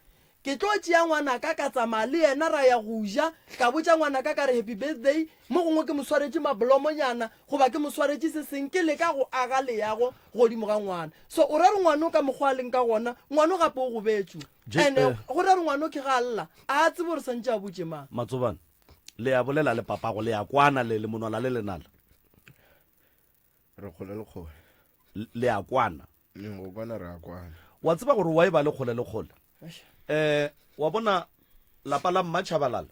Speaker 5: Ke tlo tšea ngwanaka ka tsamaya le yena ra ya go ja, ka botša ngwanaka ka re happy birthday, mo gongwe ke mo swaretše mablomonyana goba ke mo swaretše se seng, ke leka go aga leago godimo ga ngwana. So o ra re ngwano ka mokgwa a leng ka gona, ngwano gape o gobetšwe.
Speaker 4: Je,
Speaker 5: And
Speaker 4: eh.
Speaker 5: go ra re ngwano ke ga a lla, a a tsebe gore santše a botše mang.
Speaker 4: Matsobane, le a bolela le papago, le a kwana le le monwala le lenala.
Speaker 3: Re kgole le kgole.
Speaker 4: Le a kwana.
Speaker 3: Go kwana re a kwana.
Speaker 4: Wa tseba gore wa e ba le kgole le kgole. Eh, wa bona lapa la Mmatšhabalala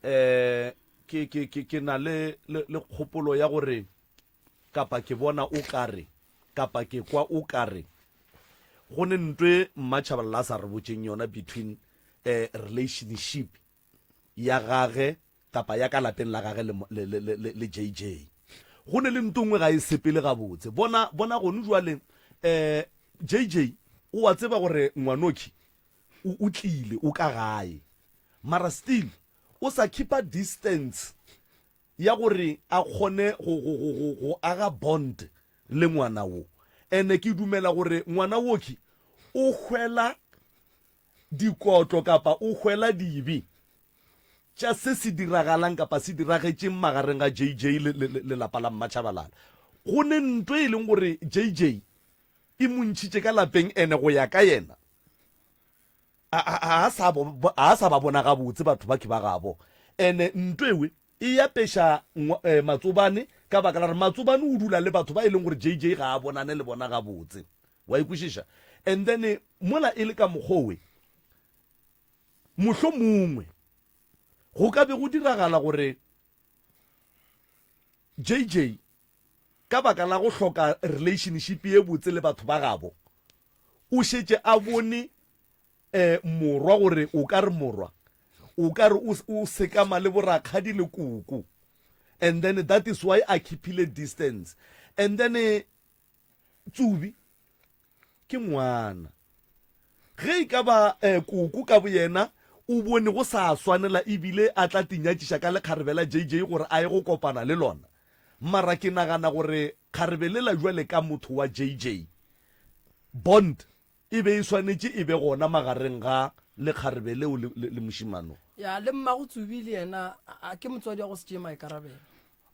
Speaker 4: eh ke ke ke ke na le le, le kgopolo ya gore kapa ke bona o kare kapa ke kwa o kare go ne ntwe Mmatšhabalala a sa re botšeng yona between eh relationship ya gage kapa ya ka lapeng la gage le, le, le, le, le JJ. Go ne le nto nngwe ga e sepele gabotse. Bona, bona gone jwale, Um JJ o a tseba gore ngwanokhi o o tlile o ka gae mara still o sa keepa distance ya gore a kgone go go go go go aga bond le ngwana wo. Ene ke dumela gore ngwana wokhi o hwela dikotlo kapa o hwela dibe tša se se diragalang kapa se diragetšeng magareng ga JJ le, le, le lapa la Mmatšhabalala. Go ne nto e leng gore JJ e mo ntšhitše ka lapeng ene go ya ka yena a, a, a, a sa, a sa ba bona gabotse batho ba ke ba gabo. Ene nto ewe e apeša eh, Matsobane ka baka la gore Matsobane o dula le batho ba e leng gore JJ ga a bonane le bona gabotse. Wa e kwešiša? And then mola e le ka mokgowe mohlomongwe go ka be go diragala gore JJ ka baka la go hloka relationship ye botse le batho ba gabo o šetše a bone eh morwa gore o ka re morwa o ka re o sekama le borakgadi le koko and then that is why a keepile distance and then eh, Tsubi ke ngwana. Ge e ka ba eh, koko ka boyena o bone go sa swanela ebile a tla tinyatšiša ka lekgarebe la JJ gore a ye go kopana le lona. Mara ke nagana gore kgarebe lela jwale ka motho wa JJ, bond e be e swanetše e be gona magareng ga lekgarebe leo le, le, le mošemano.
Speaker 5: Ya, le mmago Tsubi le yena a, ke motswadi wa go se tšee maikarabelo.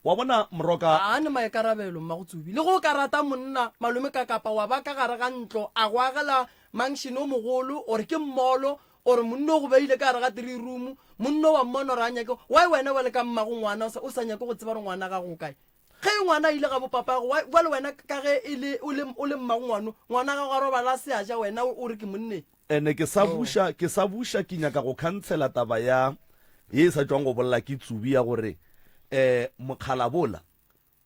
Speaker 4: Wa bona, Moroka.
Speaker 5: Ga a ne maikarabelo, mmago Tsubi. Le ge o ka rata monna, malome ka kapa wa ba ka gare ga ntlo, a go agela mansion o mogolo, or ke mmolo, or monna o go beile ka gare ga three room, monna wa mmona gore a nyake, why wena bjale ka mmago ngwana o sa, o sa nyake go tseba gore ngwana gago o kae? Ge ngwana a ile ga bopapago, why bjale wena ka ge e le, o le, o le mmago ngwano, ngwana gago a robala a se a ja, wena o re ke monneng?
Speaker 4: Ene ke sa buša, ke sa buša ke nyaka go khansela taba ya ye e sa tšwang go bolela ke Tsubi ya gore eh mokgalabola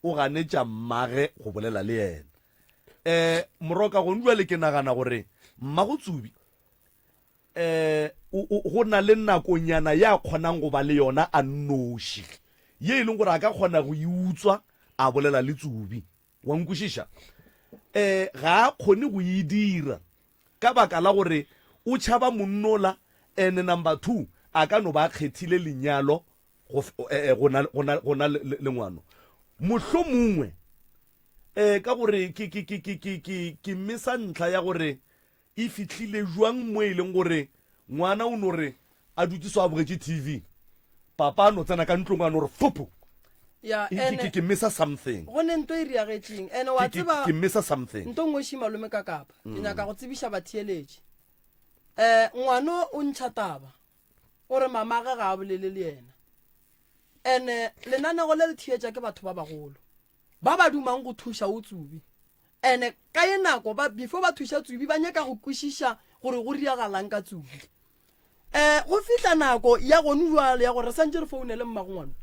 Speaker 4: o ganetša mmage go bolela le yena. Eh Moroka gone bjale ke nagana gore mmago Tsubi eh o, o, go na le nakonyana ya kgonang go ba le yona a nnoši ye e leng gore a ka kgona go e utswa a bolela le Tsubi. Wa nkwešiša? Eh ga a kgone go e dira ka baka la gore o tšhaba monnola and number 2 a ka no ba a kgethile lenyalo go eh, go na go na go na le ngwano. Mohlomongwe eh ka gore ke ke ke ke ke ke ke mesa ntlha ya gore E fihlile bjang mo e leng gore ngwana o no re a dutše so a bogetše TV, papa a no tsena ka ntlong a no re fopho.
Speaker 5: Ya,
Speaker 4: Ke,
Speaker 5: ene
Speaker 4: ke, ke missa something.
Speaker 5: go ne nto e riagetšeng. Ene wa
Speaker 4: Ke, ke,
Speaker 5: tseba
Speaker 4: ke missa something.
Speaker 5: nto nngwe ši malome ka kapa. Ke nyaka go tsebiša batheeletši. Eh, ngwano o ntšha taba. O re mamage ga a bolele le yena. Ene lenanego le le theetša ke batho ba bagolo. Ba ba dumang go thuša o Tsubi. Ene ka ye nako ba before ba thuša Tsubi ba nyaka go kwešiša gore go riagalang ka Tsubi. Eh go fihla nako ya gonu jwale ya gore re santše re founele mmago ngwana.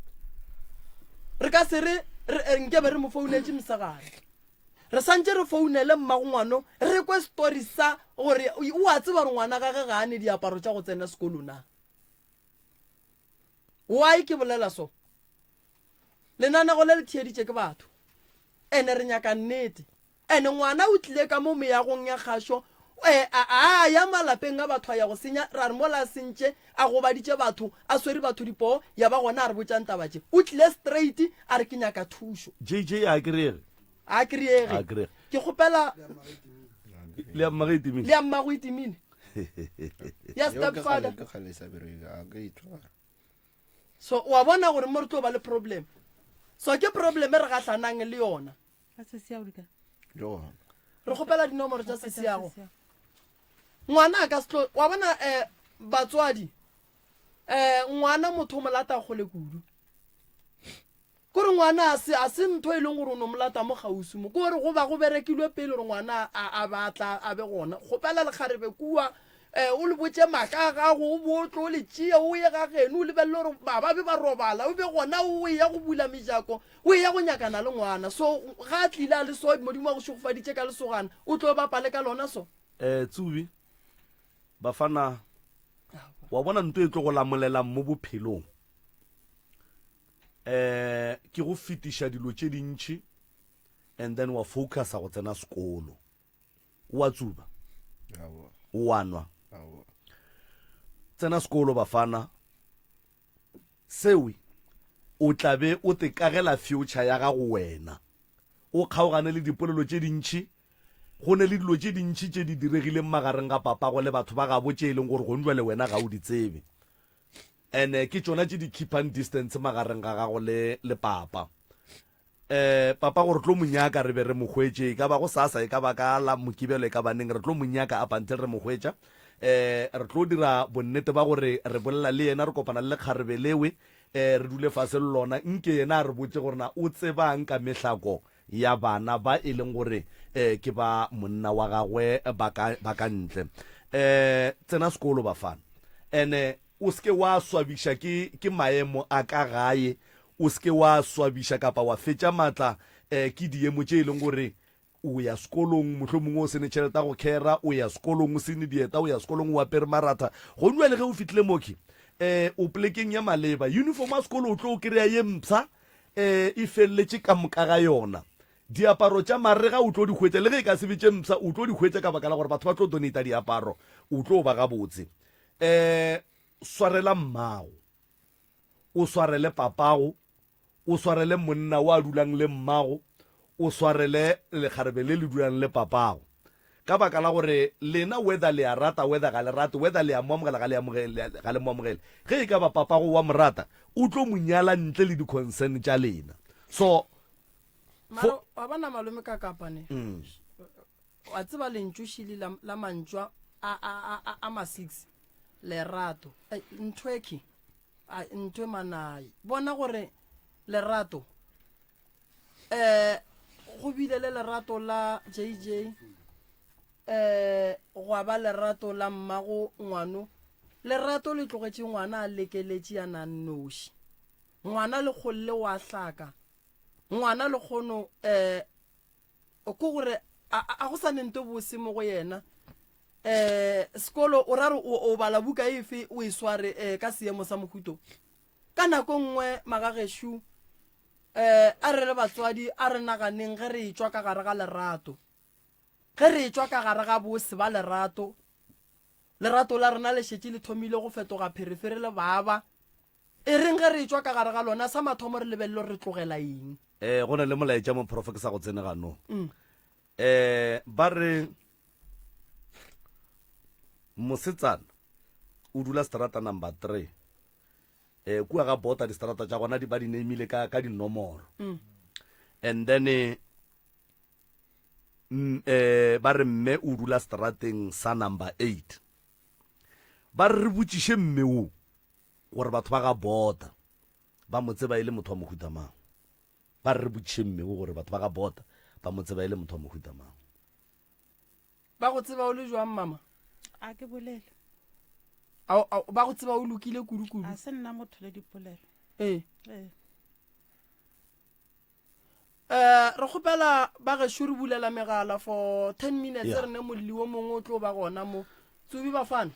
Speaker 5: Re ka se re re eh, nke be re mo founetše mosegare. Re santše re founele mmago ngwano re kwe story sa gore o a tseba gore ngwana gage ga a ne diaparo tša go tsena sekolo na. Why ke bolela so? Lenanego le le theeditše ke batho. Ene re nyaka nnete. Ene ngwana o tlile ka mo meagong ya kgašo, e, a, a ya malapeng a batho a ya go senya, ra re mola a sentše, a gobaditše batho, a swere batho dipoo, ya ba gona a re botšang taba tše. O tlile straight a re ke nyaka thušo.
Speaker 4: JJ a kry-ege.
Speaker 5: A kry-ege.
Speaker 4: A kry-ege.
Speaker 5: Ke kgopela.
Speaker 4: Le ya mmagwe e timile.
Speaker 5: Le ya mmagwe e timile. Ya stepfather.
Speaker 3: Ke kgale e sa bereke, a ke e tshwara.
Speaker 5: So wa bona gore mo re tlo ba le problem. So ke problem e re gahlanang le yona. Re kgopela dinomoro tša sesiago. Ngwana a ka se tlo wa bona eh batswadi eh ngwana motho o mo lata kgole kudu. Kore ngwana a se a se ntho e leng gore o no mo lata mo kgauswi mo. Kore go ba go berekilwe pele gore ngwana a a ba tla a be gona. Kgopela lekgarebe kua eh, o le botše maaka a gago, o bo o tlo o le tšee o ye ga geno, o lebelele gore ba ba be ba robala, o be gona o eya go bula mejako, o eya go nyakana le ngwana. So ga a tlile a le so, Modimo a go šegofaditše ka lesogana, o tlo bapale ka lona so.
Speaker 4: Eh, Tsubi, bafana, wa bona nto e tlo go lamolelang mo bophelong. Eh, ke go fetiša dilo tše dintši and then wa focusa go tsena sekolo. O a tsuba? O a nwa? Tsena sekolo bafana. Sewe o tla be o te kagela future ya gago wena. O kgaogane le dipolelo tše dintši. Go ne le dilo tše dintši tše di diregileng magareng ga papago le batho ba gabo tše e leng gore gonjwale wena ga o di tsebe. Ene ke tšona tše di keepang distance magareng ga gago le le papa. Eh papa gore tlo mo nyaka re be re mo hwetše e ka ba go sasa e ka ba ka la mokibelo e ka ba neng re tlo mo nyaka up until re mo hwetša. Eh re tlo dira bonnete ba gore re bolela le yena re kopana le lekgarebe lewe eh re dule fase le lona nke yena a re botše gore na o tsebang ka mehlako ya bana ba e leng gore eh ke ba monna wa gagwe ba ka ba ka ntle. Eh tsena sekolo bafana ene o se ke wa swabiša ke ke maemo a ka gae O se ke wa swabiša kapa wa fetša matla ke diemo tše e leng gore o ya sekolong mohlomongwe o se ne tšhelete ya go khera, o ya sekolong o se ne dieta, o ya sekolong o apere maratha. Gong bjale ge o fihlile mokhi o polekeng ya maleba, uniform ya sekolo o tlo kry-a ye mpsha e feleletše ka moka ga yona. Diaparo tša marega o tlo di hwetša, le ge e ka se be tše mpsha o tlo di hwetša ka baka la gore batho ba tlo donata diaparo, o tlo ba gabotse. Swarela mmago. o swarele papago, o swarele monna wa dulang le mmago, o swarele lekgarebe le le dulang le papago. Ka baka la gore lena whether le a rata whether ga le rate, whether le a mo amogela ga le amogele, ga le mo amogele, ge e ka ba papago wa mo rata, o tlo mo nyala ntle le di-concern tša lena. So,
Speaker 5: Mara wa bona malome ka kapane mm. wa tseba lentšu šili la, la mantšwa a, a, a, a, a ma six Lerato. Ei, nthwekhi. A nthwe manai. Bona gore lerato. Eh, go bile le lerato la JJ. Eh, gwa ba lerato la mmago ngwano. Lerato le tlogetše ngwana a lekeletše ya na nnoši. Ngwana le kgolle wa hlaka. Ngwana le kgono eh ko gore a go sa ne nto bose mo go yena um sekolo o ra re o bala buka efe o e sware um ka seemo sa mohuto ka nako nngwe magagešu um a re le batswadi a re naganeng ge re etšwa ka gare ga lerato ge re etšwa ka gare ga bose ba lerato lerato la rena le šetše le thomile go fetoga pherefere le baba E reng ge re etšwa ka gare ga lona, sa mathomo re lebelele gore re tlogela eng.
Speaker 4: Eh, go na le molaetša mo prof ke sa go tsene ganong. Mm. Eh, ba re mosetsana o dula strata number 3. Eh, kua ga bota distrata tša gona di ba di nameile ka ka dinomoro. Mm. And then eh, mm, eh ba re mme o dula strateng sa number 8. Ba re re botšiše mme wo gore batho ba ga Bota ba mo tseba e le motho wa mohuta mang. Ba re re botšiše mme wo gore batho ba ga Bota ba mo tseba e le motho wa mohuta mang.
Speaker 5: Ba go tseba o le jwang mama?
Speaker 1: A ke bolele.
Speaker 5: Ba go tseba o lokile kudu-kudu.
Speaker 1: A se nna motho le dipolelo.
Speaker 5: Ee.
Speaker 1: Ee.
Speaker 5: Eh, re kgopela ba gešo re bulela megala for 10 minutes
Speaker 4: Yeah.
Speaker 5: re ne molli wo mongwe o tlo ba gona mo tsubi bafana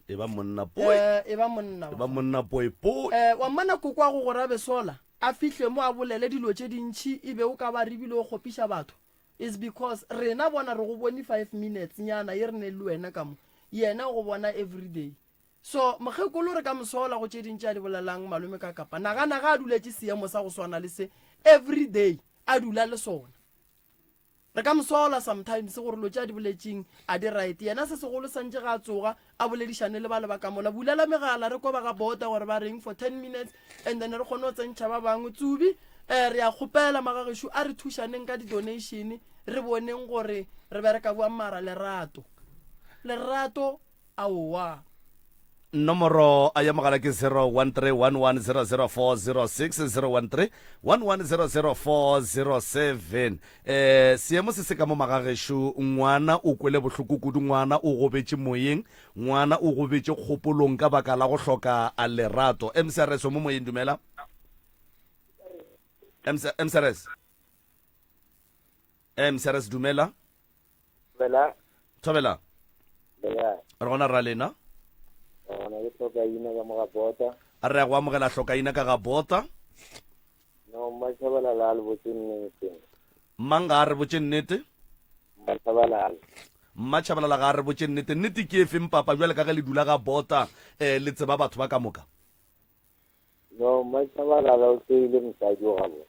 Speaker 4: E ba monna poi.
Speaker 5: Eh, e ba monna
Speaker 4: E ba monna poi poi.
Speaker 5: Eh, wa mmana koko wa go gore a be sola a fihle mo a bolele dilo tše dintšhi e be o ka ba re bile o kgopiša batho is because rena bona re go bone 5 minutes nyana ye re ne le wena ka mo yena o go bona everyday So, mokgekolo re ka mo sola go tše ding tše a di bolelang malome ka kapa. Nagana ga a duletše seemo sa go swana le se everyday a dula le sona. Re ka mo sola sometimes gore lo tše a di boletšeng a di right. Yena se segolo santše ga a tsoga a boledišane le bale ba ka mola. Bulela megala re kwa ba ga bota gore ba reng for 10 minutes and then re kgone go tsentšha ba bangwe. Tsubi, eh, re a kgopela magagešo a re thušaneng ka di-donation re boneng gore re bereka bjang mara lerato. Lerato Aowa.
Speaker 4: Nomoro ya mogala ke 0131100406, 013-1100407. Eh, seemo se se ka mo magagešo, ngwana o kwele bohloko kudu, ngwana o gobetše moyeng, ngwana o gobetše kgopolong ka baka la go hloka lerato. MCRS o mo moyeng, dumela. MC, MCRS. MCRS dumela.
Speaker 8: Thobela.
Speaker 4: Thobela.
Speaker 8: Le kae?
Speaker 4: Re gona ra lena.
Speaker 8: Re gona ke hlokaina ka mo ga bota.
Speaker 4: A re ya go amogela hlokaina ka ga bota.
Speaker 8: No Mmatshabalala a le botse nnete.
Speaker 4: Mang ga a re botse nnete?
Speaker 8: Mmatshabalala.
Speaker 4: Mmatšhabalala ga a re botše nnete. Nnete ke efeng papa bjale ka ge le dula ga Bota um le tseba batho ba ka moka?
Speaker 8: No, Mmatšhabalala o hloile mosadi o gabotse.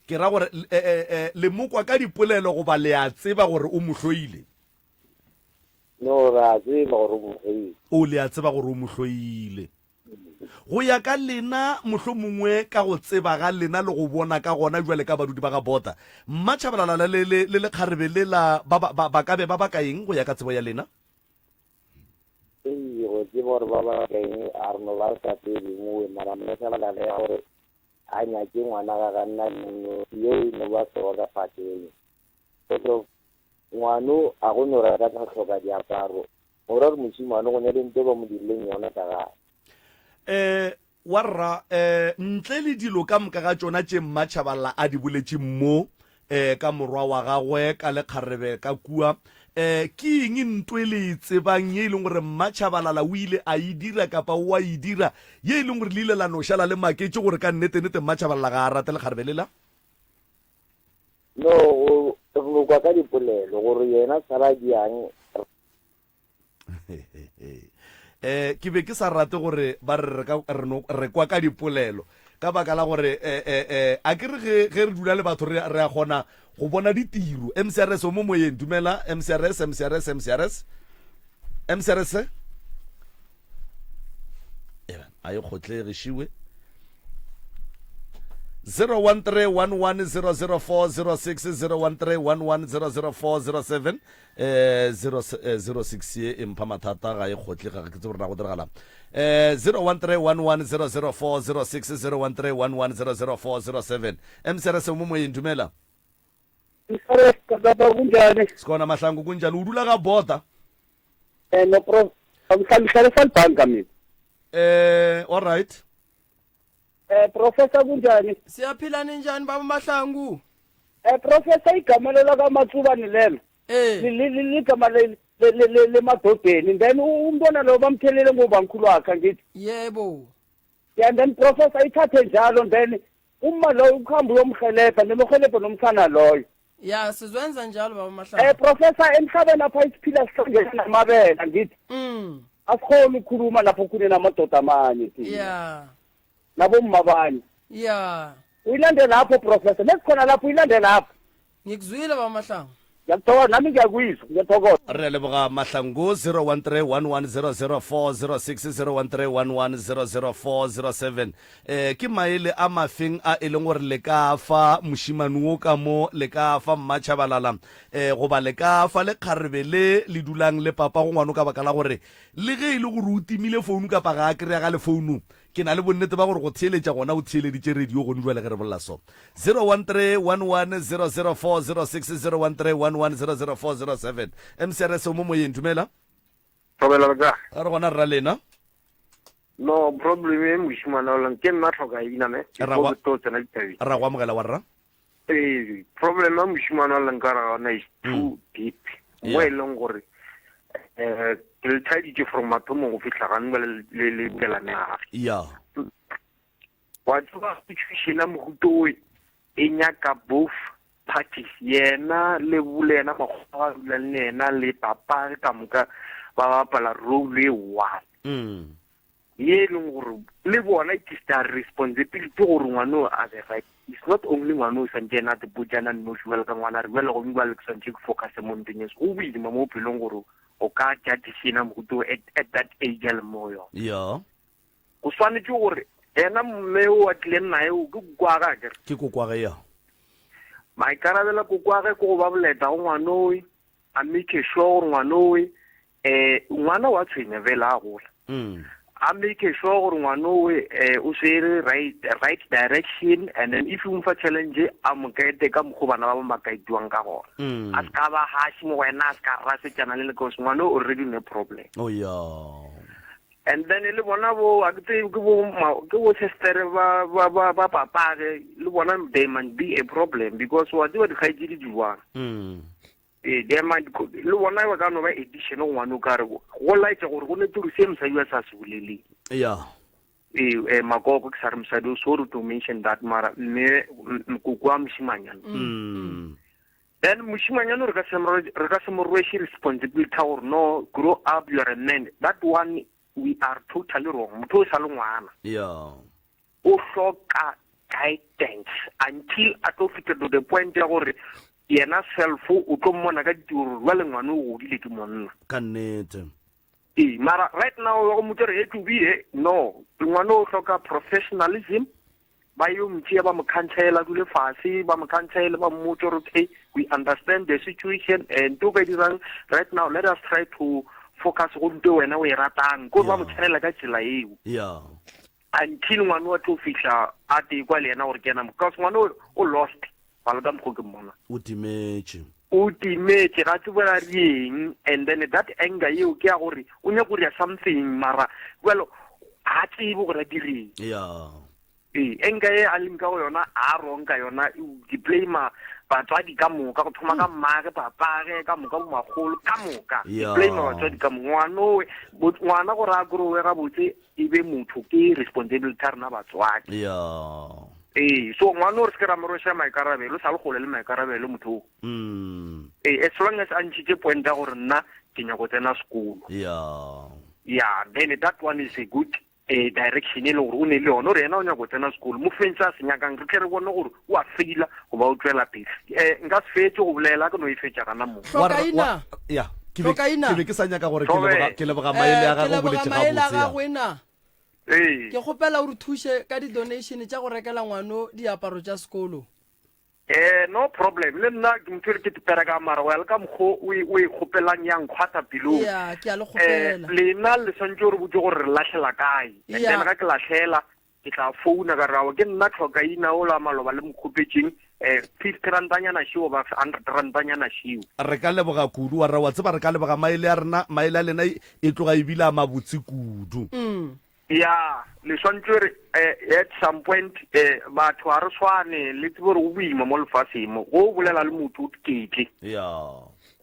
Speaker 4: Ke ra gore eh, eh, eh, le mo kwa ka dipolelo goba le a tseba gore o mo hloile?
Speaker 8: No, re a tseba gore o mo hloile.
Speaker 4: O, le a tseba gore o mo hloile. Go ya ka lena, mohlomongwe ka go tseba ga lena le go bona ka gona bjale ka badudi ba ga Bota, Mmatšhabalala le, le, le lekgarebe lela ba, ba, ba, ba ka be ba baka eng go ya ka tsebo ya lena?
Speaker 8: Ee, go tseba gore ba baka eng, a re no ba re sa tsebe mowe, mara Mmatšhabalala ya gore a nyake ngwana ga ga nna le yeo e no ba hlogo ka fateng. Because ngwano a go no rata ka hloka diaparo, go ra gore mošemane go ne le nto ba mo dirileng yona ka gae.
Speaker 4: Eh, warra, eh, ntle le dilo ka moka ga tšona tše Mmatšhaballa a di boletšeng mo, eh, ka morwa wa gagwe, ka lekgarebe ka kua, eh, ke eng nto e le e tsebang ye e leng gore Mmatšhabalala o ile a e dira kapa o a e dira, ye e leng gore le ile la no šala le maketše gore ka nnete-nnete Mmatšhabalala ga a rate lekgarebe lela?
Speaker 8: No, go re no kwa ka dipolelo gore yena sala diang.
Speaker 4: Eh, ke be ke sa rate gore ba re re ka re no re kwa ka dipolelo ka baka la gore eh, eh, eh, a ke re ge ge re dula le batho re re a kgona go bona ditiro. MCRS o mo moyeng, dumela MCRS, MCRS, MCRS, MCRS. A e kgotlege šiwe. 0131100406 0131100407 eh 06 ye e mpha mathata ga e kgotle ga ke tsebe gore na go diragala eh 0131100406 0131100407 MCRS o mo moyeng dumela
Speaker 9: Baba kunjani?
Speaker 4: Sikhona Mahlangu kunjani o dula ga bota
Speaker 9: Eh no prof. Ngihlala eSalbanka mina.
Speaker 4: Eh all right
Speaker 9: Eh professor kunjani?
Speaker 5: Siyaphila ninjani baba Mahlangu?
Speaker 9: Eh professor igama lelo kaMatsubane lelo.
Speaker 5: Eh.
Speaker 9: Ligama le lemadodeni then umntwana lo bamthelele ngobamkhulu wakhe angithi.
Speaker 5: Yebo.
Speaker 9: Yeah, and then professor ithathe njalo then uma loyo ukuhamba uyomhelebha nemhelebha nomsana loyo.
Speaker 5: Ya sizwenza njalo baba Mahlangu.
Speaker 9: Eh professor emhlabeni apha isiphila sihlangene namabele angithi. Asikhona ukukhuluma lapho khune namadoda amanye thina.
Speaker 5: Yeah.
Speaker 9: Nabomma abanye.
Speaker 5: Yeah.
Speaker 9: Uyilande lapho professor, nesikhona lapho uyilande lapho.
Speaker 5: Ngikuzwile baba Mahlangu.
Speaker 9: Ngiyakuthokoza nami ngiyakuyizwa, ngiyathokoza.
Speaker 4: Re a leboga Mahlangu 0131100406 0131100407 eh ke maele a mafeng a e leng gore le ka fa mošimane wo ka mo le ka fa mmatšhabalala eh goba le ka fa lekgarebe le le dulang le papa go ngwano ka baka la gore le ge e le gore o timile founu kapa ga a kry-a ga le founu Ke na le bonnete ba gore go theeletša gona o theeleditše radio gone bjale ge re bolela so. 0131100406 0131100407 MCRS o mo moyeng dumela.
Speaker 10: Thobela le kae?
Speaker 4: Ga re gona rra lena.
Speaker 10: No problem e mošimane o leng ke nna tlhoka ina ne.
Speaker 4: Ra go
Speaker 10: tlo tsena ditabeng.
Speaker 4: Ra go amogela wa rra.
Speaker 10: Ee, problem ya mošimane wa leng ka re gona is too deep. Mo e leng gore eh ke le thaeditše from mathomong go fihla gane ba le le bulela naga.
Speaker 4: Yeah.
Speaker 10: Wa tseba situation ya mohuto o e nyaka both parties yena le le yena makgowa a dulang le yena le papa ka moka ba bapala role e one. Ye e leng gore le bona it is their responsibility gore ngwana o a be right. It's not only ngwana o swantše ena a te botšana nnoši bjalo ka ngwana a re bjale gomme bjale ke swantše ke focuse mo ntweng yeso. Go boima mo bophelong gore o ka tšea decision ya mohuta o at, at that age a leng mo go yona.
Speaker 4: Yeah.
Speaker 10: Go swanetše gore yena mme o a tlileng naye o ke kokoage akere.
Speaker 4: Ke kokoage ya.
Speaker 10: Maikarabelo a kokoage ke go ba boleta go ngwanoe, a make sure gore ngwanoe Eh, ngwana wa tshwenya vele a gola. A make sure gore ngwana owe eh, o swere right, right direction and then if o mo fa challenge a mo kaete ka mokgwa bana ba bangwe ba kaetiwang ka gona. A se ka ba harsh mo go wena, a se ka rasetšana le le cause ngwana o already ne problem.
Speaker 4: Oh yeah.
Speaker 10: And then le bona bo a ke tsebe ke bo ke bo sister ba ba ba ba papage le bona they might be a problem because wa tseba dikgaetšedi di jwang. Ee, there might le bona ba ka no ba addition go ngwane o ka re go laetša gore go ne turu se mosadi wa sa se boleleng.
Speaker 4: Yeah.
Speaker 10: Ee, eh, makoko ke sa re mosadi o sorry to mention that mara mme koko wa moshimanyana. Then mošimanyana re ka se re ka se mo rweše responsibility ya gore no grow up you are a man that one we are totally wrong motho o sa le ngwana
Speaker 4: yeah
Speaker 10: o hloka guidance until a tlo fihla to the point ya gore yena self o tlo mmona ka ditiro jwale ngwana o godile ke monna
Speaker 4: ka nnete
Speaker 10: ee mara right now wa go motsa re he tlobi he no ngwana o hloka professionalism ba yo mtšea ba mo khantshaela dule fase ba mo khantshaele ba mmotse gore okay we understand the situation and to ka dirang right now let us try to focus go nto wena o e ratang ko ba mo tshwanela ka tsela eo
Speaker 4: yeah
Speaker 10: until ngwana wa tlo fihla a tekwa le yena gore ke yena because ngwana o lost balo ka mokgo ke mmona
Speaker 4: o timetše
Speaker 10: o timetše ga tsebo a rieng and then that anger eo ke ya gore o nyaka go dira something mara jalo ga tsebe gore a direng
Speaker 4: yeah
Speaker 10: ee anger e a leng ka go yona a wrong ka yona ke blame batswadi ka moka go thoma ka mmage papage ka moka bomagolo ka moka ke blame batswadi ka moka ngwanowe ngwana gore a growe gabotse e be motho ke responsibility ya rena batswadi
Speaker 4: yeah
Speaker 10: ee so ngwana o re se ke ra mo rweša maikarabelo o sa le gole le maikarabelo motho o
Speaker 4: mm.
Speaker 10: ee as long as a ntšhitše point ya gore nna ke nyako tsena sekolo
Speaker 4: yeah
Speaker 10: yeah then that one is a good eh, direction e le gore o ne le yone gore yena o nyako tsena sekolo mo feng se a se nyakang re tle re bone gore o a faila goba o tswela pele um nka se fetse go bolela ke no e fetša gana mo
Speaker 5: Hlokaina.
Speaker 4: ya ke be
Speaker 5: Hlokaina.
Speaker 4: ke be ke sa nyaka gore ke
Speaker 10: Thobela.
Speaker 4: leboga ke leboga maele a
Speaker 5: Eh, ke
Speaker 4: gagwe o
Speaker 5: leboga
Speaker 4: boletše
Speaker 5: maele a
Speaker 4: gabotse ya.
Speaker 5: gagwe na
Speaker 10: ee
Speaker 5: ke kgopela o re thuše ka di-donation tša go rekela ngwano diaparo tša sekolo
Speaker 10: Eh no problem le nna ke motho ke tipera ka mara go ya le ka mokgo o e o e kgopelang ya nkgwatha pelong
Speaker 5: ya ke a le
Speaker 10: eh
Speaker 5: kgopela
Speaker 10: lena le swantse gore botse gore re lahlela kae and
Speaker 5: Ya.
Speaker 10: then ga ke lahlela ke tla founa ka re aowa ke nna tlhokaina o la maloba le mokgopetšeng um 50 rantanyana šeo ba 100 rantanyana šeo
Speaker 4: Re ka leboga kudu wa ra wa tseba re ka leboga maele a rena maele a lena e tloga e bile a mabotse kudu.
Speaker 10: Ya, le swantšwe re eh, at some point eh, batho ga re swane le tsebe gore o boima mo lefaseng mo go o bolela le motho o ketle
Speaker 4: Ya.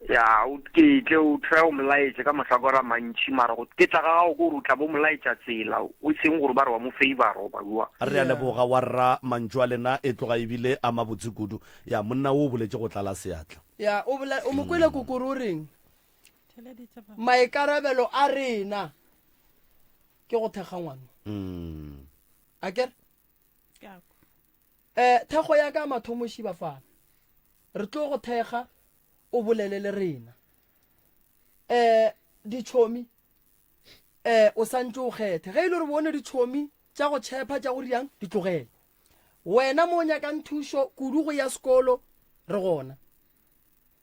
Speaker 10: ya o ketle o try o molaetše ka mahlakore a mantšhi mara go ketla ga gago ke gore o tla bo molaetša tsela o seng gore ba re wa mo favor goba jwa
Speaker 4: Re a leboga wa rra mantšu a lena e tloga e bile a mabotse kudu. Ya monna wo o boletše go tlala seatla.
Speaker 5: ya o bola o mo kwele kokoro o reng maikarabelo a rena ke go thekga ngwana
Speaker 4: Mm.
Speaker 5: a kere um thekgo ya ka mathomo šibafana re tlo go thekga o bolele le rena um ditšhomi um o santse o kgethe ge e le gore bone ditšhomi tša go tšhepha tša go riang di tlogele wena mo o nyakang thušo kudu go ya sekolo re gona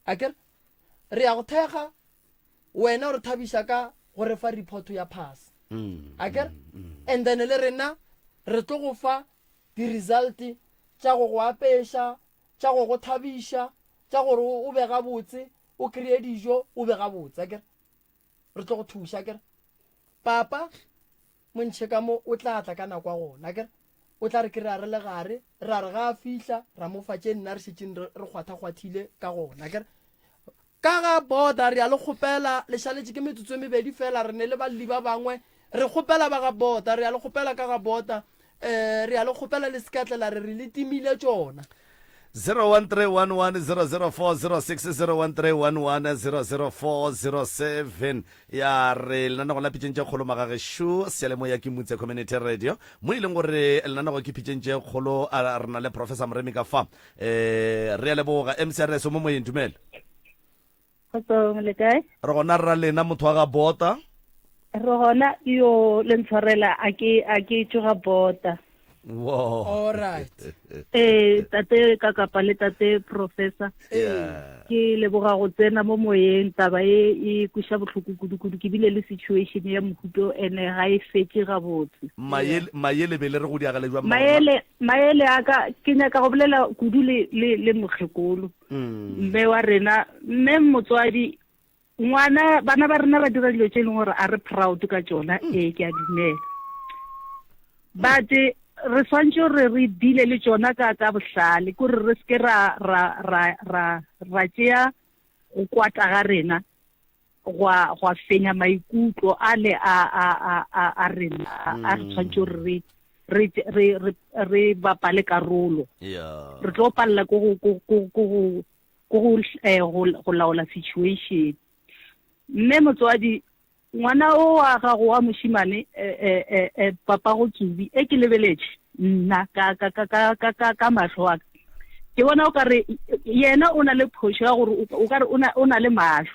Speaker 5: a kere re ya go thekga wena o re thabiša ka go re fa report ya pass
Speaker 4: Mm,
Speaker 5: a kere and then le rena re tlo go fa di-result tša go go apeša tša go go thabiša tša gore o be gabotse o kry-e dijo o be gabotse a kere re tlo go thuša a kere papa Montšhe ka mo o tla tla ka nako ya gona, akere? O tla re kry-a re le gare, ra re ga a fihla ra mo fa tše nna re šetšeng re re kgwathakgwathile ka gona, akere? Ka ga border re a le kgopela, le šaletše ke metsotso e mebedi fela, re ne le balli ba bangwe, re kgopela ba ga border, re a le kgopela ka ga border, um re a le kgopela le se ka tla la re re le timile tšona.
Speaker 4: 0131100406 0131100407 ya re lenanego la pitšeng tše kgolo magagešo seyalemoya ke mutse community radio mo e leng gore lenanego ke pitšeng tše kgolo a re na le professor moremi ka fa um re a leboga mcrs o mo moyeng dumela
Speaker 11: Kgotsong le kae?
Speaker 4: Re gona rra lena motho wa ga bota.
Speaker 11: Re gona yo le ntshwarela a ke a ke tšoga bota.
Speaker 4: Wow.
Speaker 5: All right.
Speaker 11: Eh tate ka kapa le tate professor.
Speaker 4: Yeah.
Speaker 11: Ke leboga go tsena mo moyeng taba e e kweša bohloko kudu kudu ke bile le situation ya mohuto ene ga e fetše gabotse.
Speaker 4: Maele maele be le re go diagale jwa
Speaker 11: Maele maele a ka ke nyaka go bolela kudu le le le mokgekolo.
Speaker 4: Mm.
Speaker 11: Mme wa rena mme motswadi ngwana bana ba rena ba dira dilo tše e leng gore a re proud ka tšona mm. ee ke a dumela but re swantse gore re deale le tšona ka ka bohlale kore re seke ra ra ra ra ra tšea go kwata ga rena gwa gwa fenya maikutlo a le a a a a a rena a re mm. tshwanetse gore re re re re re bapale karolo
Speaker 4: yeah
Speaker 11: re tlo palela ko go ko ko ko go. ko go eh, go go laola situation. Mme motswadi ngwana o wa gago wa mošimane eh, eh, eh, eh, papa go tsubi e ke lebeletše nna ka ka ka ka ka ka ka mahlo a ka ke bona o ka re yena o na le phošo ya gore o ka re o na le mahlo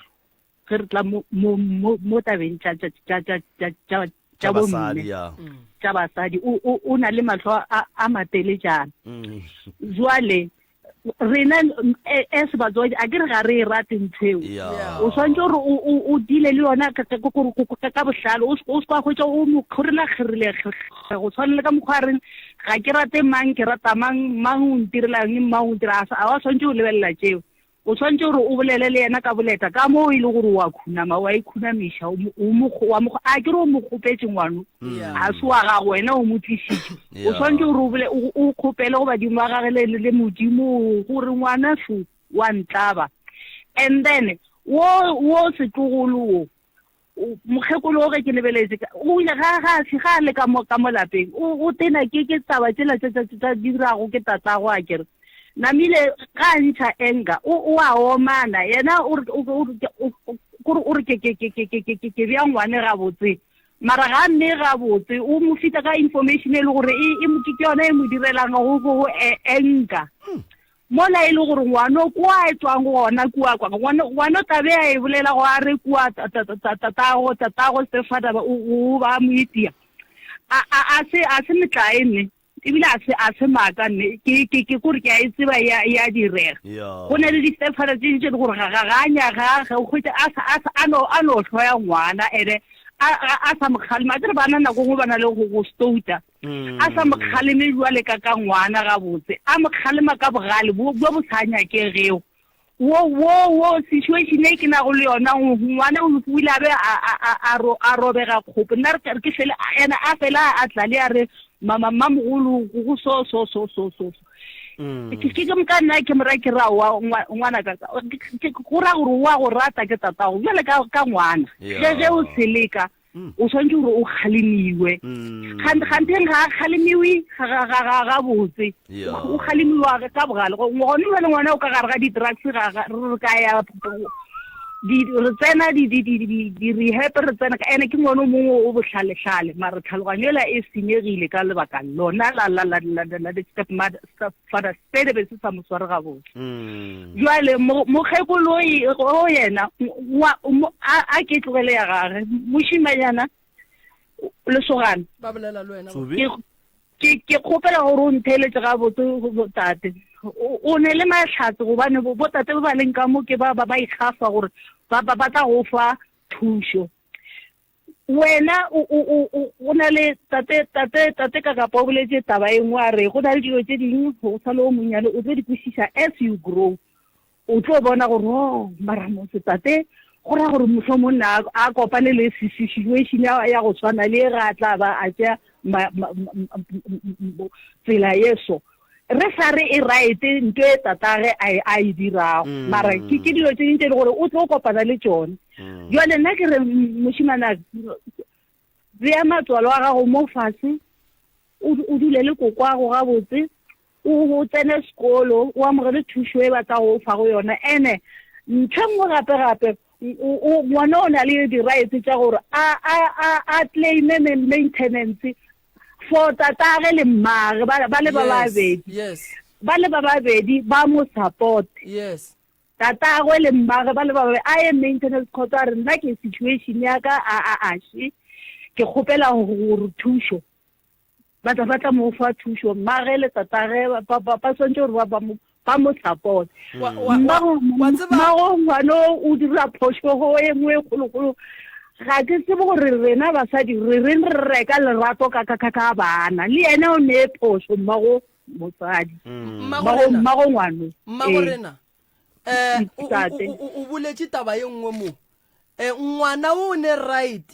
Speaker 11: ge re tla mo mo mo mo tabeng tša tša tša tša tša tša tša bomme tša basadi o o o na le mahlo a a mateletšana mm. jwale rena e, as batswadi a ke re ga re e rate ntho eo o swantse gore o dile le yona ka bohlale o se kwa hwetša o mo kgorela kgerile go tshwana le ka mokgwa a reng ga ke rate mang ke rata mang mang o ntirelang mang o ntira a wa swantse o lebelela tšeo O swanetše gore o bolele le yena ka boleta, ka moo e le gore o a khunama, o a ikhunamiša, o mo, o mo, wa mo, a ke re o mo kgopetše ngwano, a se wa gago, wena o mo tlišitše. O swanetše gore o bole, o, o kgopele go badimo ba gage le, le Modimo gore ngwana šo wa ntlaba. And then, wo, wo setlogolo wo, mokgekolo o ge ke lebeletše o ile ga ga se ga le ka mo ka mo lapeng o o tena ke ke taba tšela tša tša tša dirago ke tatago a kere namile ga a ntšha enga o o a omana yena o re o o re ke ke ke ke ke ke ke bja ngwane gabotse mara ga mme gabotse o mo fita ka information e le gore e e ke yona e mo direlang go go enga hmm. Mola e le gore ngwano kwa e tswang gona kua kwa, ngwano, ngwano tabe a e bolela go a re kua tatago, tatago stepfather ba, o, o ba mo itia. A, a, a se, a se metlae nne, ebile a se, a se maaka nne, ke, ke, ke kore ke a e tseba ya, ya direga. Go na le di-stepfather tse dintši e le gore ga, ga, ga a nya, ga, ga, o hwetša a sa, a sa, a no, a no hloya ngwana, ene a, a, a sa mo kgalema. Akere bana nako nngwe ba na le go, go stouta. a sa mo kgaleme bjale ka ka ngwana gabotse, a mo kgalema ka bogale bo bjo bo sa nyakegego. Wo, wo, wo, situation e ke nago le yona, ngwana o ile a be a, a, a, a, ro, a robega kgopo. Nna re ke fele, ena a fela a tla le a re, mama, mmamogolo, go so, so, so, so, so, so. Mm. Ke, ke, ke moka nna ke mo raya ke ra wa ngwana ka, go ra gore wa go rata ke tatago, bjale ka, ka ngwana. Ge, ge o seleka, mm. o tshwanetse gore o kgalemiwe mm. ganteng ga a kgalemiwe gabotse o kgalemiwa ka bogale gone jale ngwana o ka gare ga di-drugs re ka ya re tsena di-rehab re tsena ene ke ngwana o mongwe o botlhaletlhale mare tlhaloganyo ela e senyegile ka lebaka lona la di-stepfather se be se sa mo sware gabotse mm. jale mokgekoloi o yena a ke tlogele ya gage mošimanyana lesogana
Speaker 5: ba bolela le wena
Speaker 11: ke ke kgopela gore o ntheeletse gabotse tate o ne le mahlatse gobane botate ba ba leng ka mo ke ba ba ikgafa gore ba ba tla go fa thušo Wena o, o, o, o, go na le tate, tate, tate Kakapa o boletše taba e nngwe a re go na le dilo tše dingwe go sa le o monnyane o tlo di kwešiša as you grow. O tlo bona gore oh mara motse tate go ra gore mohlomong na a kopane le situation ya, ya go tshwana le ge a tla ba a tšea tsela ye so. Re sa re e right nto e tatage a e, a e dirago mm. mara ke ke dilo tse dingwe tse e le gore o tlo kopana le tšone mm. jale nna ke re mošimana bea matswalo a gago mo fase o dule le kokwago gabotse o tsene sekolo o amogele thušo e ba tla go fa go yona ene ntho e nngwe gape gape ngwana o na le di-rights tša gore a a a a claime maintenance for tatage le mmage ba ba le ba babedi
Speaker 5: yes
Speaker 11: ba le ba babedi ba mo support
Speaker 5: yes
Speaker 11: tatagwe le mmage ba le ba babedi a ye maintenance court a re nna ke situation ya ka a a a she ke kgopela gore thušo ba tla ba tla mo fa thušo mmage le tatage ba ba ba swantse gore ba ba mo ba mo support mmago ngwana o dira phošogo e nngwe e kgolokgolo ga ke tsebe gore rena basadi re reng re reka lerato ka ka ka bana le yena o ne phošo mmago mosadi mm. mmago ngwano
Speaker 5: mmago rena um o boletše taba ye nngwe mo um ngwana o ne right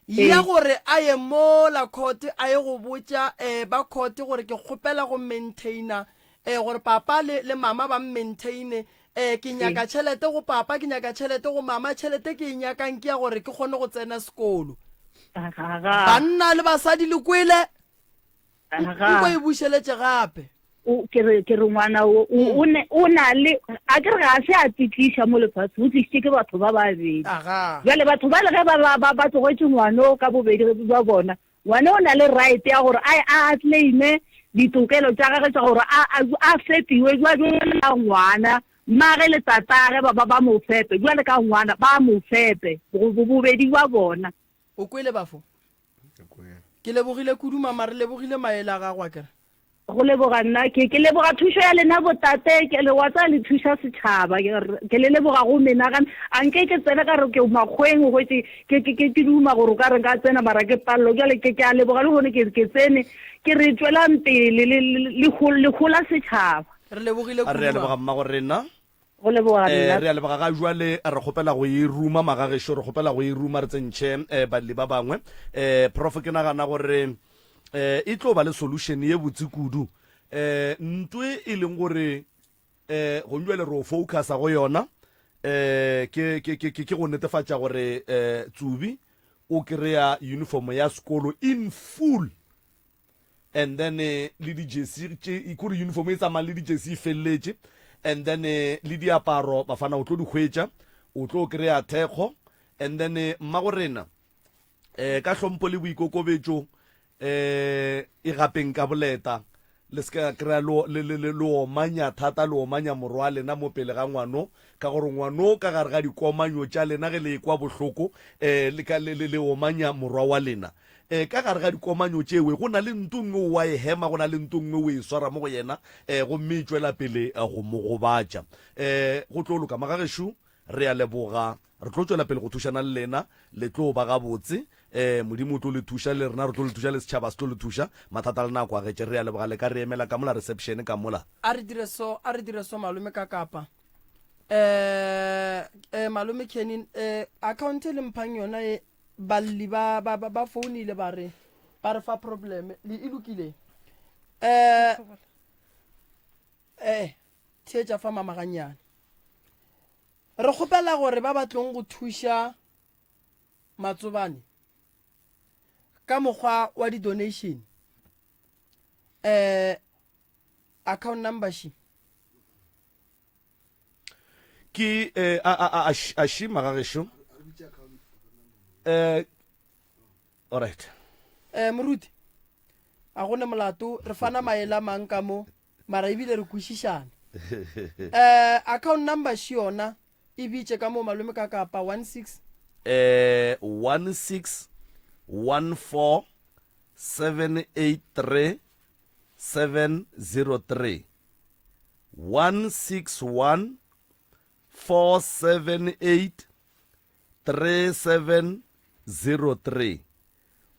Speaker 5: ya gore a ye mola court a ye go botša um ba court gore ke kgopela go maintaina um gore papa le, le mama ba mmaintaine um ke nyaka tšhelete go papa ke nyaka tšhelete go mama tšhelete ke e nyakang ke ya gore ke kgone go tsena sekolo banna le basadi le kwele nko e bušeletše gape.
Speaker 11: o ke re ke re ngwana o o o ne o na le a ke re ga se a titliša mo lefaseng o tlišitše ke batho ba babedi
Speaker 5: Aga.
Speaker 11: jale batho bale ge ba ba ba ba tlogetše ngwana o ka bobedi ba bona ngwana o na le right ya gore a a claime ditokelo tša gagwe tša gore a a a fepiwe jwalo ka ngwana mmage le tatage ba ba ba mo fepe jwale ka ngwana ba mo fepe bobedi bja bona.
Speaker 5: O kwele bafo? Ke lebogile kudu mama, re lebogile maele a gago akere.
Speaker 11: Go leboga nna ke ke leboga thušo ya lena botate ke le wa tsaya le thuša setšhaba ke le leboga go menagane a nke ke tsene ka re ke makgweng o hwetše ke ke ke duma gore o ka re nka tsena mara ke palelo jale ke ke a leboga le gone ke ke tsene ke re tswelang pele le le le hola setšhaba.
Speaker 5: Re lebogile kudu.
Speaker 4: Re a leboga mmago rena.
Speaker 11: Go leboga
Speaker 4: Eh,
Speaker 11: nna.
Speaker 4: re a leboga ga jwale re kgopela go e ruma magagešo re kgopela go e ruma re tsentšhe eh, balli ba bangwe eh, prof ke nagana gore eh, e tlo ba le solution ye botse kudu eh, ntwe e leng gore eh, gong jwale re o focusa go yona eh, ke, ke, ke, ke, ke go netefatša gore eh, tsubi o kry-a uniform ya sekolo in full and then eh, le di-jersey tše kore uniform e tsamayang le di-jersey e feleletše and then eh, le diaparo bafana o tlo di hwetša o tlo kry-a thekgo and then eh, mmago rena eh ka hlompho le boikokobetšo eh e gapeng ka boleta le se ka kry-a le omanya thata le omanya morwa wa lena mo pele ga ngwano ka gore ngwano ka gare ga dikomanyo tša lena ge le ekwa bohloko um le omanya morwa wa lena E, ka gare ga dikomanyo tšewe go na le nto nngwe o a e hema, go na le nto nngwe o e swara mo go yena, e, gomme e tšwela pele go mo gobatša. E, go tlo loka. Magagešo, re a leboga. Re tlo tšwela pele go thušana le lena. Le tlo ba gabotse. E, Modimo o tlo le thuša, le rena re tlo le thuša, le setšhaba se tlo le thuša. Mathata a lena a kwagetše. Re a leboga. Le ka re emela ka mola reception ka mola.
Speaker 5: A re dire so, a re dire so, malome ka kapa. Eh, eh, malome Kenny, eh, account e le mphang yona e, Balli ba, ba, ba, ba founile ba re, ba re fa problem. Le e lokile. Eh, eh, theetša fa mama gannyane. Re kgopela gore ba ba tlong go thuša Matsobane ka mokgwa wa di-donation eh account number she
Speaker 4: Ke eh, a a a a shi magagešo. Eh, all right.
Speaker 5: Eh moruti a gone molato re fana maele a mang ka mo mara ebile re kwešišana eh account number shi yona e bitše ka mo malome ka kapa 16
Speaker 4: Eh 16 14 783 703 161 478 3703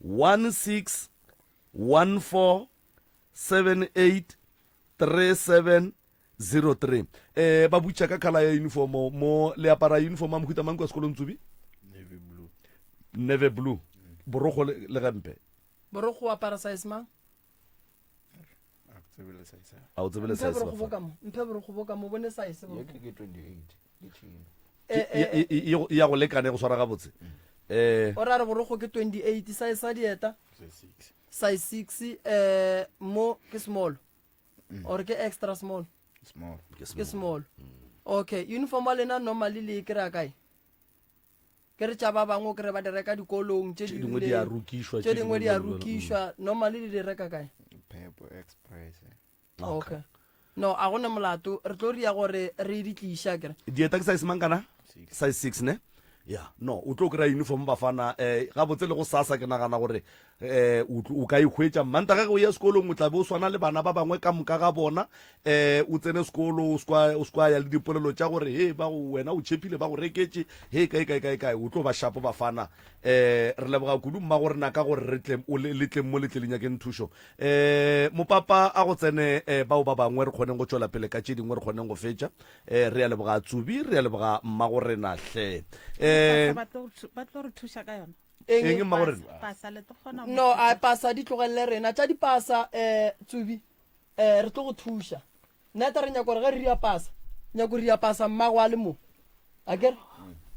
Speaker 4: 16 14 78 3703 eh ba butša ka khala ya uniform mo le apara uniform a mohuta mang kwa sekolong tsubi
Speaker 3: navy blue
Speaker 4: navy blue borokgo le gempe
Speaker 5: borokgo o apara size mang
Speaker 4: a o tsebe le size
Speaker 5: borokgo bo ka mo mphe borokgo bo ka mo bone size borokgo
Speaker 3: ke 28 ke tšhino
Speaker 5: eh, eh,
Speaker 4: eh. ya go lekane go swara gabotse eh
Speaker 5: o ra re borokgo ke 28 size sa dieta size 6 eh mo ke small mm. or ke extra small
Speaker 3: small
Speaker 5: ke small okay uniform wa lena normally le e kry-a kae Ke re tša ba bangwe o kry ba di reka dikolong tše
Speaker 4: Tše dingwe di a rokišwa,
Speaker 5: tše dingwe di a rokišwa. Normally le di reka kae?
Speaker 3: Pep Express.
Speaker 5: Okay. No, a gona molato. Re tlo ria gore re di tliša kere.
Speaker 4: Dieta ke size mang kana? Size 6 ne? Ya, no, o tlo kry-a uniform bafana eh gabotse le go sasa ke nagana gore eh o ka e hwetša Mantaga ge o ya sekolong o tla be o swana le bana ba bangwe ka moka ga bona eh o tsene sekolo o sekwa o sekwa ya le dipolelo tša gore he ba go wena o tšhepile ba go reketše he kae kae kae kae o tlo ba shapo bafana eh re leboga kudu mma gore na ka gore re tle o le tleng mo le tle le nyakeng thušo eh mopapa a go tsene eh, bao ba bangwe re kgoneng go tšwela pele ka tše dingwe re kgoneng go fetša eh re a leboga tsubi re a leboga mma go rena hle eh
Speaker 1: ba tlo re thuša ka yona
Speaker 4: eng mma go rena
Speaker 1: pasa le tlo kgona go
Speaker 5: No, a pasa di tlogelele rena. Tša dipasa eh tsubi eh re tlo go thuša. Nna re nyaka gore ge re ria pasa, nyako ria pasa mmago a le mo. Akere?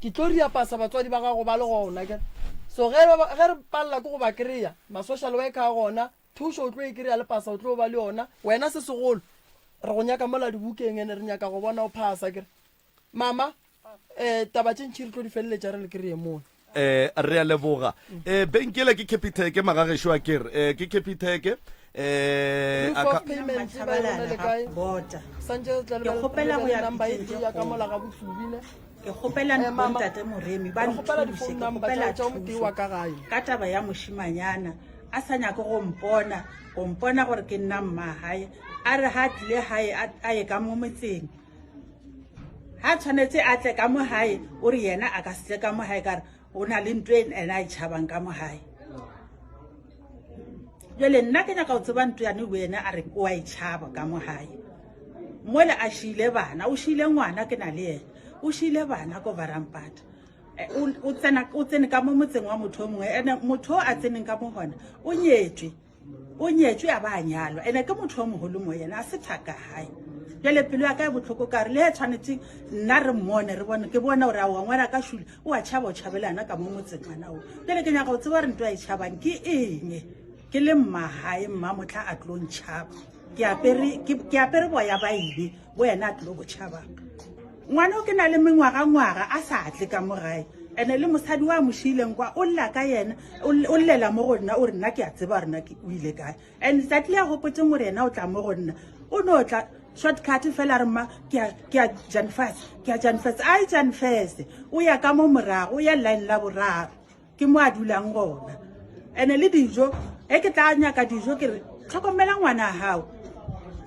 Speaker 5: Ke tlo ria pasa batswadi ba gago ba le gona, akere? So ge ge re palela ke go ba kry-a, ma social worker a gona, thušo o tlo e kry-a le pasa o tlo ba le yona. Wena se segolo. Re go nyaka mola dibukeng ene re nyaka go bona o phasa kere. Mama, eh taba tše ntši re tlo di feleletša re le kry-e mola.
Speaker 4: Eh, re a leboga. Eh, benkele ke Capitec magagešo a kere. Eh, ke Capitec. Eh,
Speaker 5: Proof of payment ba e romele kae?
Speaker 1: Bota.
Speaker 5: Santše re tla
Speaker 1: Ke kgopela go ya
Speaker 5: number e
Speaker 1: pitšeng
Speaker 5: tee
Speaker 1: tše
Speaker 5: ya ka
Speaker 1: kgolo.
Speaker 5: mola ga botsubi ne.
Speaker 1: Ke kgopela
Speaker 5: Eh, mama,
Speaker 1: bontate Moremi ba
Speaker 5: re kgopela
Speaker 1: nthuse,
Speaker 5: di-phone
Speaker 1: ke
Speaker 5: number
Speaker 1: kgopela
Speaker 5: tša tša o motee wa
Speaker 1: thuso
Speaker 5: ka gae.
Speaker 1: ka taba ya mošimanyana a sa nyake go mpona, go mpona gore ke nna mmagae. A re ga a tlile gae a a ye ka mo motseng. Ga tshwanetse a tle ka mo gae o re yena a ka se tle ka mo gae ka re o na le ntho e ena a e tšhabang ka mo gae. Jale nna ke nyaka go tseba ntho yane o ena a re o a e tšhaba ka mo gae. Mola a šiile bana, o šiile ngwana ke na le yena, o šiile bana ko Varampata. Eh, o tsena o tsene ka mo motseng wa motho o mongwe ene motho o a tseneng ka mo gona o nyetswe. O nyetšwe a ba a nyalwa ene ke motho yo mogolo mo yena a se thaka gae. Bjale pelo ya ka e bohloko ka re le ge tshwanetse nna re mmone re bone ke bone gore aowa ngwana ka šule o a tšhaba o tšhabelana ka mo motseng ngwana o. Bjale ke nyaka go tseba gore nto a e tšhabang ke eng ke le mmagae mma motlha a tlo ntšhaba ke apere ke apere boya ba ebe bo yena a tlo bo tšhabang. Ngwana o ke na le mengwagangwaga a sa tle ka mo gae ene le mosadi wa mo šiileng kwa o lla ka yena o llela mo go nna o re nna ke a tseba gore nna o ile kae and tsatsi le a gopotseng gore yena o tla mo go nna o no tla shortcut fela re mma ke a janfas ke a janfas a e janfas o ya ka mo morago o ya line la boraro Ke mo a dulang gona. Ene le dijo, ge ke tla nyaka dijo ke re tlhokomela ngwana gago.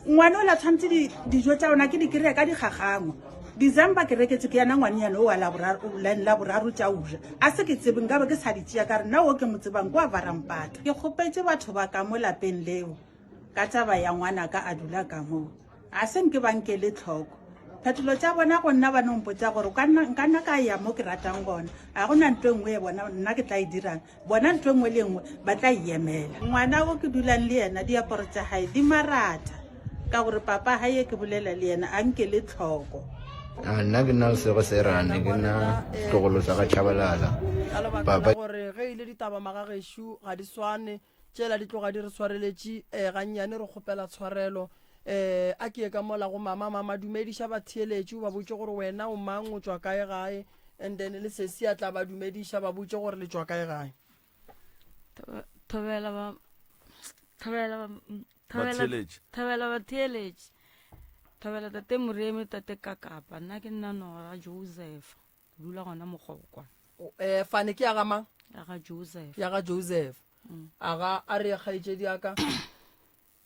Speaker 1: Ngwana o la tshwanetse dijo tša ona ke di kry-a ka dikgagangwa. December ke reketse ke yena ngwannyana o wa line la boraro tša uja. A se ke tsebe nkabe ke sa di tšea ka re nna o ke mo tsebang ke wa Varampata. Ke kgopetše batho ba ka mo lapeng leo ka taba ya ngwanaka a dula ka moo. Ga se nke ba nkele tlhoko. Phetolo tša bona go nna ba no mpotša gore ka nna, nka nna ka ya mo ke ratang gona. Ga go na ntho e nngwe e bona nna ke tla e dirang. Bona ntho e nngwe le e nngwe ba tla e emela. Ngwana o ke dulang le yena diaparo tša gae di maratha ka gore papa gae e ke bolela le yena a nkele tlhoko.
Speaker 3: A nna ke nna Lesego Serane, ke nna setlogolo sa ga Chabalala.
Speaker 5: Ka lebaka la
Speaker 3: Papa.
Speaker 5: gore ge e le ditaba magagešo ga di swane, Tšela di tloga di re swareletše eh, gannyane re kgopela tshwarelo. Eh, a ke ye ka mola go mama. Mama, dumediša batheeletši o ba botše gore wena o mang, o tšwa kae gae. And then le sesi a tla ba dumediša ba botše gore le tšwa kae gae.
Speaker 12: Thobela ba thobela ba thobela
Speaker 4: Batheeletši.
Speaker 12: thobela batheeletši. Thobela tate Moremi tate Kakapa nna ke nna Nora Joseph. Ke dula gona Mogokwa.
Speaker 5: Eh, fane ke ya ga mang?
Speaker 12: Ya ga Joseph.
Speaker 5: Ya ga Joseph. Mm. A ga a re kgaetšedi ya ka.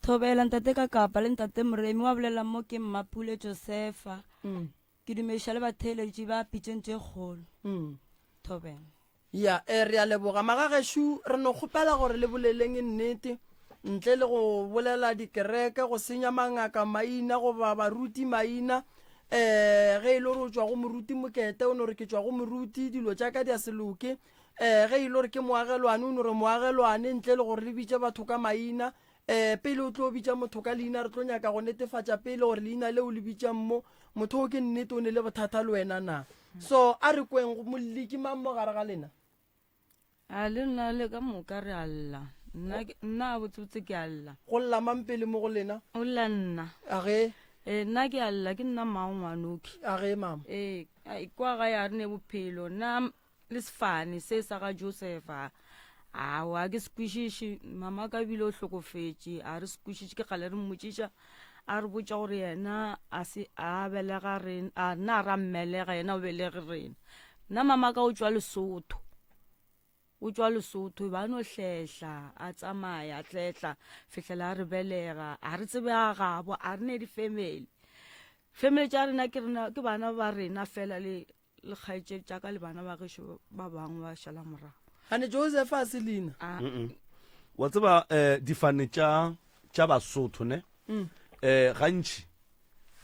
Speaker 12: Thobela ntate ka kapa le ntate Moremi wa bolela mo ke Mmapule Josefa.
Speaker 5: Mm.
Speaker 12: Ke dumediša le batheeletši ba pitšeng tše kgolo.
Speaker 5: Mm.
Speaker 12: Thobela.
Speaker 5: Ya, e re a leboga. Magagešo, re no kgopela gore le boleleng nnete, ntle le go bolela dikereke, go senya mangaka maina goba baruti maina. Um ge e le gore o tšwa go moruti Mokete, o no re ke tšwa go moruti, dilo tša ka di a se loke. Um ge e le gore ke moagelwane, o no re moagelwane, ntle le gore le bitše batho ka maina. Um pele o tlo bitša motho ka leina, re tlo nyaka go netefatša pele gore leina leo le bitšang mo, motho o ke nnete o ne le bothata le wena na. So a re kweng, molli ke mang mo gare ga lena?
Speaker 12: A le nna le ka moka re a lla. Nna ke- nna a botsebotse ke a lla.
Speaker 5: Go lla mang pele mo go lena?
Speaker 12: O lla nna.
Speaker 5: A ge?
Speaker 12: Ee, nna ke a lla, ke nna mmago ngwanoki.
Speaker 5: A ge mama?
Speaker 12: Ee, ai, kwa gae a re ne bophelo. Nna le sefane se sa ga Josefa awa ke se kwešiše mama ka bile o hlokofetše a re se kwešiše ke kgale re mmotšiša a re botša gore yena a se a belega rena a nna a ra mmelega yena o belege rena nna mama ka o tšwa Lesotho o tšwa Lesotho ba no hlehla a tsamaya a hlehla fihlela a re belega a re tsebe a gabo a re ne di-family family tša rena ke rena ke bana ba rena fela le le kgaetšedi tša ka le bana ba gešo ba bangwe ba šala morago.
Speaker 5: Gane Joseph a se leina.
Speaker 4: Wa tseba um difane tša tša Basotho ne um gantši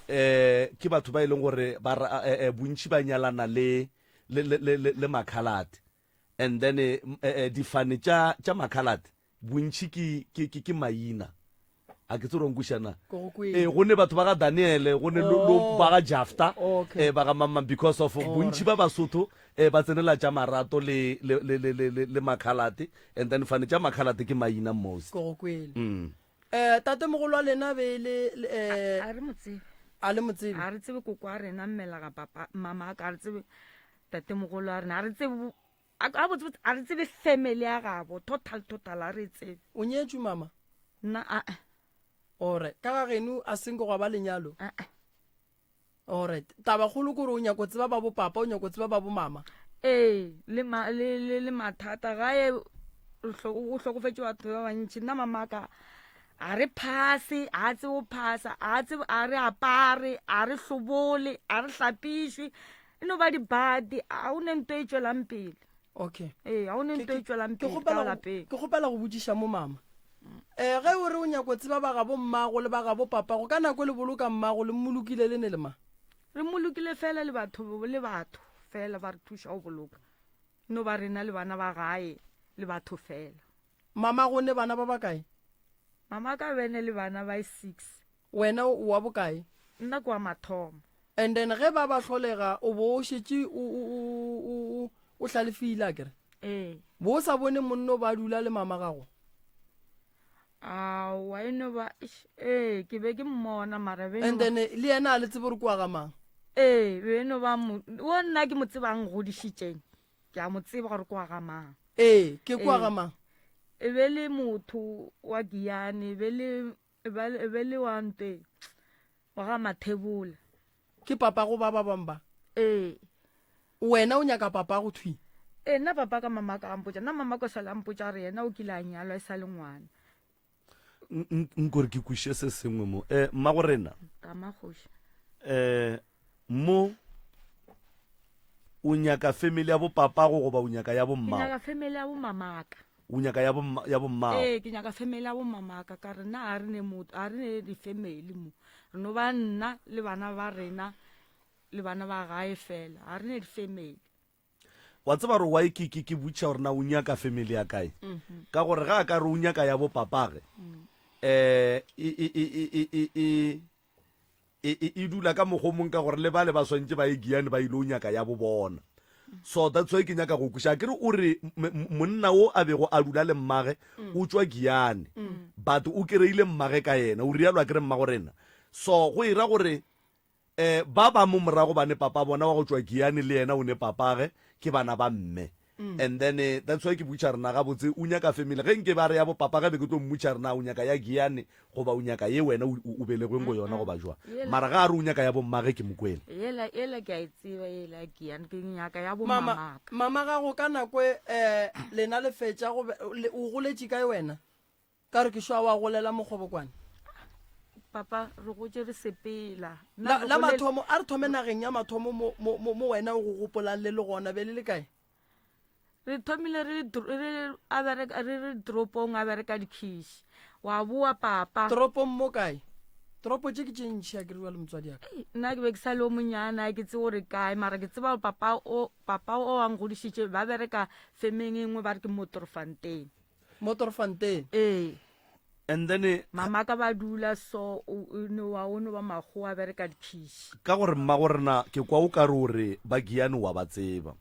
Speaker 4: um ke batho ba e leng gore ba eh, eh, bontši ba nyalana le le le le le makhalate and then eh, eh, difane tša tša makhalate Bontši ke, ke, ke, ke maina. A ke tsore nkweša na?
Speaker 5: Ke go kwele.
Speaker 4: Ee, go ne batho ba ga Daniele, go ne lo, lo,
Speaker 5: Oh.
Speaker 4: ba ga Jafta,
Speaker 5: Okay.
Speaker 4: eh, ba ga mang-mang, because of bontši ba Basotho eh, ba tsenela tša marato le, le, le, le, le, le, le makhalate, and then fane tša makhalate ke maina most.
Speaker 5: Ke go kwele.
Speaker 4: Mm.
Speaker 5: Eh, tatemogolo wa lena be e le eh,
Speaker 12: A re mo tsebe.
Speaker 5: A le mo tsebe?
Speaker 12: A re tsebe koko wa rena mmelega papa mama ka, a re tsebe tatemogolo wa rena, a re tsebe a a botse botse a re tsebe family ya gabo total total a re e tsebe.
Speaker 5: O nyetšwe mama?
Speaker 12: Nna a a.
Speaker 5: Alright, ka ga geno a senke gwa ba lenyalo?
Speaker 12: A a.
Speaker 5: Alright, taba kgolo ke gore o nyako tseba ba bo papa, o nyako tseba ba bo mama.
Speaker 12: Ee, le ma le le le mathata gae o hlokofetše batho ba bantši. Nna mama ka a re phase, a tsebe go phasa, a tsebe a re apare, a re hlobole, a re hlapišwe. E no ba dibadi, a o ne nto e tšwelang pele.
Speaker 5: Okay.
Speaker 12: Ee, a o ne nto e tšwelang pele ka lapeng.
Speaker 5: Ke kgopela go botšiša mo mama. Eh, ge o re o nyako tseba ba gabo mmago le ba gabo papago, ka nako le boloka mmago le mmolokile le ne le mang?
Speaker 12: Re mmolokile fela le batho le batho fela ba re thuša go boloka. No ba rena le bana ba gae le batho fela.
Speaker 5: Mamago o ne bana ba bakae?
Speaker 12: Mama ka bene le bana ba 6.
Speaker 5: Wena o wa bokae?
Speaker 12: Nna ke wa mathomo.
Speaker 5: And then ge ba ba hlolega o bo o šetše o, o, o, o, o, o hlalefile akere?
Speaker 12: Ee.
Speaker 5: Bo o sa bone monno o ba dula le mama gago?
Speaker 12: Aowa e no ba, eish, ee, ke be ke mmona mara be no
Speaker 5: And
Speaker 12: ba.
Speaker 5: then le yena a le tsebe gore ke wa ga mang?
Speaker 12: Ee, be no ba mo, wo nna ke mo tsebang godišitšeng. Ke a mo tseba gore ke wa ga mang.
Speaker 5: Ee, ke kwa ga mang?
Speaker 12: E be le motho wa Giyane, e be le, e be, e be le wa ntwe, wa ga Mathebola.
Speaker 5: Ke papago ba ba bang ba?
Speaker 12: Ee.
Speaker 5: Wena o nyaka papago thwi?
Speaker 12: Ee, nna papa ka mama ka mpotša, nna mama ka sala mpotša gore yena o kile a nyalwa e sa le ngwana.
Speaker 4: Nkore ke kwiše se sengwe mo. Eh, mmago rena.
Speaker 12: Tama kgoši.
Speaker 4: Eh, mo o nyaka family ya bopapago goba o nyaka ya bommago?
Speaker 12: Ke nyaka family ya bomamaka.
Speaker 4: O nyaka ya bomma ya bommago?
Speaker 12: Ee, ke nyaka family ya bomamaka ka re nna a re ne motho, a re ne di-family mo. Re no ba nna le bana ba rena le bana ba gae fela, a re ne di-family.
Speaker 4: Wa tseba gore why ke ke ke botša gore na o nyaka family ya kae? Ka gore ga a ka re o nyaka ya bo papage, eh e e e e e e e e e e dula ka mokgwa o mong ka gore le bale ba swantše ba ye Giyani ba ile o nyaka ya bo bona. So that's why ke nyaka go kweša. Akere o re monna o a bego a dula le mmage o tšwa Giyani, but o kereile mmage ka yena, o rialo akere mmago rena. So go e ra gore Eh, ba ba mo morago ba ne papa bona wa go tšwa Giyani le yena o ne papage, ke bana ba mme. And then eh, that's why ke botša rena gabotse o nyaka family. Ge nke ba re ya bo papage be ke tlo mmotša rena o nyaka ya Giyani goba o nyaka ye wena o, o belegweng go yona goba jwang.
Speaker 12: Yela-
Speaker 4: Mara ga a re o nyaka ya bommage ke mo kwele.
Speaker 12: Yela yela ke a e tseba yela ya Giyani, ke nyaka ya bo
Speaker 5: Mama,
Speaker 12: mamaka.
Speaker 5: mama gago ka nako e, eh, lena le fetša go be, le, o goletše kae wena? Ka re ke šwa wa golela mokgobokwane.
Speaker 12: Papa, re gotše re sepela.
Speaker 5: La, la mathomo, a re thome nageng ya mathomo mo, mo, mo, mo wena o go gopolang le le gona, be le le kae?
Speaker 12: Re thomile re le, a bereka, re le toropong, a bereka dikhiši. Wa boa papa.
Speaker 5: Toropong mo kae? Toropo tše ke tše ntši, a ke re bjale motswadi ya ka.
Speaker 12: Nna ke be ke sa le o monyane, a ke tsebe gore kae, mara ke tseba gore papa o, papa o a ngodišitše, ba bereka femeng e nngwe ba re ke Motorfontein.
Speaker 5: Motorfontein.
Speaker 12: Ee.
Speaker 4: And then eh,
Speaker 12: Mama ka ba dula so o o no wa o no ba makgowa a bereka dikhiši.
Speaker 4: ka gore mmago rena ke kwa o ka re o re ba Giyani wa ba tseba.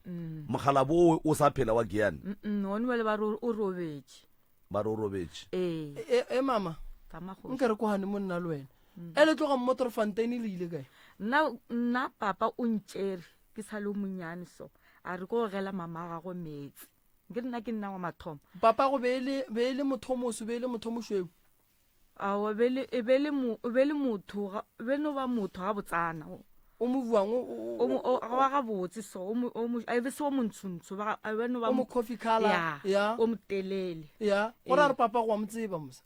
Speaker 4: Mokgalabo o o sa phela wa Giyani?
Speaker 12: Mm, one wele ba re o robetše.
Speaker 4: Ba re o robetše.
Speaker 12: Ee.
Speaker 5: E, e mama,
Speaker 12: Tama kgoši.
Speaker 5: nke re kwane mo nna le wena. E le tloga Motorfontein le ile kae?
Speaker 12: Nna nna papa o ntšere ke sa le o monyane so a re ko gela mama gagwe meetse. Nke nna ke nna wa mathomo.
Speaker 5: Papa go be e le, be e le mothomoso, be e le mothomošweu.
Speaker 12: Aowa, be le, e be le mo, e be le motho, ga, e be no ba motho gabotsana.
Speaker 5: O mo buang, o, o,
Speaker 12: O mo, o, wa gabotse so, o mo, o mo, e be se o montshontsho, ba, e be no ba
Speaker 5: o mo coffee color,
Speaker 12: Ya,
Speaker 5: ya.
Speaker 12: o motelele.
Speaker 5: Ya, go ra re papa go wa mo tseba mos.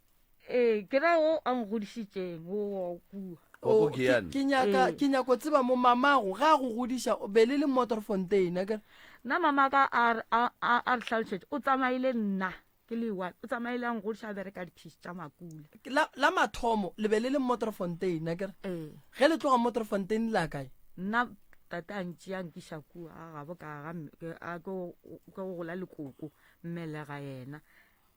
Speaker 12: Ee, ke ra o a ngodišitšeng, o wa kua.
Speaker 4: Wa ko
Speaker 5: O, ke,
Speaker 4: Giyani.
Speaker 5: ke nyaka,
Speaker 12: Ee.
Speaker 5: ke nyako tseba mo mamago ge a go godiša, o be le le Motorfontein, akere?
Speaker 12: Nna mama ka a re, a, a, a re hlalošetše, o tsamaile nna ke le one, o tsamaile a ngodiša a bereka dikhiši tša makula.
Speaker 5: Ke La, la mathomo le be le le Motorfontein, akere?
Speaker 12: Ee.
Speaker 5: Ge le tloga Motorfontein le ya kae?
Speaker 12: Nna tate a ntšea a nkiša kua ga gabo ka ga mme, ke, a, ke go, ke go gola le koko, mmelega yena.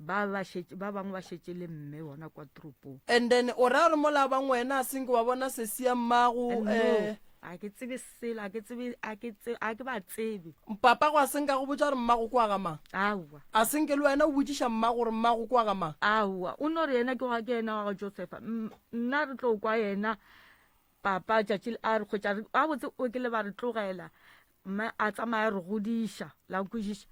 Speaker 12: Ba ba šetše, ba bangwe ba šetše le mme bona kwa toropong.
Speaker 5: And then o ra gore mola bangwe wena a senke wa bona sesi ya mmago,
Speaker 12: No.
Speaker 5: eh.
Speaker 12: A ke tsebe selo, a ke tsebe, a ke tse, a ke ba tsebe.
Speaker 5: Papa go a se nka go botša gore mmago kwa ga mang?
Speaker 12: Aowa.
Speaker 5: A se nke le wena o botšiša mmago gore mmago kwa ga mang?
Speaker 12: Aowa. O no re yena ke wa ke yena wa ga Josefa. Nna re tlo kwa yena papa tšatši le a re hwetša re gabotse o ke le ba re tlogela mme a tsamaya re godiša la nkwešiša.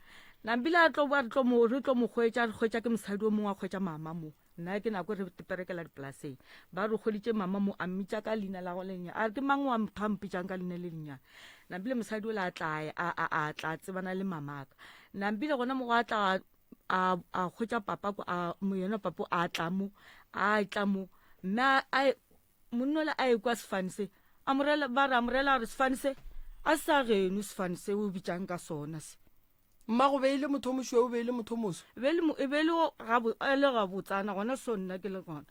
Speaker 12: Nambile a tlo boa re tlo mo re tlo mo hwetša re hwetša ke mosadi o mongwe a hwetša mama mo. Nna ke nako re perekela dipolaseng. Ba re hweditše mama mo a mmitša ka leina la go le lennyane. A re ke mang wa motho a mpitšang ka leina le lennyane. Nampile mosadi o le a tla a a a tla tsebana le mamaka. Nampile gona mo go a tla a a hwetša papa ko a mo yena papa a tla mo a tla mo mme a monna ola a ekwa sefane se a morela ba re a morela a re sefane se a sa geno sefane se o bitšang ka sona se.
Speaker 5: Mmago be e le motho o mošweu, be e le motho o moso?
Speaker 12: E be e be le gabo, e le gabotsana gona so nna ke le gona.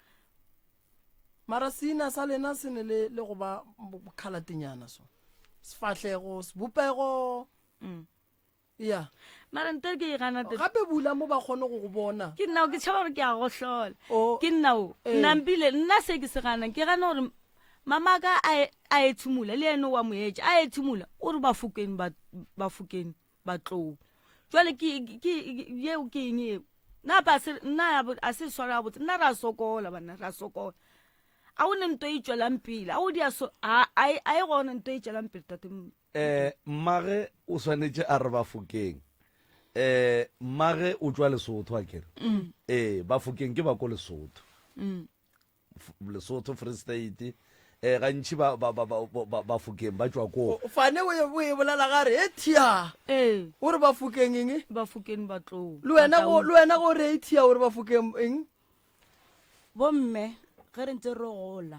Speaker 5: Mara seina sa lena se ne le le go ba bokhalatenyana so. Sefahlego, sebopego.
Speaker 12: Mm.
Speaker 5: Ya.
Speaker 12: Mara nto ke e gana
Speaker 5: Gape bula mo ba kgone go go bona.
Speaker 12: Ke nna ke tšhaba gore ke a gohlola. Oh. Ke nna o. Eh. Nna mpile nna se ke se ganang ke gana gore mama ka a a ethimola le ene wa moetša a ethimola o re bafokeng ba bafokeng Batlou. Jwale ke, ke, yeo ke eng eo? Nna pa se, nna a se swara gabotse. Nna ra sokola, banna, ra sokola. A o ne nto e tšwelang pele. A o di a so, a, a, a e gona nto e tšwelang pele, tate.
Speaker 4: Eh, mmage o swanetše a re Bafokeng. Eh, mmage o tšwa Lesotho, a kere?
Speaker 12: Mm.
Speaker 4: Eh, Bafokeng ke ba ko Lesotho.
Speaker 12: Mm.
Speaker 4: Lesotho, Free State, eh gantši ba ba ba ba Bafokeng ba tšwa koo.
Speaker 5: Fane o e o e bolela ga re e thia.
Speaker 12: Ee.
Speaker 5: O re Bafokeng eng?
Speaker 12: Bafokeng ba tlou.
Speaker 5: Le wena go le wena go re e thia o re Bafokeng eng?
Speaker 13: Bomme ge re ntse re gola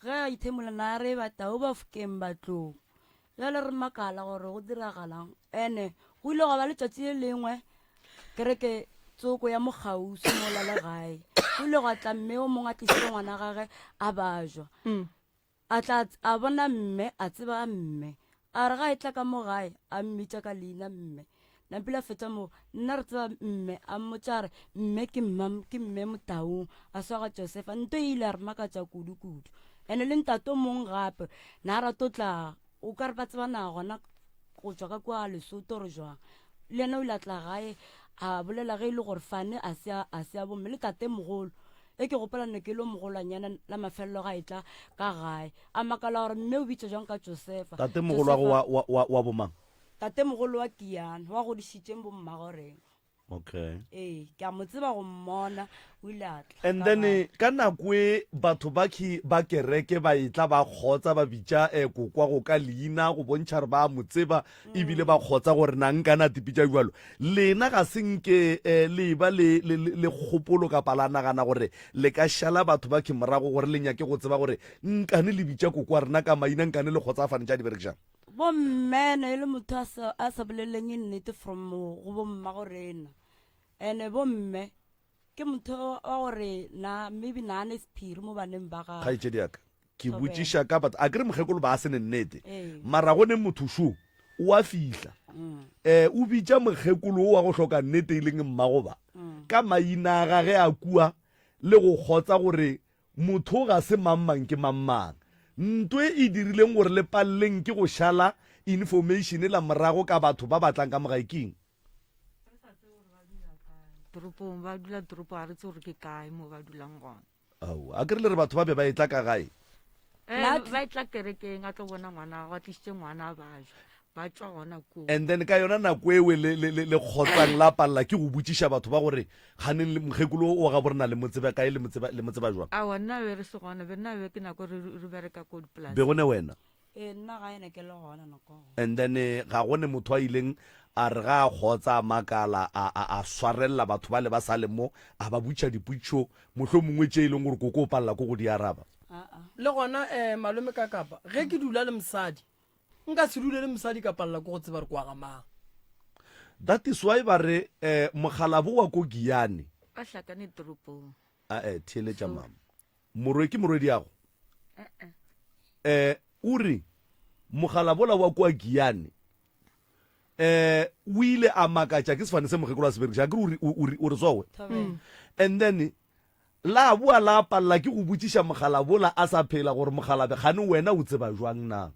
Speaker 13: ge a ithemola na re batau Bafokeng ba tlou. Bjale re makala gore go diragalang. Ene go ile gwa ba letšatši le lengwe kereke tsoko ya mokgauswi mola le gae. Go ile gwa tla mme o mongwe a tlišitše ngwana gage a bajwa.
Speaker 5: Mm.
Speaker 13: A tla a bona mme a tseba mme. A re ga e tla ka mo gae a mmitša ka leina mme. Nampile a fetša moo nna re tseba mme a mmotša a re mme ke mma ke mme Motaung a swa ga Josefa. Nto e ile ya re makatša kudu kudu. Ene le ntate o mongwe gape na a rato tla o ka re ba tsebana gona go tšwa ka kua Lesotho re jwang. Le yena o ile a tla gae a bolela ge e le gore Fane a se a se a bomme le tate mogolo e ke gopola ne ke le mogolwanyana la mafelelo ga e tla ka gae a makala gore mme o bitša jwang ka Josefa.
Speaker 4: Tate mogolo wa go wa wa wa bomang?
Speaker 13: Tatemogolo wa Kiana, wa godišitšeng bommagorena.
Speaker 4: Okay.
Speaker 13: Ee, ke a mo tseba go mmona, o ile a tla.
Speaker 4: And then eh, ka nako e batho ba ki ba kereke ba etla ba kgotsa ba bitša eh, kokwa go ka leina go bontšha re ba mo tseba ebile ba kgotsa gore na nka na tipitša jalo. Lena ga se nke eh, le ba le le le kgopolo kapa la nagana gore le ka šala batho ba ki morago gore le nyake go tseba gore nkane le bitša kokwa rena ka maina nkane le kgotsa a fane tša di berekišang.
Speaker 13: Bomme ne e le motho a sa, a sa boleleng nnete from go bomma go rena. Ene bomme ke motho wa gore na maybe na ne sephiri mo baneng ba gagwe.
Speaker 4: Kgaetšedi ya ka, ke botšiša ka batho, a ke re mokgekolo ba a se ne nnete,
Speaker 13: Ee.
Speaker 4: mara go ne motho šo o a fihla
Speaker 13: Mm.
Speaker 4: eh o bitša mokgekolo o wa go hloka nnete e leng mmagoba
Speaker 13: Mm.
Speaker 4: ka maina a gage a kua le go kgotsa gore Motho ga se mang-mang ke mang-mang. Nto e e dirileng gore le paleleng ke go šala information la morago ka batho ba ba tlang ka mo gae keng?
Speaker 12: Re sa tsebe gore ba dula kae. Toropong, ba dula toropong, ga re tsebe gore ke kae mo ba dulang gona.
Speaker 4: Aowa, a ke re le re batho ba be ba etla ka gae?
Speaker 12: Eh, ba etla kerekeng a tlo bona ngwana, ba tlišitše ngwana a bajwa. Ba tšwa gona koo.
Speaker 4: And then ka yona nako ewe le, le, le, le kgotsang la palela ke go botšiša batho ba gore kganeng le mokgekolo o wa gabo rena le mo tseba kae le mo tseba, le mo tseba jwang?
Speaker 12: Aowa, nna be re se gona, be nna be ke nako re, re bereka ko dipolaseng.
Speaker 4: Be go ne wena?
Speaker 13: Ee, nna gae ne ke le gona nako go.
Speaker 4: And then ga go ne motho a ileng a re ga a kgotsa a makala a, a, a swarelela batho bale ba sa le mo a ba botša dipotšišo mohlomongwe tše e leng gore koko o palela ko go di araba.
Speaker 13: Aa.
Speaker 5: Le gona um malome ka kapa ge ke dula le mosadi Nka se dule le mosadi ka palela ke go tseba re kwa ga mang.
Speaker 4: That is why ba re eh, mokgalabo wa ko Giyani.
Speaker 12: Ba hlakane toropong.
Speaker 4: Ae, theeletša mama. Morwe ke morwediago?
Speaker 12: Eh-eh.
Speaker 4: Eh, o re mogalabo wa kwa Giyani eh o ile a makatša ke sefane se mokgekolo a se berekiša akere o re- o re- o re sowe
Speaker 13: Thobela.
Speaker 4: and then la boa la palela ke go botšiša mogalabola a sa phela gore mogalabe gane wena o tseba jwang na?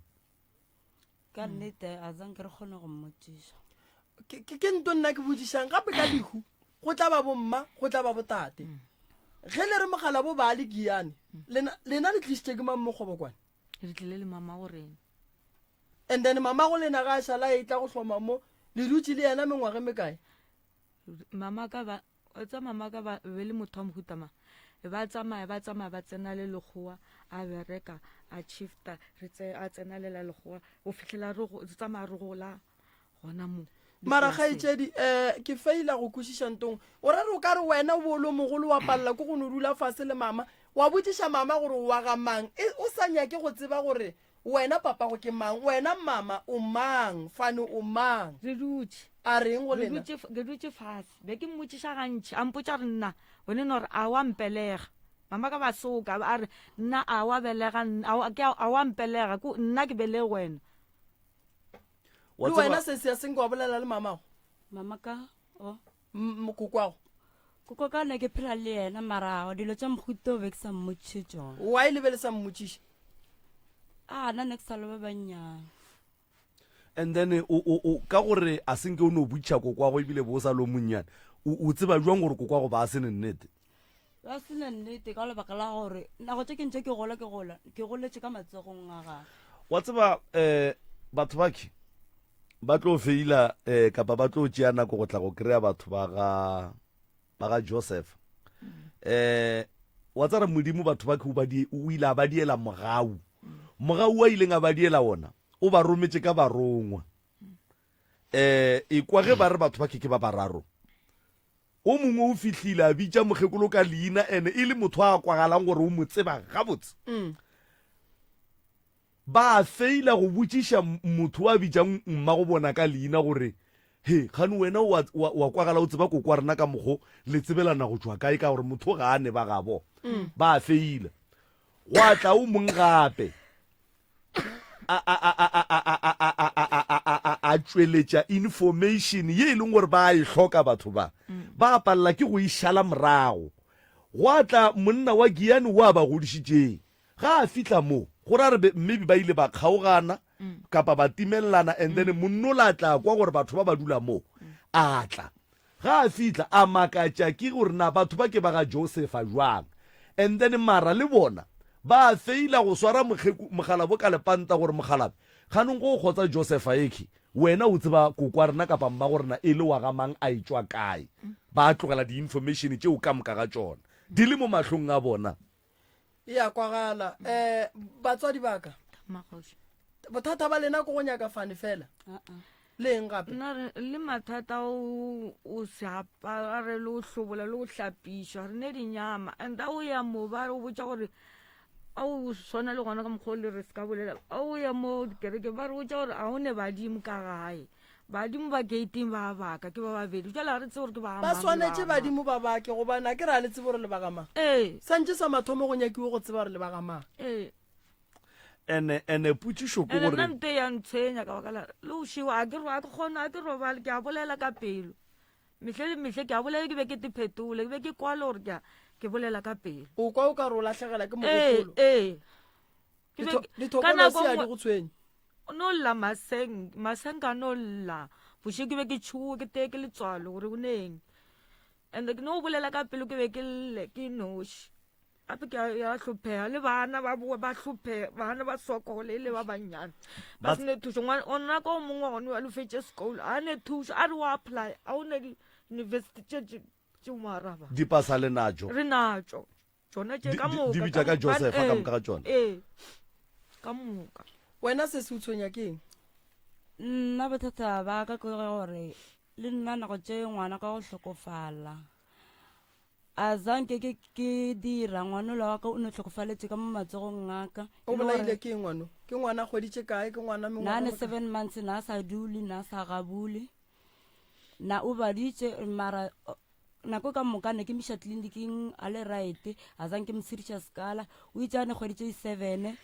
Speaker 13: Ka nnete a zanke re kgone go mmotšiša.
Speaker 5: Ke ke nto nna ke botšišang gape ka lehu go tla ba bomma go tla ba botate. Ge le re mogala bo ba le Giyane lena lena le tlišitše ke mang mo Kgobokwane?
Speaker 12: Re tlile le mama go rena.
Speaker 5: And then mama go lena ga a šala e tla go hloma mo le dutše le yena mengwaga e mekae?
Speaker 12: Mama ka ba Wa tseba mama ka ba be le motho wa mohuta mang? Ba tsamaya ba tsamaya ba tsena le lekgowa a bereka a shifta re tse a tsena le la lekgowa go fihlela re go tsamaya re gola gona mo.
Speaker 5: Mara kgaetšedi um ke feila go kwešiša ntong o ra re o ka re wena o bo o le mogolo wa palela ke go no dula fase le mama wa botšiša mama gore o wa ga mang e o sa nyake go tseba gore Wena papago ke mang? Wena mama o mang? Fane o mang?
Speaker 12: Re dutše.
Speaker 5: A reng go lena?
Speaker 12: Ke dutše fase. Be ke mmotšiša gantši. A mpotša gore nna, wene no re a wa mpelega. Mama ka ba soka a re nna a wa belega a wa mpelega ko nna ke belege wena.
Speaker 5: Le wena sesi a senke wa bolela le mamago?
Speaker 13: Mama ka o.
Speaker 5: Mokokwago?
Speaker 13: Koko ka ne ke phela le yena mara dilo tša mohuta o be ke sa mmotšiše tšona.
Speaker 5: Why le be le sa mmotšiše?
Speaker 13: A nna ne ke sa le ba bannyane.
Speaker 4: And then o o o ka gore a senke o no botšiša kokwago ebile bo o sa le o monnyane o o tseba jwang gore kokwago ba se ne nnete?
Speaker 13: Ba se ne nnete ka lebaka la gore nako tše ke ntše ke gola ke gola ke goletše ka matsogong a gagwe.
Speaker 4: Wa tseba um batho bakhe ba tlo feila eh, kapa ba tlo tšea nako go tla go kry-a batho ba ga ba ga Joseph eh wa tsara modimo batho ba ke o ile a ba diela mogau mogau wa ileng a ba diela wona o ba rometše ka barongwa eh e kwa ge ba re batho ba ke ke ba bararo o mongwe o fihlile a bitša mokgekolo ka leina ene e le motho a kwagalang gore o mo tseba gabotse mm. Ba feila go botšiša motho a bitšang mmagobona ka leina gore, He, kgane wena o a, o a, o a kwagala o tseba koko wa rena ka mokgo le tsebelana go tšwa kae ka gore motho ga a ne ba gabo. Ba a feila. Gwa tla o mong gape a, a, a, a, a, a, a, a, a, a, a, a, a, a, a tšweletša information ye e leng gore ba a e hloka batho ba. Ba palela ke go e šala morago. Gwa tla monna wa Giyani wo a ba godišitšeng. Ga a fihla mo, go ra re be maybe ba ile ba kgaogana kapa ba timelelana and then monnola a tla kwa gore batho ba ba dula mo. A tla. Ga a fihla, a makatša ke gore na batho ba ke ba ga Josefa jwang. And then mara le bona ba feila go swara mokgeku, mokgalabo ka lepanta gore mokgalabe, kganong go kgotsa Josefa ekhi, wena o tseba koko wa rena kapa mmago rena e le wa ga mang a etšwa kae. Ba tlogela di-information tšeo ka moka ga tšona di le mo mahlong a bona.
Speaker 5: E a kwagala. Um batswadi ba ka, bothata ba lena ko go nyaka fane fela le eng gape?
Speaker 12: Nna re le mathata o o se apare le o hlobola le o hlapišwa re ne dinyama and a o ya mo ba re o botša gore a o swana le gona ka mokgwa o le re se ka bolela a o ya mo dikerekeng ba re botša gore a o ne badimo ka gae Badimo ba gating ba baka ke ba babedi jale ga re tsebe gore ke ba
Speaker 5: Ba swanetše badimo ba bake gobane a ke re a le tsebe gore le ba ga mang.
Speaker 12: Ee.
Speaker 5: Santše sa mathomo go nyakiwe go tseba gore le ba ga mang.
Speaker 12: Ee.
Speaker 4: Ene ene potšišo ke
Speaker 12: Ene
Speaker 4: gore
Speaker 12: nna nto ya ntshwenya ka baka la le o šiwa a ke a ke kgona a ke robale ke a bolela ka pelo mehle le mehle ke a bolela ke be ke te phetole ke be ke kwale gore ke a ke bolela ka pelo.
Speaker 5: O kwa o ka re o lahlegela ke
Speaker 12: Ee
Speaker 5: mogopolo.
Speaker 12: ee. Ke be ke- ka nako
Speaker 5: Dithokolosi a di
Speaker 12: nngwe
Speaker 5: go tshwenye.
Speaker 12: O no lla maseng, maseng ka no lla. Bošego ke be ke tšhoga, ke tee ke letswalo gore go neng. And ke no bolela ka pelo ke be ke lle ke noši. Gape ke a ya hlophega le bana ba boe ba hlophega, bana ba sokole e le ba bannyane. Ba
Speaker 4: Ba-
Speaker 12: se ne thušo. Ngwana ona ka o mongwe gone wa fetše sekolo, a ne thušo, a re wa apply, a o ne di-university tše tše tše mo araba.
Speaker 4: Dipasa le natšo.
Speaker 12: Re natšo. Tšona tše ka moka.
Speaker 4: Di bitša ka Josefa ka moka ga tšona.
Speaker 12: Ee, ka moka.
Speaker 5: Wena se se o tshwenya ke eng?
Speaker 13: Nna bothata ba ka ke gore le nna nako tše ngwana ka go hlokofala a zanke ke ke dira ngwanola wa ka o ne hlokofaletše ka mo matsogong a ka.
Speaker 5: O bolaile ke eng ngwano? Ke ngwana a kgweditše kae? Ke ngwana mengwaga
Speaker 13: Na ne seven months na sa dule na sa gabule na o baditše mara Nako ka moka ne ke miša tleliniking a le right, a zang ke mo tshiriša sekala. O itse a ne kgwedi tše di-sevene,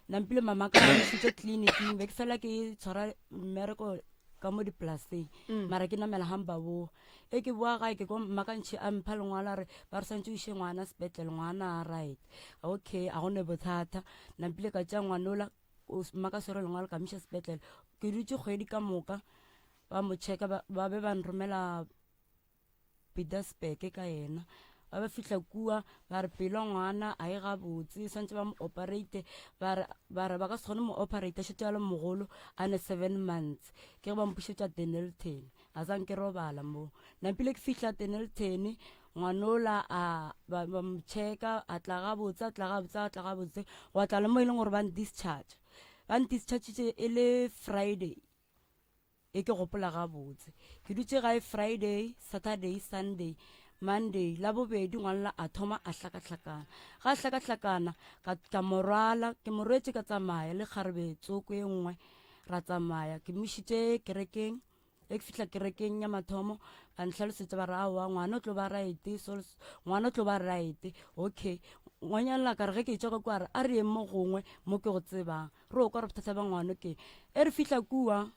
Speaker 13: nampile mama ka a mišitše tleliniking, be ke fela ke tshwara mmereko ka mo dipolaseng, mm. mara ke namela hamba boa. E ke boa gae ke kwa mmakantšhi a mpha lengwalo a re ba re swantse o iše ngwana sepetlele, ngwana a right. Okay, a go ne bothata. Nampile ka tšea ngwanola. Mmaka swere lengwalo ka miša sepetlele. Ke dutše kgwedi ka moka ba mo checka ba, ba be ba nromela Pietersburg ka yena. Ba ba fihla kua ba re pelo ya ngwana a e gabotse swantse ba mo operate ba re ba re ba ka se kgone mo operate šetše a le mogolo a ne seven months ke ge ba mpušetša Dennilton a sa nke robala mo napile ke fihla Dennilton ngwanola a ba ba mo checka a tla gabotse a tla gabotse a tla gabotse gwa tla le mo e leng gore ba ndischarge ba ndischargitše e le Friday E ke gopola gabotse. Ke dutše gae Friday, Saturday, Sunday, Monday, Labobedi ngwanla a thoma a hlakahlakana. Ga a hlakahlakana, ka, ka mo rwala, ke mo rwetše ka tsamaya le kgarebe tsoko ye nngwe, ra tsamaya. Ke mo išitše kerekeng, ge ke fihla kerekeng ya mathomo, ba ntlhalosetša ba re aowa ngwana o tlo ba right, so, ngwana o tlo ba right. Okay, ngwanyana ka re ge ke etšwa ka kua a re a re yeng mo gongwe mo ke go tsebang. Re o kwa re bothata ba ngwano ke e re fihla kua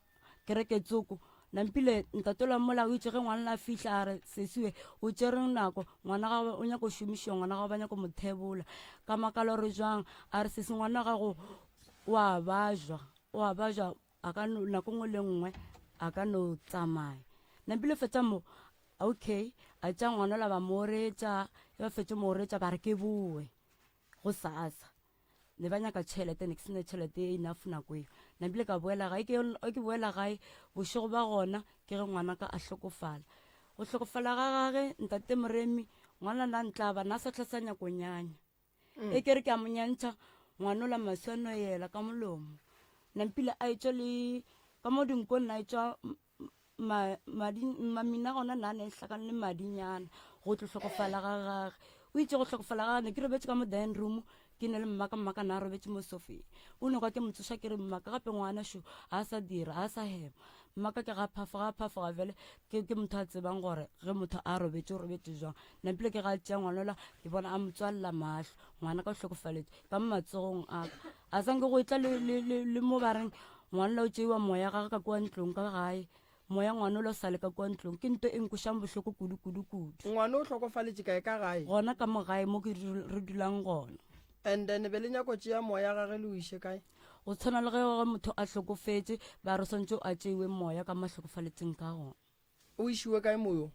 Speaker 13: kereke tsoko nampile ntatola mola o itse ge ngwana a fihla a re sesiwe o tšere nako ngwana gago o nyako šomišiwa ngwana gago ba nyako mo thebola ka makala gore jwang a re sesi ngwana gago o a bajwa o a bajwa a ka no nako nngwe le nngwe a ka no tsamaya nampile fetsa mo okay a tša ngwana la ba mo retša e ba fetse mo retša ba re ke boe go sasa ne ba nyaka tšhelete ne ke sena tšhelete e enough nako eo nabile ka boela gae ke ke boela gae bošego ba gona ke ge ngwana ka a hlokofala go hlokofala ga gage ntate moremi ngwana na ntlaba na sa tlha sa nyako nyanya mm. e ke re ke a mo nyantšha ngwanola maswi a noyela ka molomo nampile a etswa le ka mo dinkong na etswa ma, madi, mamina gona na ne hlakane le madinyana go tlo hlokofala ga gage o itse go hlokofala ga ne ke robetse ka mo dining room ke ne le mmaka mmaka na robetse mo sofeng o ne kwa ke motsoša ke re mmaka gape ngwana šo a sa dira a sa hema mmaka ke ga phafoga a phafoga bjale ke ke motho a tsebang gore ge motho a robetse o robetse jwang nampile ke ga tšea ngwanola ke bona a mo tswalela mahlo ngwana ka o hlokofaletše ka mo matsogong a ka a sanke go etla le, le, le, le mo ba reng Ngwanola o tšeiwa moya gage ka kua ntlong ka gae. Moya ngwanola o sa le ka kua ntlong. Ke nto e nkwešang bohloko kudu, kudu, kudu.
Speaker 5: Ngwana o hlokofaletše kae? Ka gae?
Speaker 13: Gona ka mo gae mo ke re dulang gona.
Speaker 5: And then be le nyako tšea moya gage le o iše kae?
Speaker 13: Go tshwana le ge ge motho a hlokofetše ba re swantše a tšeiwe moya ka mo a hlokofaletseng ka gona.
Speaker 5: O išiwe kae moyo?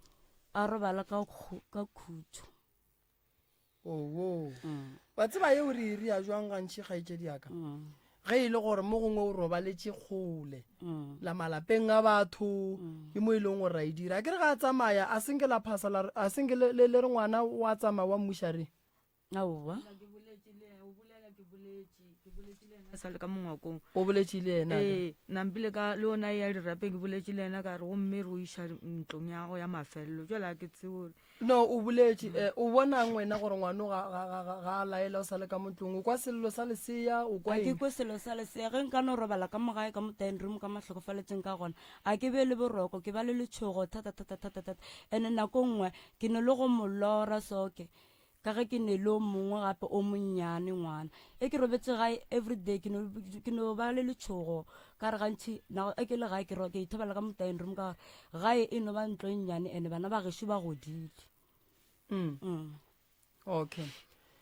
Speaker 13: A robala ka ka khutšo.
Speaker 5: Oo. Mm. Wa tseba yeo re e ria jwang gantši kgaetšedi ya ka? Mm. Ge e le gore mo gongwe o robaletše kgole mm. la malapeng a batho mm. ke mo e leng gore ra e dira. A ke re ga a tsamaya a senke la phasa la a senke le le re ngwana wa tsamaya wa mmušare.
Speaker 13: Aowa.
Speaker 12: sa le ka mongwakong
Speaker 5: o boletše le yena
Speaker 12: ee nampile ka le ona ya dirapeng ke boletše le yena ka re gomme re o iša ntlong ya gago ya mafelelo jale a ke tsebo
Speaker 5: No, o boletše. Eh, o bonang wena gore ngwano ga, ga, ga, ga, ga a laela o sa le ka mo ntlong? O kwa sello sa lesea? O kwa
Speaker 13: A ke
Speaker 5: eng?
Speaker 13: kwe selo sa lesea. Ge nka no robala ka mo gae ka mo dining room ka mo hlokofaletšeng ka gona, a ke be le boroko, ke ba le letšhogo thata, thata, thata, thata. Ene nako nngwe ke no le go mo lora soke. Ka ge ke ne le o mongwe gape o monnyane ngwana. E ke robetše gae everyday ke no, ke no ba le letšhogo ka re gantši na e ke le gae ke ro ke ithobela ka mo dining room ka gore gae e no ba ntlo e nnyane ene bana ba gešo ba godile.
Speaker 5: Mm.
Speaker 13: Mm.
Speaker 5: Okay.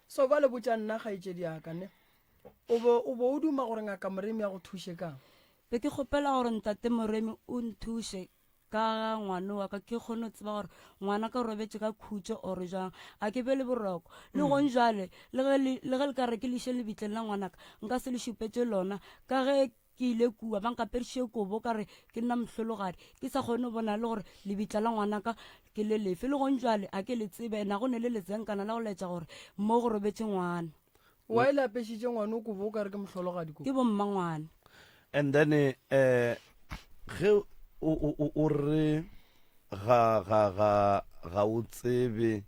Speaker 5: So ba le botša nna kgaetšedi ya ka ne. O bo o bo o duma gore ngaka Moremi a go thuše kang?
Speaker 13: Be ke kgopela gore ntate Moremi o nthuše ka ga ngwano wa ka ke kgone go tseba gore ngwana ka o robetše ka khutšo or jwang a ke be le boroko le gong jwale le ge le le ge le ka re ke le iše lebitleng la ngwanaka nka se le šupetše lona ka ge ke ile kua ba nkaperiše kobo ka re ke nna mohlologadi ke sa kgone go bona le gore lebitla la ngwanaka ke le lefe le gong jwale a ke le tsebe na go ne le letsenkana la go laetša gore mo go robetše ngwana
Speaker 5: Why le apešitše ngwana o kobo o ka re ke mohlologadi ko?
Speaker 13: Ke bo mmangwane.
Speaker 4: And then eh ge o o o re ga ga ga ga o tsebe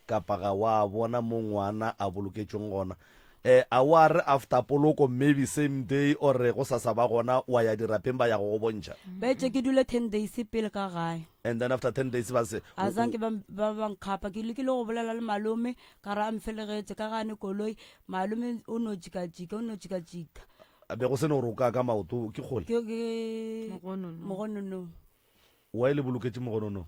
Speaker 4: kapa ga wa bona mo ngwana a boloketšweng gona eh a wa re after poloko maybe same day or go sasa ba gona wa ya dirapeng ba ya go go bontšha
Speaker 13: Ba itše ke dule 10 days pele ka gae.
Speaker 4: and then after 10 days ba se
Speaker 13: A zanke ba ba ba nkgapa ke lekile go bolela le malome Ka re a mfelegetše ka gane koloi, malome o no tšikatšika, o no tšikatšika.
Speaker 4: A be go se no gore o ka ka maoto ke kgole?
Speaker 13: Ke, ke,
Speaker 12: Mogonono.
Speaker 13: Mogonono.
Speaker 4: Why le boloketše mogonono?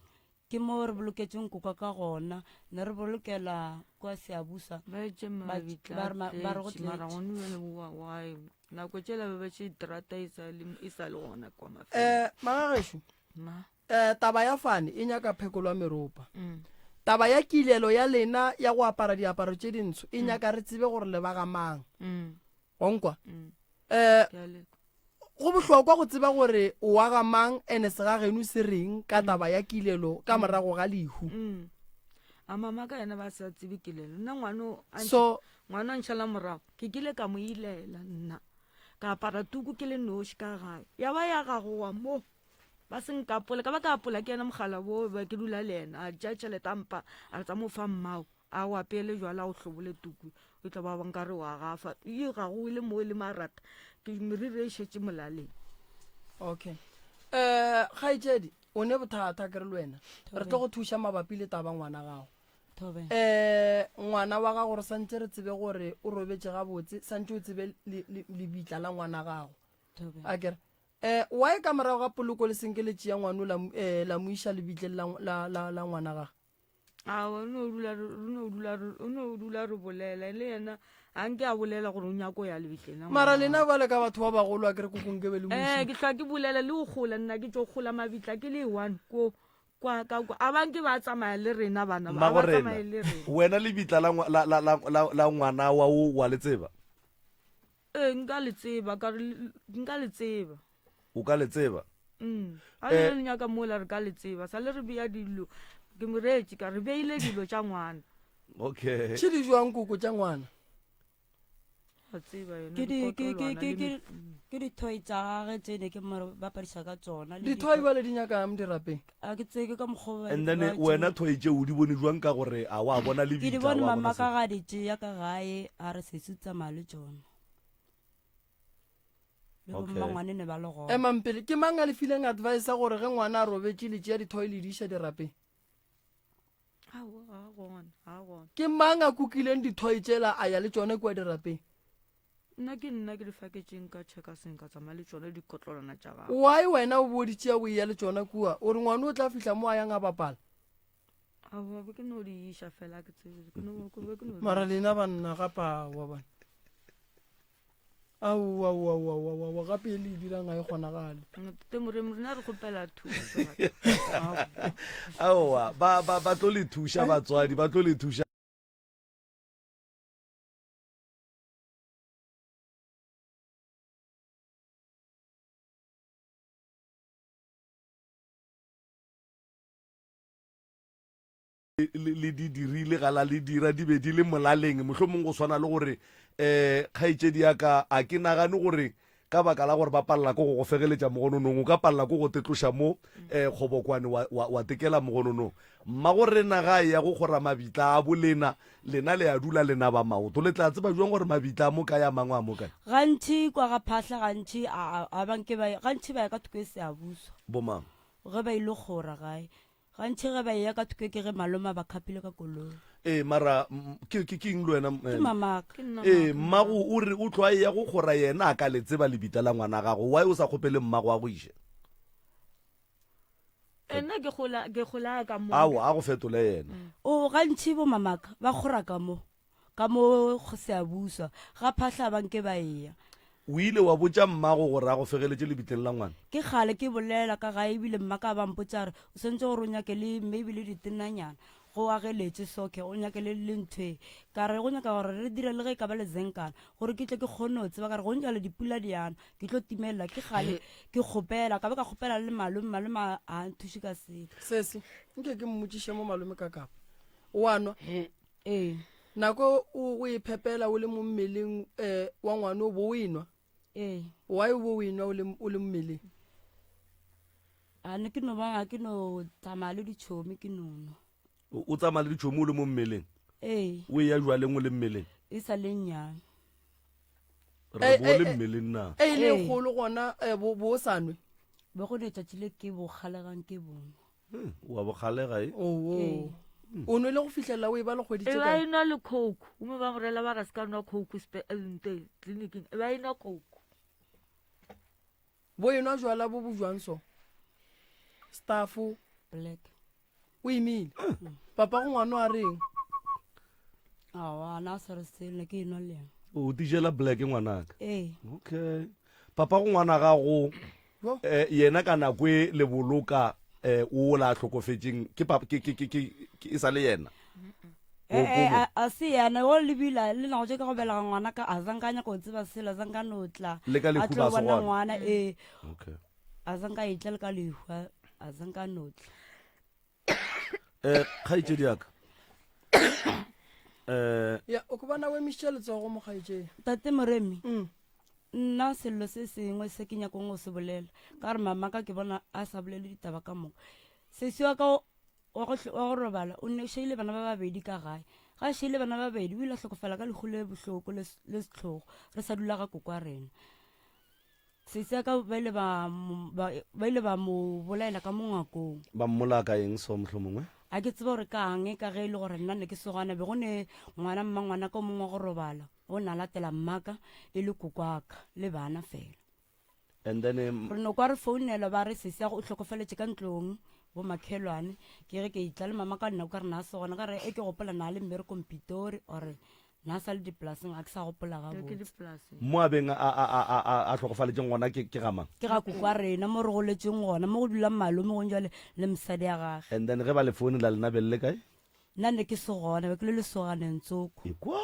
Speaker 13: Ke mo re boloketšeng koko ka gona. Ne re bolokela kwa Seabusa.
Speaker 12: Ba itše
Speaker 13: Ba
Speaker 12: mabitla
Speaker 13: ba
Speaker 12: a
Speaker 13: re ma- ba re go
Speaker 12: tletše, mara
Speaker 13: tletše.
Speaker 12: gone bjale wa- wa- nako tšela ba betše terata e sa le e sa le gona kwa mafelong.
Speaker 5: Eh, magagešo
Speaker 12: Ma.
Speaker 5: eh, taba ya fane e nyaka phekolo ya meropa
Speaker 12: Mm.
Speaker 5: taba ya kilelo ya lena ya go apara diaparo tše dintsho e nyaka re tsebe gore le ba ga mang
Speaker 12: Mm.
Speaker 5: wa nkwa
Speaker 12: Mm.
Speaker 5: eh,
Speaker 12: Ke a leka.
Speaker 5: Go bohlokwa go tseba gore o wa ga mang ene segageno se reng ka taba ya kilelo ka morago ga lehu.
Speaker 12: Mm. A mama ka yena ba sa tsebe kilelo. Nna ngwano a
Speaker 5: So
Speaker 12: ngwana a ntšhala morago ke kile ka mo ilela nna ka apara tuku ke le noši ka gae ya ba ya gagowa mo ba se nkapole ka ba ka apola ke yena mogala bo ba ke dula le yena a tšea tšhelete a mpa a re tsa mo fa mmao A o apeele jwala o hlobole tuku o tla ba nkare wa gafa ye ga go le mo e le marata ke meriri e šetše molaleng.
Speaker 5: Okay. Eh kgaetšedi o ne bothata ke re le wena re tlo go thuša mabapi le taba ngwana gago.
Speaker 13: Thobela.
Speaker 5: Eh ngwana wa gago re santse re tsebe gore o robetše gabotse santse o tsebe lebitla la ngwana gago.
Speaker 13: Thobela.
Speaker 5: A kere eh why ka morago ga poloko le senke le tšea ngwano la eh, la mo iša lebitleng la la la, la ngwana gage?
Speaker 12: Aowa, o no dula re no dula re o no dula re bolela le yena a nke a bolela gore o nyako ya lebitleng la
Speaker 5: mara
Speaker 12: ngwana
Speaker 5: lena
Speaker 12: wa
Speaker 5: bale ka batho ba bagolo a kere kokong ke be le
Speaker 12: Eh,
Speaker 5: moši
Speaker 12: ke hlwa ke bolela le go gola nna ke tšo gola mabitla ke le one ko kwa ka kwa a banke ba tsamaya le rena bana ba a ba
Speaker 4: Mmagorena,
Speaker 12: tsamaye le rena
Speaker 4: wena lebitla la, ngwa- la, la, la, la, la ngwana wa o wa le tseba?
Speaker 12: Ee, nka le tseba, ka re nka le tseba.
Speaker 4: O ka le tseba?
Speaker 12: Mm. A
Speaker 4: Eh.
Speaker 12: le nyaka mola re ka le tseba. Sa le re bea dilo. Ke mo reetše ka re beile dilo tša ngwana.
Speaker 4: Okay.
Speaker 5: Tše di jwang koko tša ngwana?
Speaker 12: A tseba yena.
Speaker 13: Ke di ke ke
Speaker 12: dikotlolwana
Speaker 13: ke
Speaker 12: le
Speaker 13: ke
Speaker 12: me-
Speaker 13: ke dithoi tša gage tše ne ke mo bapadiša ka tsona le
Speaker 5: Dithoi bale di nyakang dirapeng?
Speaker 13: A ke tsebe ka mokgwa o ba
Speaker 4: And then
Speaker 13: ba
Speaker 4: wena
Speaker 13: tšeo.
Speaker 4: thoi tše o di bone jwang ka gore a wa bona
Speaker 13: Ke di
Speaker 4: lebitla
Speaker 13: bone
Speaker 4: wa bona
Speaker 13: mama ka
Speaker 4: se?
Speaker 13: ga di tšea ka gae a re sesi o tsamaya le tšona. Le
Speaker 4: Okay.
Speaker 13: bommangwane ne ba le gona.
Speaker 5: Emang pele, ke mang a le fileng advice ya gore ge ngwana a robetše le tšea dithoi le di iša dirapeng?
Speaker 12: Aowa, ga a gona, ga a gona.
Speaker 5: Ke mang a kukileng dithoi tšela a ya le tšona kua dirapeng?
Speaker 12: Nna ke nna ke di faketšeng ka checkers-eng ka tsamaya le tšona dikotlolwana tša gago.
Speaker 5: Why wena o bo di tšea o eya le tšona kua? O re ngwana o tla fihla mo a yang a bapala?
Speaker 12: Aowa, be ke no di iša fela, ke tsebe, ke no, ke be ke no di
Speaker 5: Mara
Speaker 12: iša.
Speaker 5: lena banna gape aowa bana. Aowa, aowa, aowa, aowa, aowa, gape e le e dirang ga e kgonagale.
Speaker 12: Tate Moremi, rena re kgopela thuso.
Speaker 4: Aowa, ba, ba, ba tlo le thuša batswadi, ba tlo le thuša. Le di dirile ga la le dira di be di le molaleng mohlomong go swana le gore um kgaetšedi ya ka a ke nagane gore ka baka la gore ba palela ko go go fegeletša mogononong o ka palela ko go tetloša mo um kgobokwane wa, wa, wa tekela mogononong mmago rena ga ya go kgora mabitla a bolena lena le a dula le naba maoto le tla tseba jwang gore mabitla a mo kae a mangwe a mo kae
Speaker 13: Gantši kwa ga Phahla gantši a a ba nke ba gantši ba ya ka thoko e Seabuswa
Speaker 4: bomang
Speaker 13: ge ba ile kgora gae Gantši ge ba eya ka thoko ke ge malome a ba khapile ka koloi.
Speaker 4: Ee, mara ke ke ke eng le wena?
Speaker 13: Ke mamaka.
Speaker 4: Ee, mmago o re o tlo a eya go kgora yena a ka le tseba lebitla la ngwana gago. Why o sa kgopele mmago a go iše?
Speaker 12: Eh, nna ke gola ke gola ka mo.
Speaker 4: Aowa, a go fetole yena.
Speaker 13: O gantši bo mamaka ba kgora ka mo. Ka mo Seabuswa, ga Phahla ba nke ba eya.
Speaker 4: O ile wa botša mmago gore a go fegeletše lebitleng la ngwana?
Speaker 13: Ke kgale ke bolela ka gae ebile mma ka ba mpotša a re o swanetše gore o nyake le maybe le ditenanyana go ageletše soccer o nyake le le ntho e. Ka re go nyaka gore re dire le ge e ka ba lezenkana gore ke tle ke kgone go tseba ka re go njalo dipula di ana ke tlo timelela ke kgale ke kgopela ka ba ka kgopela le malome malome a a nthuše ka selo.
Speaker 5: Sesi, nke ke mmotšiše mo malome ka kapa o a nwa?
Speaker 13: Ee.
Speaker 5: Nako o o e phepela o le mo mmeleng eh, wa ngwana o bo o e nwa?
Speaker 13: Ee.
Speaker 5: Why o bo o e nwa o le o le mmeleng?
Speaker 13: A ne ke no ba ke no tsamaya le ditšhomi ke no nwa.
Speaker 4: O o tsamaya le ditšhomi o le mo mmeleng?
Speaker 13: Ee.
Speaker 4: O eya jwaleng o le mmeleng?
Speaker 13: E sa le nnyane.
Speaker 4: Re
Speaker 5: Eh,
Speaker 4: bo
Speaker 5: eh,
Speaker 4: le
Speaker 5: eh,
Speaker 4: mmeleng na?
Speaker 5: E le
Speaker 13: Ee.
Speaker 5: kgolo gona eh, bo bo o sa nwe?
Speaker 13: Be go ne tšatši le ke bo kgalegang ke bonwa.
Speaker 4: Hmm, wa bogalega e
Speaker 5: oo
Speaker 13: Ee.
Speaker 5: o nwele go fihlelela o e ba le kgwedi
Speaker 12: e
Speaker 5: tše
Speaker 12: ba
Speaker 5: kae
Speaker 12: e nwa le coke gomme ba morela ba ra se ka nwa coke spe- eh, nte tleliniking e ba e nwa coke
Speaker 5: bo enwa jwala bo bo jwang so staffo
Speaker 13: Black.
Speaker 5: O imile. Papa go ngwano a reng?
Speaker 13: Aowa, na sa re selo ke enwa le yena.
Speaker 4: O tijela black ngwanaka.
Speaker 13: Ee.
Speaker 4: Okay. Papa go ngwana gago eh, yena ka nako e le boloka eh, o la hlokofetšeng ke papa ke ke ke ke e sa le yena.
Speaker 13: Eh, eh, a, a se yena o lebila le nako tše ka go belega ngwana ka a zanka nyaka go tseba selo a zanka no tla
Speaker 4: Le ka lehu
Speaker 13: a tlo
Speaker 4: ba se
Speaker 13: bona
Speaker 4: gona.
Speaker 13: ngwana ee
Speaker 4: Okay.
Speaker 13: a zanka e tla le ka lehu a- a zanka no tla
Speaker 4: Eh, kgaetšedi ya ka. Eh,
Speaker 5: Ya, o ke bona o emišitše letsogo mokgaetšedi.
Speaker 13: Tate Moremi, nna sello se sengwe se ke nyakong go se bolela ka gore mama ka ke bona a sa bolele ditaba ka moka. Sesi wa ka wa go wa go robala o ne šeile bana ba babedi ka gae. Ga a šeile bana ba babedi o ile a hlokofala ka lehu le bohloko le le sehlogo re sa dula ga koko wa rena. Sesi ya ka ba ile ba mo- ba ba ile ba mo bolaela ka mo ngwakong.
Speaker 4: Ba mmolaya ka eng so mohlomongwe?
Speaker 13: A ke tsebe gore kang ka ge e le gore nna ne ke sogana be go ne ngwana mma ngwana ka o mongwe wa go robala o na latela mmaka e le kokwaka le bana fela.
Speaker 4: And then um,
Speaker 13: Re no kwa re founelwa ba re sesi ya go o hlokofaletše ka ntlong bo makhelwane ke ge ke itla le mama ka nna o ka re na se gona ka re e ke gopola na le mmerekong Pitori or na sa le dipolaseng a ke sa gopola gabotse.
Speaker 4: Mo a beng a, a, a, a, a, a hlokofaletšeng gona ke, ke ga mang?
Speaker 13: Ke ga koko wa rena mo re goletšeng gona mo go dulang malome gong jwale le mosadi ya gage.
Speaker 4: And then ge ba le founela lena be le le kae?
Speaker 13: Nna ne ke se gona be ke le lesoganeng tsoko.
Speaker 4: Ekwa!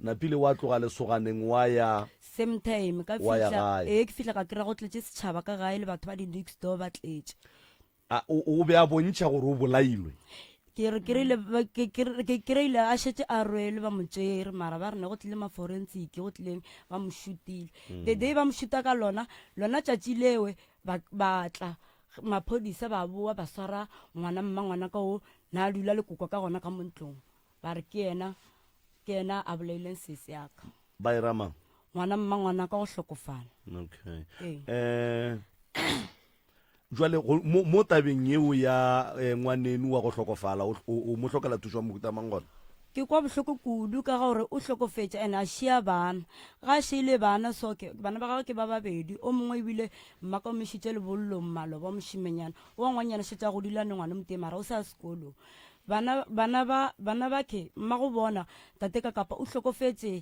Speaker 4: Napile wa tloga lesoganeng wa ya.
Speaker 13: Same time ka
Speaker 4: Wa ya
Speaker 13: fihla,
Speaker 4: gae.
Speaker 13: ee ke fihla ka kry-a go tletše setšhaba ka gae le batho ba di next door ba tletše.
Speaker 4: A o, o be a bontšha gore o bolailwe?
Speaker 13: Ke re kry-ile, ba- ke, ke, ke kry-ile a šetše a rwelwe ba mo tšere mara ba re ne go tlile ma-forensic go tlileng ba mo šutile. The day ba mo šuta ka lona, lona tšatši lewe ba, ba tla maphodisa ba boa ba swara ngwana mma ngwana ka o na a dula le koko ka gona ka mo ntlong. Ba re ke yena, ke yena a bolaileng sesi ya ka.
Speaker 4: Ba e ra mang?
Speaker 13: Ngwana mma ngwana ka go hlokofala.
Speaker 4: Okay.
Speaker 13: Ee.
Speaker 4: Eh, jwale go, mo, mo tabeng yeo ya eh, ngwaneno wa go hlokofala, o, o, o mo hlokela thušo ya mohuta mang gona?
Speaker 13: Ke kwa bohloko kudu ka ga gore o hlokofetše and a šia bana. Ga a šiile bana so ke, bana ba gagwe ke ba babedi, o mongwe ebile mmaka o mo išitše lebollong maloba wa mošimenyana, wa ngwanyana šetše a godile a ne ngwana o motee mara o sa ya sekolong. Bana, bana ba, bana ba ke, mmago bona, tate ka kapa o hlokofetše,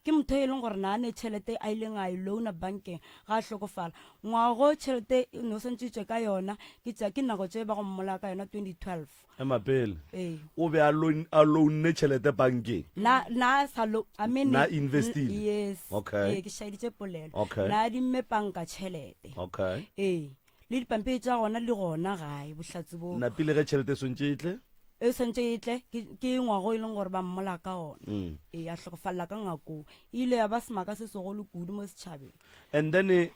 Speaker 13: ke motho e leng gore na ne tšhelete a ileng a e loana bankeng ga a hlokofala. Ngwago tšhelete e ne o swantše e tšwe ka yona, ke tša, ke nako tše ba go mmolaya ka yona 2012.
Speaker 4: Ema pele.
Speaker 13: Ee.
Speaker 4: O be a loan, a loanne tšhelete bankeng?
Speaker 13: Na, na sa lo, I mean.
Speaker 4: Na investile?
Speaker 13: Yes.
Speaker 4: Okay.
Speaker 13: Ee, ke šaeditše polelo.
Speaker 4: Okay.
Speaker 13: Na adimme panka tšhelete.
Speaker 4: Okay.
Speaker 13: Ee. Le dipampiri tša gona di gona gae, bohlatse bo.
Speaker 4: Napile ge tšhelete e swantše e tle?
Speaker 13: E swantše e tle, ke, ke ngwago e leng gore ba mmola ka ona.
Speaker 4: Mm.
Speaker 13: Ee, a hlokofalela ka ngakong. E ile ya ba semaka se segolo kudu mo setšhabeng.
Speaker 4: And then, eh,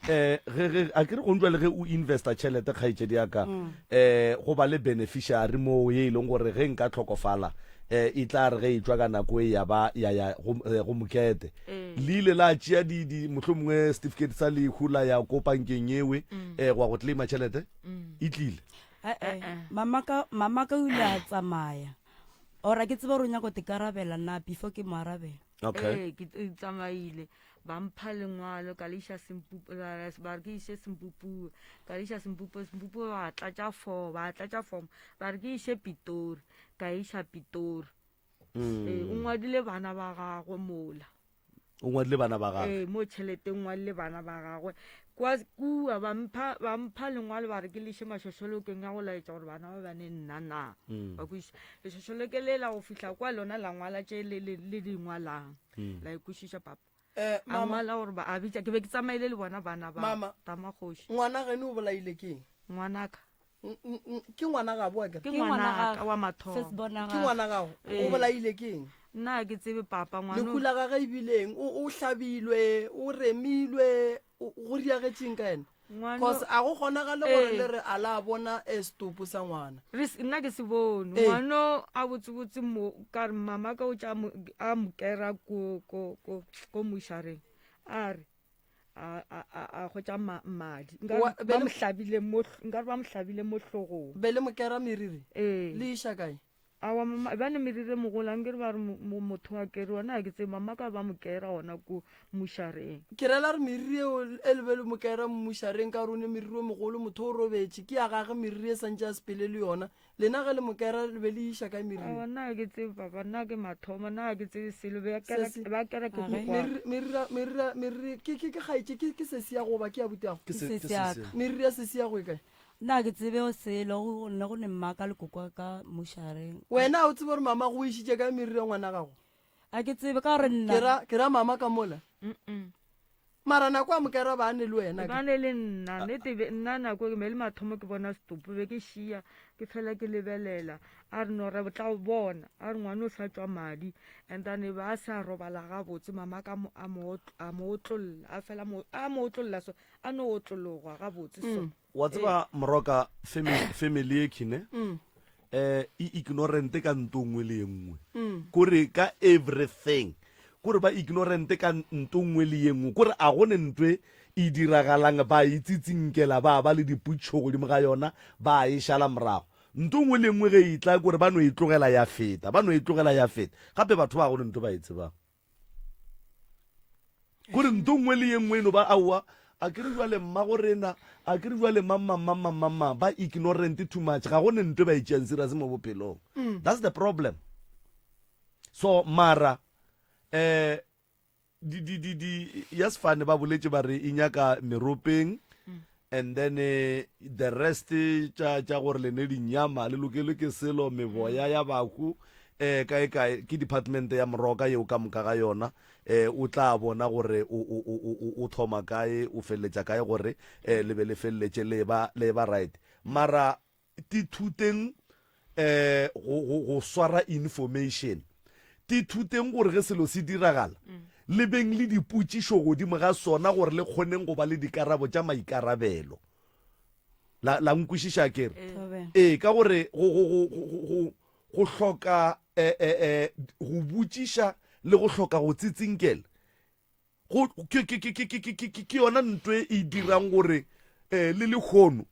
Speaker 4: ge, ge, a ke re gong jwale ge o investa tšhelete, kgaetšedi ya ka,
Speaker 13: Mm.
Speaker 4: eh, go ba le beneficiary moo ye e leng gore ge nka hlokofala, eh, e tla re ge e tšwa ka nako e ya ba ya ya go, eh, go mokete.
Speaker 12: Ee.
Speaker 4: Le ile la tšea di, di, mohlomongwe certificate sa lehu la ya ko bankeng ewe,
Speaker 12: Mm.
Speaker 4: eh, go ya go claima tšhelete?
Speaker 12: Mm.
Speaker 4: E tlile?
Speaker 13: Eh-eh. Mamaka, mamaka o ile a tsamaya. Or a ke tsebe gore o nyaka go tekarabela na before ke mo arabela.
Speaker 4: Okay.
Speaker 12: Ee, ke e tsamaile ba mpha lengwalo ka le iša Sempupu, ba ba re ke iše Sempupue, ka le iša Sempupue, Sempupue ba tlatša form, ba tlatša form, ba re ke iše Pitori, ka iša Pitori.
Speaker 4: Mm.
Speaker 12: Ee, o ngwadile bana ba gagwe mola.
Speaker 4: O ngwadile bana ba gagwe.
Speaker 12: Ee, mo tšheleteng ngwadile bana ba gagwe. Kwa kua ba mpha ba mpha lengwalo ba re ke le iše mašošolokeng ya go laetša gore bana ba bane nna na.
Speaker 4: Mm.
Speaker 12: Ba kwešiša. Lešošoloke le la go fihla kwa lona la ngwala tše le le le di ngwalang.
Speaker 4: Mm.
Speaker 12: La e kwešiša papa.
Speaker 5: Eh,
Speaker 12: A
Speaker 5: mama.
Speaker 12: ngwala gore ba a bitša ke be ke tsamaile le bona bana ba.
Speaker 5: Mama.
Speaker 12: Tamakgoši.
Speaker 5: Ngwana geno o bolaile ke eng?
Speaker 12: Ngwanaka.
Speaker 5: Ke ngwana gabo a kere?
Speaker 12: Ke ngwanaka wa mathomo.
Speaker 13: First born ya
Speaker 5: Ke
Speaker 13: gagwe.
Speaker 5: ngwana gago. O
Speaker 12: Ee.
Speaker 5: bolaile ke eng?
Speaker 12: Nna ga ke tsebe papa ngwana.
Speaker 5: Lehu la gage e bile eng? O o hlabilwe, o remilwe, o- go riagetšeng ka yena?
Speaker 12: Ngwana-
Speaker 5: Cause a go kgonagale gore
Speaker 12: Ee.
Speaker 5: le re a la bona eh, setopo sa ngwana.
Speaker 12: Re s- nna ke se bone
Speaker 5: Ee.
Speaker 12: ngwano a botsebotse mo ka re mama ka o tša mo- a mo kera ko ko ko ko mošareng a re a a a- a hwetša ma- madi Nkare
Speaker 5: Wa-
Speaker 12: ba
Speaker 5: be le-
Speaker 12: mo hlabile mo hl- nkare ba mo hlabile mo hlogong
Speaker 5: Be le mo kera meriri?
Speaker 12: Ee.
Speaker 5: Le iša kae?
Speaker 12: Aowa mama, bjane meriri e mogolo, ankere ba re motho wa keriwa, nna ga ke tsebe, mama ka ba mo kera gona ko mmušareng.
Speaker 5: Ke rela gore meriri eo e le be le mo kera mmušareng ka gore o ne meriri o mogolo, motho o robetše, ke ya gage meriri e santše a sepele le yona. Lena ge le mo kera le be le iša kae meriri?
Speaker 12: Aowa nna ga ke tsebe papa, nna ke mathomo, nna ga ke tsebe selo, be kera, ba kera ke go kwa.
Speaker 5: Meriri, meriri, meriri, ke, ke, ke kgaetše, ke, ke sesi ya go ba ke ya butiago?
Speaker 13: Ke sesi ya ka.
Speaker 5: Meriri ya sesi ya go e kae?
Speaker 13: Nna ga ke tsebe selo, go nna go ne mmaka le koko wa ka mošareng.
Speaker 5: Wena ga o tsebe gore mama go išitše kae meriri ya ngwana gago?
Speaker 13: Ga ke tsebe ka gore nna.
Speaker 5: Ke ra, ke ra mama ka mola. Mara nako a mokera ba ne le wena.
Speaker 12: Ba ne le nna, nnete be nna nako ke me le mathomo ke bona setopo be ke šia ke fela ke lebelela a re no re tla o bona a re ngwana o sa tšwa madi and then ba a sa robala gabotse mama ka a mo a mo otlolla a fela a mo otlolla so a no otlologwa gabotse so
Speaker 5: mm.
Speaker 4: wa tseba moroka family e khine mm. eh e ignorant ka nto nngwe le nngwe mm. kore ka everything kore ba ignorant ka nto nngwe le ye nngwe kore a go ne ntwe e diragalang ba itsitsinkela ba ba le diputšho godimo ga yona ba e šala morago nto nngwe le nngwe ge e tla kore ba no e tlogela ya feta ba no e tlogela ya feta gape batho ba go ne nto ba e tsebang kore nto nngwe le ye nngwe e no ba aowa a ke re jwale mmago rena a ke re jwale mamamamamamma ba ignorant too much ga go ne nto e ba e tšeang serious mo bophelong mm. that's the problem so mara eh di di di di ya sefane ba boletše ba re e nyaka meropeng mm. And then the rest tša tša gore le ne dinyama le lokelwe ke selo meboya ya bahu eh kae kae ke department ya moroka yeo ka moka ga yona eh o tla bona gore o o o o thoma kae o feleletša kae gore eh le be le feleletše le ba le ba right mara Tithuteng um go, go, go swara information. Tithuteng gore ge selo se diragala, le beng le dipotšišo godimo ga sona gore le kgoneng go ba le dikarabo tša maikarabelo. La, la nkwešiša ke re? Ee, ka gore go, go, go, go, go, go hloka eh, eh, eh, go botšiša le go hloka go tsitsinkela Go, ke, ke, ke, ke, ke, ke, ke, ke yona nto e e dirang gore um le lekgono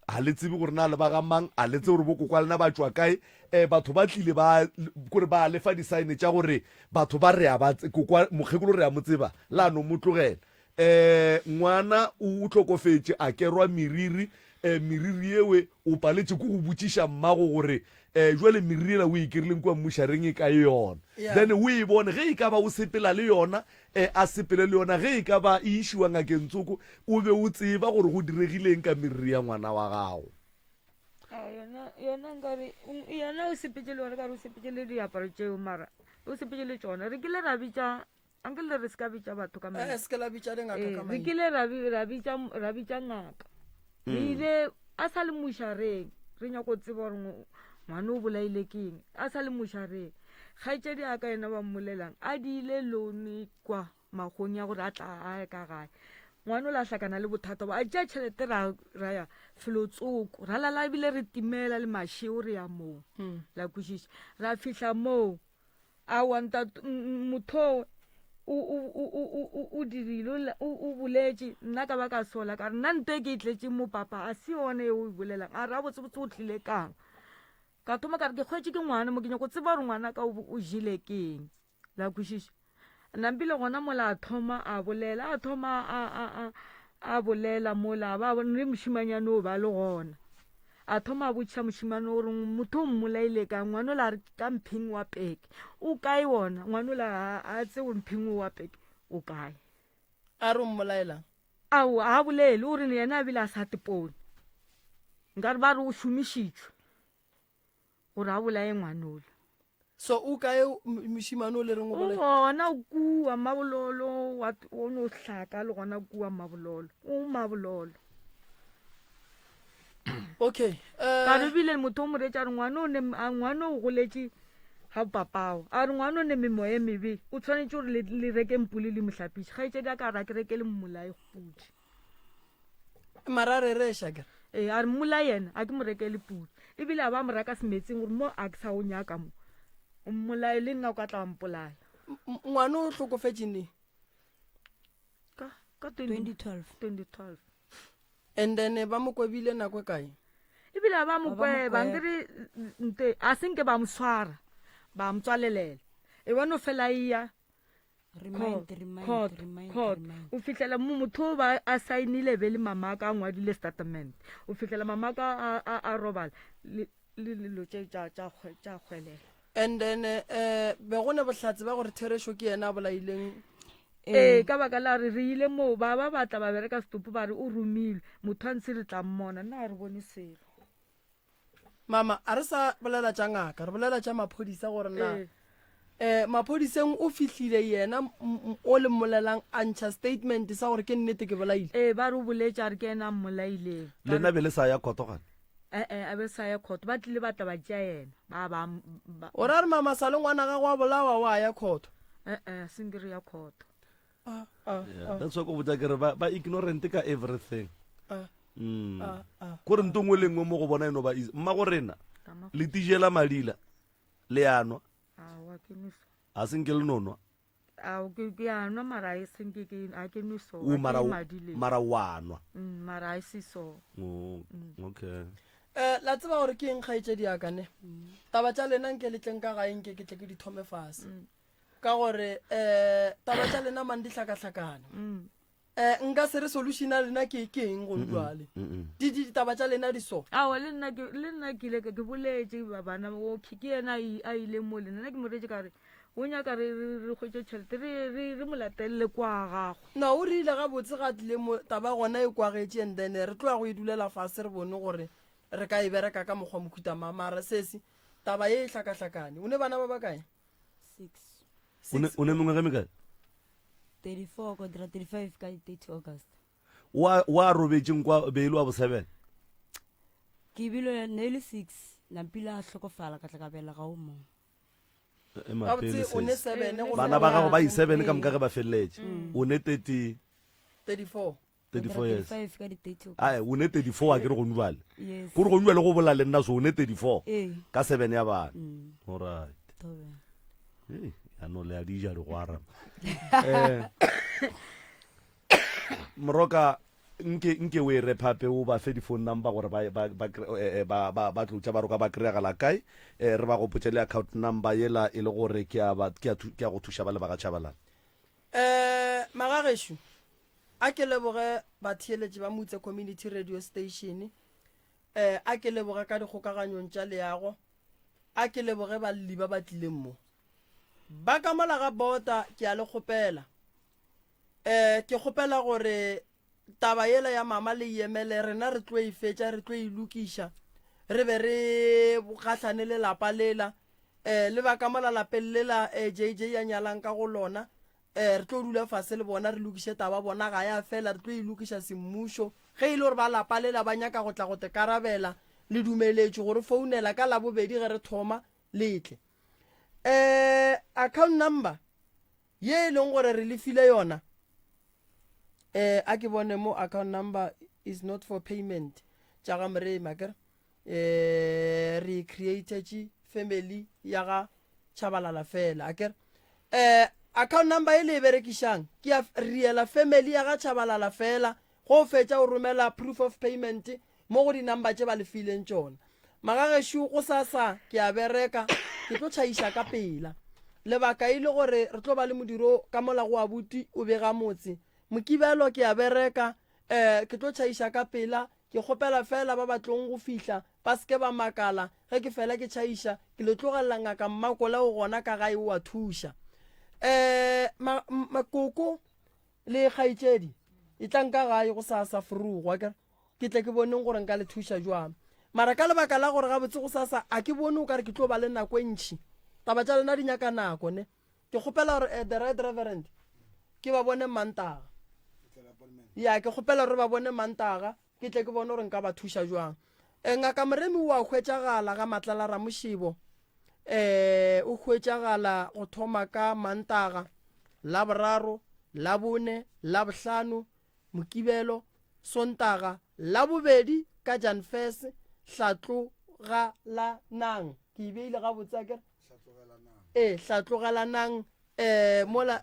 Speaker 4: ga le tsebe gore na le ba ga mang a le tsebe gore bokoko a lena ba tšwa kae um batho ba tlile ba kore ba lefa disaene tša gore batho ba re a ba kokwa mokgekolo re a mo tseba la no mo tlogela um ngwana o hlokofetše a kerwa meriri um meriri ewe o paletše ke go botšiša mmago gore um jwale meriri ela o e kerileng kua mmušareng e kae yona then o e bone ge e ka ba o sepela le yona um a sepele le yona ge e ka ba e išiwa ngakeng tsoko o be o tseba gore go diregileng ka meriri ya ngwana wa gago.
Speaker 12: Yona yona nkare yena o sepetše le yona kare o sepetše le diaparo tšeo mara o sepetše le tšona re kile ra bitša anke le re se ka bitša batho ka maina.
Speaker 5: Eh, se ke la bitša dingaka ka
Speaker 12: Ee, re
Speaker 5: maina.
Speaker 12: kile ra bi- ra bitša ra bitša ngaka re ile a sa le mošareng re nyako tseba gore ngo- ngwana o bolaile ke eng a sa le mošareng kgaetšedi a ka yena ba mmolelang a diile loan kwa magong ya gore a tla a ye ka gae ngwana o la hlakana le bothata ba a tšea tšhelete ra ra ya felotsoko ra lala ebile re timela le mašeo re ya moo la kwešiša ra fihla moo Aowa, ntate, motho o, o, o, o, o, o dirile, o, o boletše, nna ka ba ka sola, ka re, nna nto e ke e tletšeng mo papa, a se yona e o e bolelang. A re, gabotsebotse o tlile kang? Ka thoma ka re, ke kgwetše ke ngwana mo, ke nyako tseba gore ngwana ka o, o jele ke eng. La kwešiša? Nampile gona mola a thoma a bolela, a thoma a, a, a, a bolela mola, ba le mošimanyane o ba le gona. A thoma a botšiša mošimane o re motho o mmolaile ka ngwana ola a re ka mphing wa peke. O kae wona? Ngwana ola a, a tse gore mphing o wa peke o kae.
Speaker 5: A re o mmolaelang?
Speaker 12: Ao, a bolele, o re yena a bile a sa tepone. Nkare ba re o šomišitšwe. gore a bolaye ngwanola
Speaker 5: so o kae mošimane o le reng o
Speaker 12: bolaye gona kua mabololo wa o no hlaka le gona kua mabololo o mabololo
Speaker 5: okay
Speaker 12: uh, ka re bile motho o moretša re ngwana o ne ngwana o goletše ga papao a re ngwana o ne memoya e mebe o tshwanetse gore le reke mpule le mohlapiše kgaetšedi a ka re a ke reke le mmolae pudi
Speaker 5: mara rereša ke
Speaker 12: ee a re mmola yena a ke mo rekele pudi ebile a ba mo raka semetseng gore mo a ke sa o nyaka mo o mmolae le nna o ka tla wa mpolaya
Speaker 5: ngwana o hlokofetše neng
Speaker 12: ka ka 2012 2012
Speaker 5: and then ba mo kwebile nako e kae?
Speaker 12: Ebile a ba mo kweba nkere nte a se nke ba mo swara ba mo tswalelela e ba no fela iya
Speaker 13: Remind, remind,
Speaker 12: court
Speaker 13: remind,
Speaker 12: court
Speaker 13: remind.
Speaker 12: o fihlela mo motho o ba a saenile be le mama ka a ngwadile statement o fihlela mama ka a, a, a robala le le lelo tše tša tša kgwe- tša kgwelela
Speaker 5: And then eh be go ne bohlatse ba gore therešo ke yena a bolaileng.
Speaker 12: Ee, ka baka la re re ile moo ba ba batla ba bereka setopo ba re o romilwe motho a ntshe re tla mmona nna ga re bone selo.
Speaker 5: Mama, a re sa bolela tša ngaka, re bolela tša maphodisa gore na
Speaker 12: Ee.
Speaker 5: eh maphodiseng o fihlile yena o le mmolelang a ntšha statement sa gore ke nnete ke bolaile.
Speaker 12: Ee, ba re o boletše a re ke yena a mmolaileng. Ba
Speaker 4: Lena
Speaker 12: re
Speaker 4: be le sa ya khoto gane?
Speaker 12: e-e, a be sa ya khoto, ba tlile ba tla ba tšea yena ba ba ba.
Speaker 5: O ra re mama sa le ngwana gagwe a bolawa wa ya khoto?
Speaker 12: E-e, a se nke re ya khoto.
Speaker 5: Ah, ah,
Speaker 4: Yeah,
Speaker 5: ah.
Speaker 4: that's why ko botsa ke re ba ba ignorant ka everything.
Speaker 5: Ah.
Speaker 4: Mm.
Speaker 5: Ah, ah,
Speaker 4: Ko re nto nngwe le nngwe mo go bona e no ba easy. Mma go rena le tijela madila le a nwa.
Speaker 12: Aowa ke nwe so.
Speaker 4: A se nke le no nwa.
Speaker 12: Ao ke ke a nwa mara e seng ke ke a ke nwe so.
Speaker 4: O
Speaker 12: A
Speaker 4: mara
Speaker 12: ke
Speaker 4: o-
Speaker 12: madile.
Speaker 4: mara wa nwa.
Speaker 12: Mm, mara a e se so.
Speaker 4: Oh, okay.
Speaker 5: Eh, la tseba gore ke eng kgaetšedi ya ka ne? Taba tša lena nke le tleng ka gae nke ke tle ke di thome fase. Ka gore eh taba tša lena mang di hlakahlakane.
Speaker 12: Mm.
Speaker 5: Eh, nka se re solution ya lena ke ke eng go jwale di di ditaba tša lena di so
Speaker 12: Aowa le nna ke le nna ke ile ka ke boletše ba bana okay ke yena a i- a ile mo le nna nna ke mo reetše ka re o nyaka re re re hwetše tšhelete re re re mo latelele kwa gago.
Speaker 5: No o rile gabotse ga tlile mo taba gona e kwagetše and then re tlo ya go e dulela fase re bone gore re ka e bereka ka mokgwa mohuta mang mara sesi taba ye e hlakahlakane o ne bana ba bakae
Speaker 4: O ne o ne mengwaga e mekae?
Speaker 13: 34 ko dira 35 ka 30 August.
Speaker 4: Wa wa robetšeng kwa be e le wa boseven.
Speaker 13: Ke bile ne le 6 nampile a hlokofala ka tla ka belega o mongwe.
Speaker 4: Ema
Speaker 5: Gabotse
Speaker 4: pele
Speaker 5: o ne
Speaker 4: sesi.
Speaker 5: seven go
Speaker 4: Bana ba gago ba i seven ka moka ge ba feleletše.
Speaker 13: Mm.
Speaker 4: O ne 30
Speaker 5: 34
Speaker 4: 34 years.
Speaker 13: 35 ka di 30 August.
Speaker 4: Ae, o ne 34 a ke re gonu bale.
Speaker 13: Yes.
Speaker 4: Kore gonu bale go bola le nna so o ne 34
Speaker 13: Ee.
Speaker 4: ka seven ya bana.
Speaker 13: Mm.
Speaker 4: All right.
Speaker 13: Thobela.
Speaker 4: Hey, ya no le a di ja digwara. Eh. Moroka nke nke o e rephape o ba fe di-phone number gore ba ba ba eh, eh, ba ba ba tlotša ba roka ba kry-agala kae eh, re ba gopotše le account number yela e le gore ke a ba ke a ke a go thuša ba le ba ga Tshabalala.
Speaker 5: Eh magagešo a ke leboge batheeletši ba Mutse Community Radio Station eh a ke leboge ka dikgokaganyong tša leago a ke leboge balli ba ba tlileng mo ba ka mola ga bota ke a le kgopela eh ke kgopela gore Taba yela ya mama le e emele, rena re tlo e fetša, re tlo e lokiša, re be re gahlane le lapa lela, um le ba ka mola lapeng lela um JJ a nyalang ka go lona, um re tlo dula fase le bona re lokiše taba bona ga ya fela, re tlo e lokiša semmušo. Ge e le gore ba lapa lela ba nyaka go tla go te karabela, le dumeletšwe go re founela ka Labobedi ge re thoma, le tle. Um account number Ye e leng gore re le file yona, eh, a ke bone mo account number is not for payment tša ga Moremi akere eh, re createtše family ya ga Chabalala fela akere eh, account number e le e berekišang ke ya riela family ya ga Chabalala fela Go fetša o romela proof of payment mo go di number tše ba le fileng tšona. Magagešo gosasa ke a bereka, ke tlo tšhaiša ka pela. Lebaka e le gore re tlo ba le modiro ka mola go abuti o bega motse. Mokibelo ke a bereka, eh ke tlo tšhaiša ka pela, ke kgopela fela ba ba tlong go fihla ba se ke ba makala ge ke fela ke tšhaiša, ke le tlogelela ngaka Mmakola o gona ka gae o a thuša. Eh ma, ma, koko Le kgaetšedi, etlang ka gae gosasa, Frugo, akere ke tle ke boneng gore nka le thuša jwang. Mara ka lebaka la gore gabotse gosasa a ke bone o ka re ke tlo ba le nako e ntši. Taba tša lena di nyaka nako, ne? Ke kgopela gore eh, the right reverend ke ba bone Mantaga. Ya, ke kgopela gore ba bone Mantaga, ke tle ke bone gore nka ba thuša jwang. Eh, Ngaka Moremi o a hwetšagala ga Matlala Ramošebo. Eh, o hwetšagala go thoma ka Mantaga, Laboraro, Labone, Labohlano, Mokibelo, Sontaga, Labobedi ka Janfes, Hlatlogalanang. Ke e beile gabotse akere? Ee, Hlatlogalanang eh mola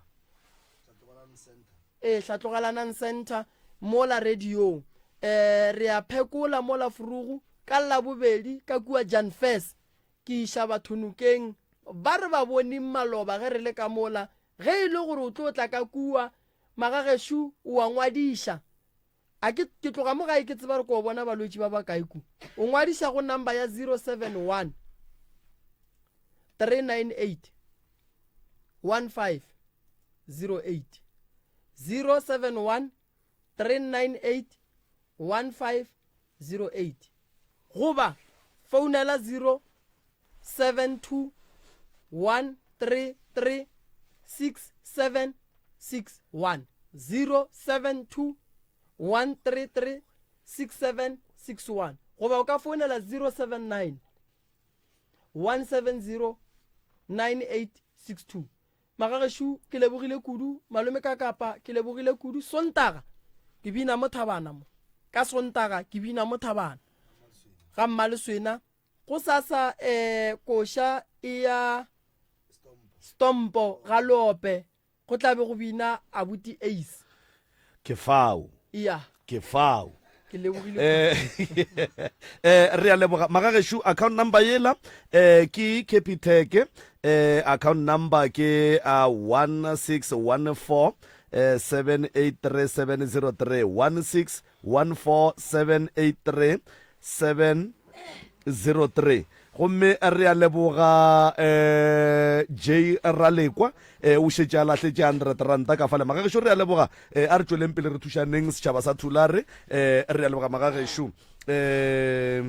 Speaker 5: Ee, Hlatlogalanang Center mola radiong. Eh, re a phekola mola Frugu. Ka Labobedi ka kua Jan Fes, ke iša batho nokeng ba re ba boneng maloba ge re le ka mola. Ge e le gore o tlo tla ka kua, magagešo o a ngwadiša. A ke, ke tloga mo gae ke tseba gore ko bona balwetši ba bakae ku. O ngwadiša go number ya 071 398 1508. 071 398 1508 goba founela 072 133 6761 072 133 6761 goba o ka founela 079 170 9862. Magagešo ke lebogile kudu, malome ka kapa ke lebogile kudu. Sontaga ke bina mo thabana mo, ka Sontaga ke bina mo thabana ga Mmaleswena. Go sasa eh koša e ya Stompo ga Lope. Go tla be go bina abuti Ace.
Speaker 4: Ke fao.
Speaker 5: Iya.
Speaker 4: Ke fao.
Speaker 5: Ke lebogile.
Speaker 4: Eh, eh, re a leboga magagešo. Account number yela eh, ke Capitec, eh, account number ke uh, 1614 eh, 783703 16 14783703. Gomme re a leboga eh, J Ralekwa, eh, o šetše a lahletše 100 ranta ka fale. Magagešo re a leboga, eh, a re tšweleng pele re thušaneng setšhaba sa Thulare. Eh, re a leboga magagešo. Eh,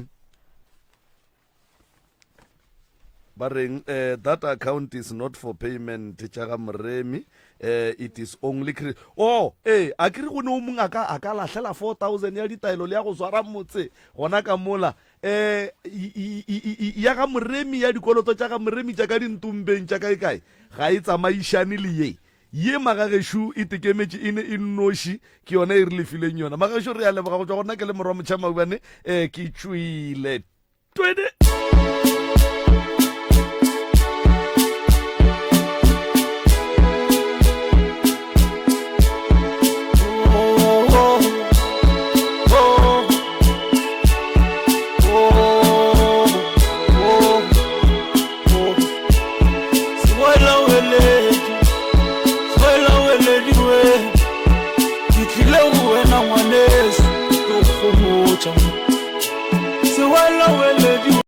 Speaker 4: ba reng eh, that account is not for payment tša ga Moremi, eh, it is only cre oh eh a ke re go ne o mongwe a ka a ka lahlela 4000 ya ditaelo le ya go swara motse gona ka mola, eh ya ga Moremi, ya dikoloto tša ga Moremi tša ka dintombeng tša kae kae ga e tsamaišane le ye ye magagešo e tekemetše e ne e nnoši ke yona e re lefileng yona. Magagešo re a leboga go tšwa gona ke le morwa motšha maubane, eh ke tšwile 20.
Speaker 14: Ke tlile go wena.